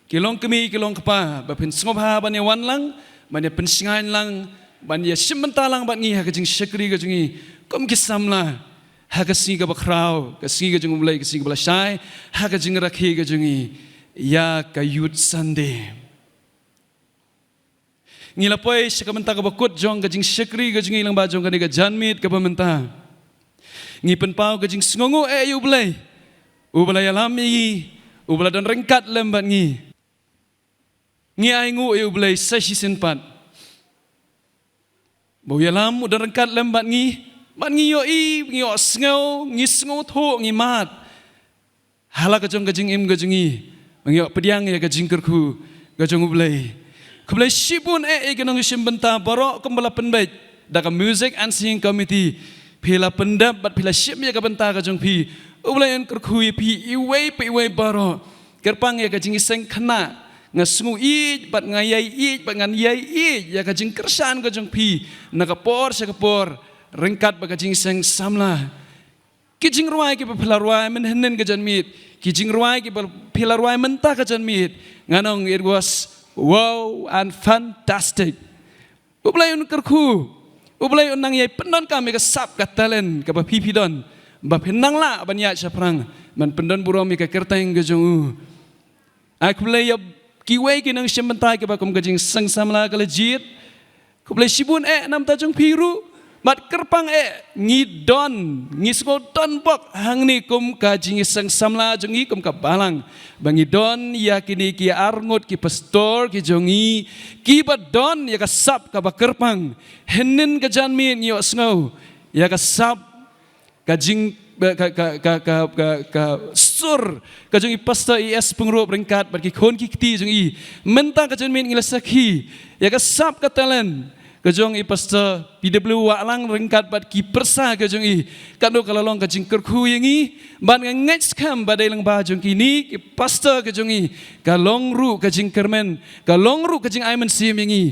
ki long kmie ki long kpa, ba phin sngewbha ban ïawan lang, ban ïa pynshngaiñ lang, ban ïa shim bynta lang bad ngi ha ka jingshakri ka jong ngi kum ki samla ha ka sngi kaba khraw, ka sngi ka jong U Blei, ka sngi kaba la shai ha ka jingrakhe ka jong ngi ïa ka Youth Sunday. Ngi la poi sha ka bynta kaba kut jong ka jingshakri ka jong ngi lyngba jong kane ka janmiet kaba mynta. Ngi pynpaw ka jingsngewnguh eh ïa U Blei uba la ïalam ïa ngi, uba la don ryngkat lem bad ngi. Ngi ainguh ïa U Blei sa shisien pat ba u ïalam, u don ryngkat lem bad ngi, bad ngi ïohi, ngi ïohsngew, ngi sngewthuh, ngi mad ha la ka jong ka jingim ka jong ngi ba ngi ïoh pdiang ïa ka jingkyrkhu ka jong U Blei. Khublei shibun eh ïa ki nongshim bynta baroh kumba la pynbeit da ka Music and Singing Committee. Phi la pyndep bad phi la shim ïa ka bynta ka jong phi. U Blei un kyrkhu ïa phi iwei pa iwei baroh. Kyrpang ïa ka jingïaseng khynnah, nga sngew ïeit bad nga ïai ïeit bad ngan ïai ïeit ïa ka jingkyrshan ka jong phi na ka por sha ka por ryngkat bad ka jingïaseng samla. Ki jingrwai kiba phi la rwai mynhynnin ka janmiet, ki jingrwai kiba phi la rwai mynta ka janmiet, ngan ong it was wow and fantastic. U Blei un kyrkhu, U Blei un nang ïai pyndonkam ïa ka sap ka talent kaba phi phi don, ba phin nang lah ban ïaid shaphrang ban pyndon burom ïa ka kyrteng ka jong u. Ai khublei ïa kiwei ki nongshim bynta kiba kum ka jingseng samla ka la jied. Khublei shibun eh na ka bynta jong phi ruh. Bad kyrpang eh ngi don, ngi sngewdon bok hangne kum ka jingseng samla jong ngi kum ka balang, ba ngi don ïa kine ki arngut ki pastor ki jong ngi kiba don ïa ka sap kaba kyrpang. Hynnin ka janmiet ngi ïohsngew ïa ka sap, ka jing, ka, ka sur ka jong i Pastor E S Pyngrope ryngkat bad ki khun ki kti jong i. Mynta ka janmiet ngi la sakhi ïa ka sap ka talent ka jong i Pastor P W Wahlang ryngkat bad ki pyrsa ka jong i. Katno ka la long ka jingkyrkhu ïa ngi, bad nga ngeit skhem ba dei lyngba jong kine ki pastor ka jong i ka long ruh ka jingkyrmen, ka long ruh ka jingai mynsiem ïa ngi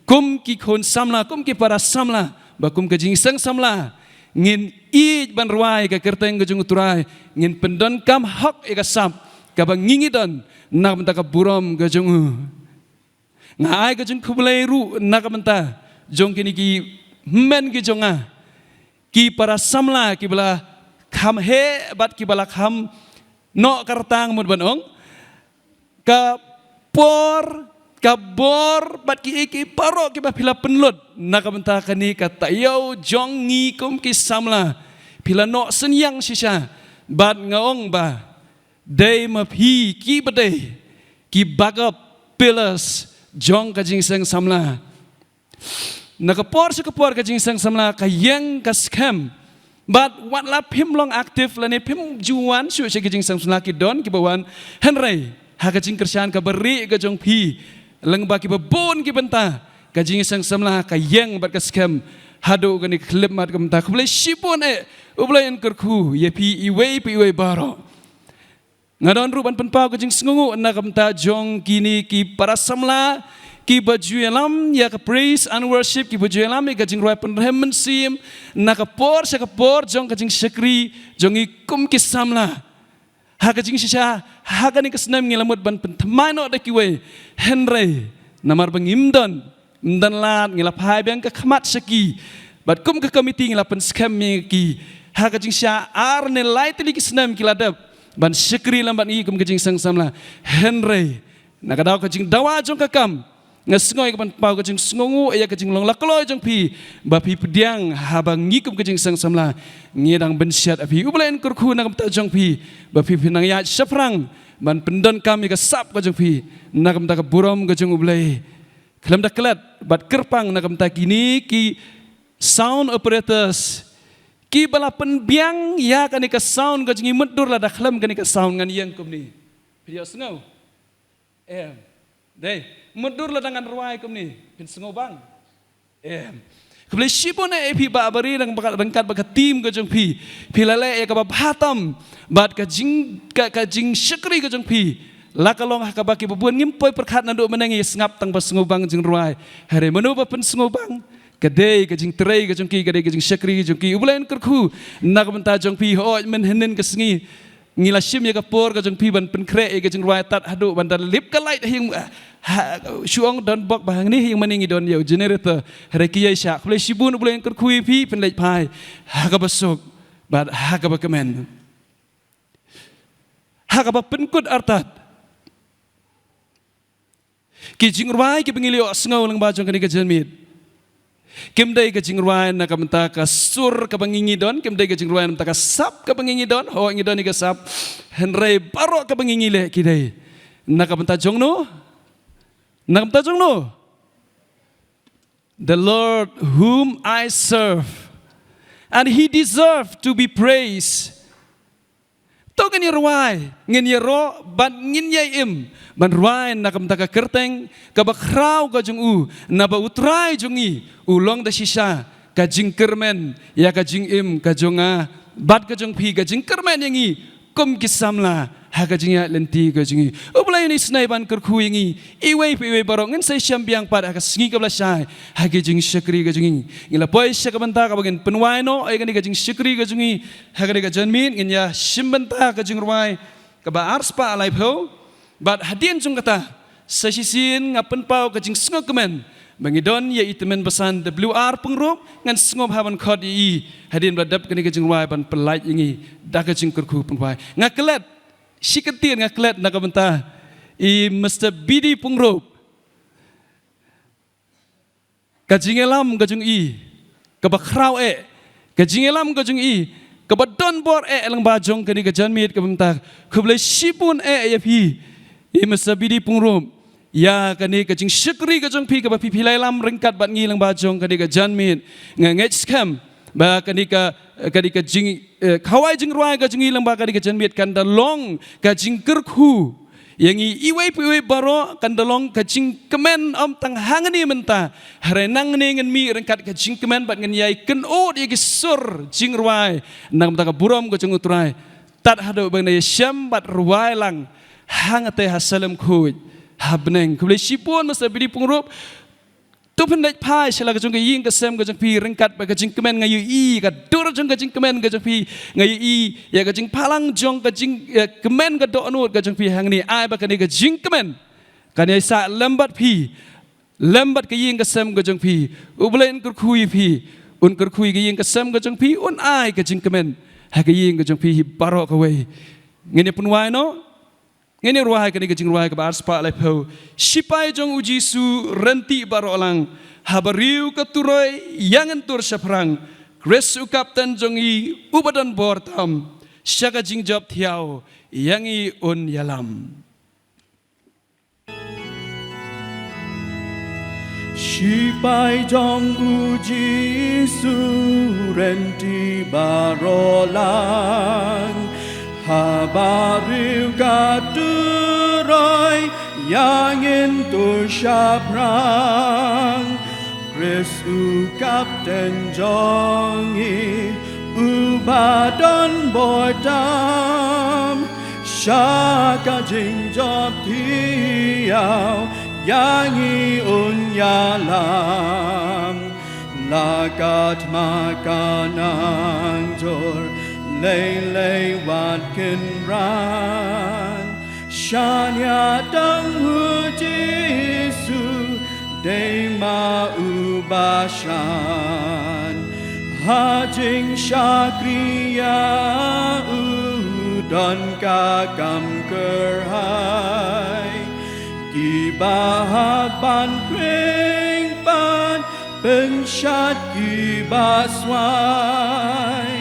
kum ki khun samla, kum ki para samla, ba kum ka jingseng samla ngin ïeit ban rwai ka kyrteng ka jong U Trai, ngin pyndonkam hok ïa ka sap kaba ngi ngi don na ka bynta ka burom ka jong u. Nga ai ka jingkhublei ruh na ka bynta jong kine ki hynmen ki jong nga, ki para samla kiba la kham heh bad kiba la kham noh kyrteng, mut ban ong, ka por, ka bor bad kiei kiei baroh kiba phi la pynlut na ka bynta kane ka taïew jong ngi kum ki samla, phi la noh synñiang shisha. Bad nga ong ba dei ma phi kiba dei ki backup pillars jong ka jingseng samla. Na ka por sha ka por ka jingseng samla ka ïeng ka skhem Bad wat la phim long active lane phim ju wan shuh sha ki jingseng samla, ki don kiba wan. Hynrei ha ka jingkyrshan kaba rieh ka jong phi, lyngba kiba bun ki bynta, ka jingseng samla ka ïeng bad ka skhem haduh kane ka khyllipmat ka bynta. Khublei shibun eh, U Blei un kyrkhu ïa phi iwei pa iwei baroh. Nga don ruh ban pynpaw ka jingsngewnguh na ka bynta jong kine ki para samla kiba ju ïalam ïa ka praise and worship, kiba ju ïalam ïa ka jingrwai pynrhem mynsiem na ka por sha ka por jong ka jingshakri jong ngi kum ki samla. Ha ka jingshisha ha kane ka snem ngi la mut ban pynthymmai noh da kiwei, hynrei namar ba ngim don, ym don lad, ngi la phai biang ka khmat sha ki. Bad kum ka komiti ngi la pynskhem ïa ki. Ha ka jingshisha ar ne lai tylli ki snem ki la dep ban shakri lem bad ngi kum ka jingseng samla. Hynrei na ka daw ka jingdawa jong ka kam, nga sngew ïa ka ban paw ka jingsngewnguh ïa ka jinglong la kloi jong phi, ba phi pdiang haba ngi kum ka jingseng samla ngi dang bynshet ha phi. U Blei un kyrkhu na ka bynta jong phi, ba phi phin nang ïaid shaphrang ban pyndonkam ïa ka sap ka jong phi na ka bynta ka burom ka jong U Blei. Khlem da klet bad kyrpang na ka bynta kine ki sound operators kiba la pynbiang ïa kane ka sound ka jong ngi. Mutdur lada khlem kane ka sound ngan ïeng kumne. Phi ïohsngew? Em. Dei, mutdur lada ngan rwai kumne, phin sngew bang? Em. Khublei shibun eh ïa phi Bah Bari, ryngkat bad ka team ka jong phi. Phi la leh ïa kaba bha tam bad ka jing, ka, ka jingshakri ka jong phi la ka long ha kaba kiba bun ngim poi pyrkhat naduh mynne, ngi sngap tang ba sngew bang jingrwai. Hynrei mano ba pynsngew bang? Ka dei ka jingtrei ka jong ki, ka dei ka jingshakri ka jong ki. U Blei un kyrkhu na ka bynta jong phi. Hooid, mynhynnin ka sngi ngi la shim ïa ka por ka jong phi ban pynkhreh ïa ka jingrwai tad haduh ban da lip ka light ha ïing, ha, shu ong don bok ba hangne ha ïing mane ngi don ïa u generator. Hynrei ki ïaishah. Khublei shibun, U Blei un kyrkhu ïa phi, phin leit phai ha kaba suk bad ha kaba kmen, ha kaba pynkut artat. Ki jingrwai kiba ngi la ïohsngew lyngba jong kane ka janmiet, kim dei ka jingrwai na ka bynta ka sur kaba ngi ngi don, kim dei ka jingrwai na ka bynta ka sap kaba ngi ngi don. Hooid, ngi don ïa ka sap, hynrei baroh kaba ngi ngi leh ki dei na ka bynta jong no? Na ka bynta jong no? The Lord whom I serve, and he deserve to be praised. To ngin ïa rwai, ngin ïaroh bad ngin ïa im ban rwai na ka bynta ka kyrteng kaba khraw ka jong u, naba U Trai jong ngi u long da shisha ka jingkyrmen ïa ka jingim ka jong nga bad ka jong phi, ka jingkyrmen ïa ngi kum ki samla ha ka jingïaid lynti ka jong ngi. U Blei un isynei ban kyrkhu ïa ngi iwei pa iwei baroh. Ngin sa ïashem biang pat ha ka sngi kaba la shai ha ka jingshakri ka jong ngi. Ngi la poi sha ka bynta kaba ngin pynwai noh ïa kane ka jingshakri ka jong ngi ha kane ka janmiet. Ngin ïashim bynta ka jingrwai kaba arspah laiphew. Bad hadien jong kata, sa shisien nga pynpaw ka jingsngewkmen ba ngi don ïa i tymmen basan W R Pyngrope. Ngan sngewbha ban khot ïa i hadien ba la dep kane ka jingrwai ban pyllait ïa ngi da ka jingkyrkhu pynrwai. Nga klet shi kyntien, nga klet na ka bynta i Mister B D Pyngrope. Ka jingïalam ka jong i kaba khraw eh, ka jingïalam ka jong i kaba don bor eh lyngba jong kane ka janmiet kaba mynta. Khublei shibun eh ïa phi i Mister B D Pyngrope, ïa kane ka jingshakri ka jong phi kaba phi, phi la ïalam ryngkat bad ngi lyngba jong kane ka janmiet. Nga ngeit skhem ba kane ka, kane ka jing, eh, khawai jingrwai ka jong ngi lyngba kane ka janmiet kan da long ka jingkyrkhu ïa ngi iwei pa iwei baroh, kan da long ka jingkmen ym tang hangne mynta, hynrei nangne ngin mih ryngkat ka jingkmen bad ngin ïai kynud ïa ki sur jingrwai na ka bynta ka burom ka jong U Trai. Tad haduh ba ngin ïashem bad rwai lang hangtei ha Salem Khuid ha bneng. Khublei shibun Mister B D Pyngrope. To phin leit phai sha la ka jong ka ïing ka sem ka jong phi ryngkat bad ka jingkmen. Nga ïohi ka dur jong ka jingkmen ka jong phi, nga ïohi ïa ka jingphalang jong ka jing, ïa kmen ka dohnud ka jong phi hangne. Ai ba kane ka jingkmen kan ïai sah lem bad phi, lem bad ka ïing ka sem ka jong phi. U Blei un kyrkhu ïa phi, un kyrkhu ïa ka ïing ka sem ka jong phi, un ai ka jingkmen ha ka ïing ka jong phi hi baroh kawei. Ngin ïa pynwai noh. Ngin ïa rwai kane ka jingrwai kaba arspah laiphew. Shipai jong U Jisu, ryntih baroh lang, haba riew ka turoi ïa ngin tur shaphrang. Khrist u Kapten jong ngi uba don bor tam, sha ka jingjop thiaw ïa ngi un ïalam. Shipai jong u Jisu rynti baroh lang, ha ba riew ka turoi ïa ngin tur shaphrang. Khrist u Kapten jong ngi, uba don bor tam, sha ka jingjop thiaw ïa ngi un ïalam. La ka thma ka nang jur, lei lei wat kynran, shaniah tang u Jisu, dei ma u Bashan. Ha jingshakri ïa u don ka kam kyrhai, kiba hap ban khring pat pynshad kiba swai.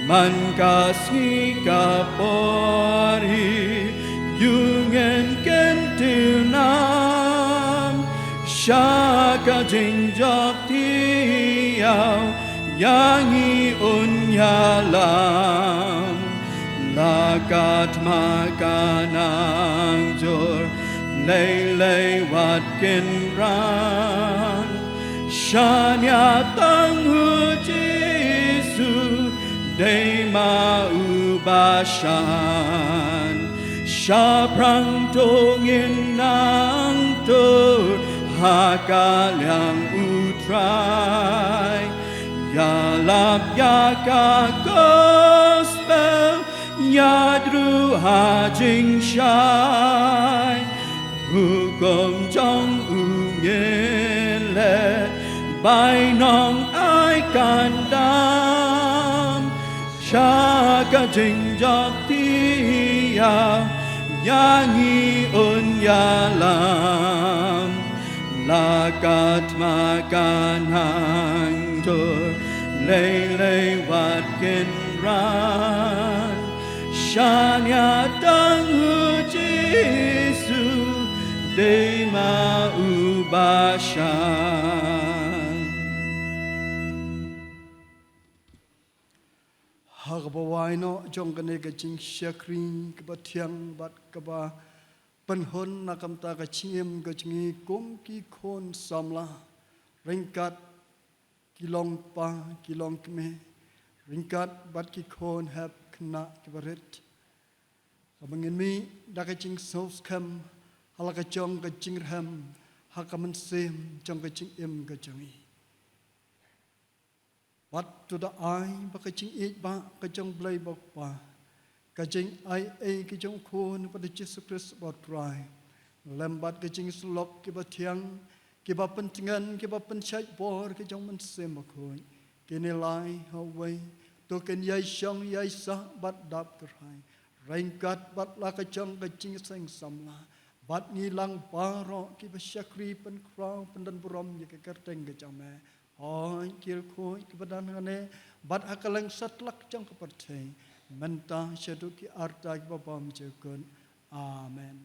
Man ka sngi ka por hi, ïa ngin kyntiew nam, sha ka jingjop thiaw ïa ngi un ïalam. La ka thma ka nang jur, lei lei wat kynran, shaniah tang u Jisu, dei ma u Bashan. Shaphrang to ngin nang tur ha ka liang u Trai, ïalap ïa ka gospel, ïadruh ha jingshai. Hukum jong u ngin leh, bainong ai kan dam, sha ka jingjop thiaw ïa ngi un ïalam. La ka thma ka nang jur, lei lei wat kynran, shaniah tang u Jisu, dei ma u Bashan. Ha kaba wai noh jong kane ka jingshakri kaba thiang bad kaba pynhun na ka bynta ka jingim ka jong ngi kum ki khun samla, ryngkat ki long kpa ki long kmie, ryngkat bad ki khun hep khynnah kiba rit. Kaba ngin mih da ka jingsngewskhem ha la ka jong ka jingrhem ha ka mynsiem jong ka jingim ka jong ngi. Bad to da ai ba ka jingïeit ba ka jong u Blei ba u Kpa, ka jingaiei ka jong u Khun bad u Jisu Khrist ba u Trai, lem bad ka jingsyllok kiba thiang, kiba pyntngen, kiba pynshait bor ka jong u Mynsiem Bakhuid, kine lai ha uwei, to kin ïai shong ïai sah bad dap kyrhai ryngkat bad la ka jong ka jingseng samla bad ngi lang baroh kiba shakri pynkhraw pyndon burom ïa ka kyrteng ka jong me. Hooid, ki riewkhuid kiba don hangne bad ha kylleng satlak jong ka pyrthei, mynta shaduh ki arta kiba bymjukut. Amen.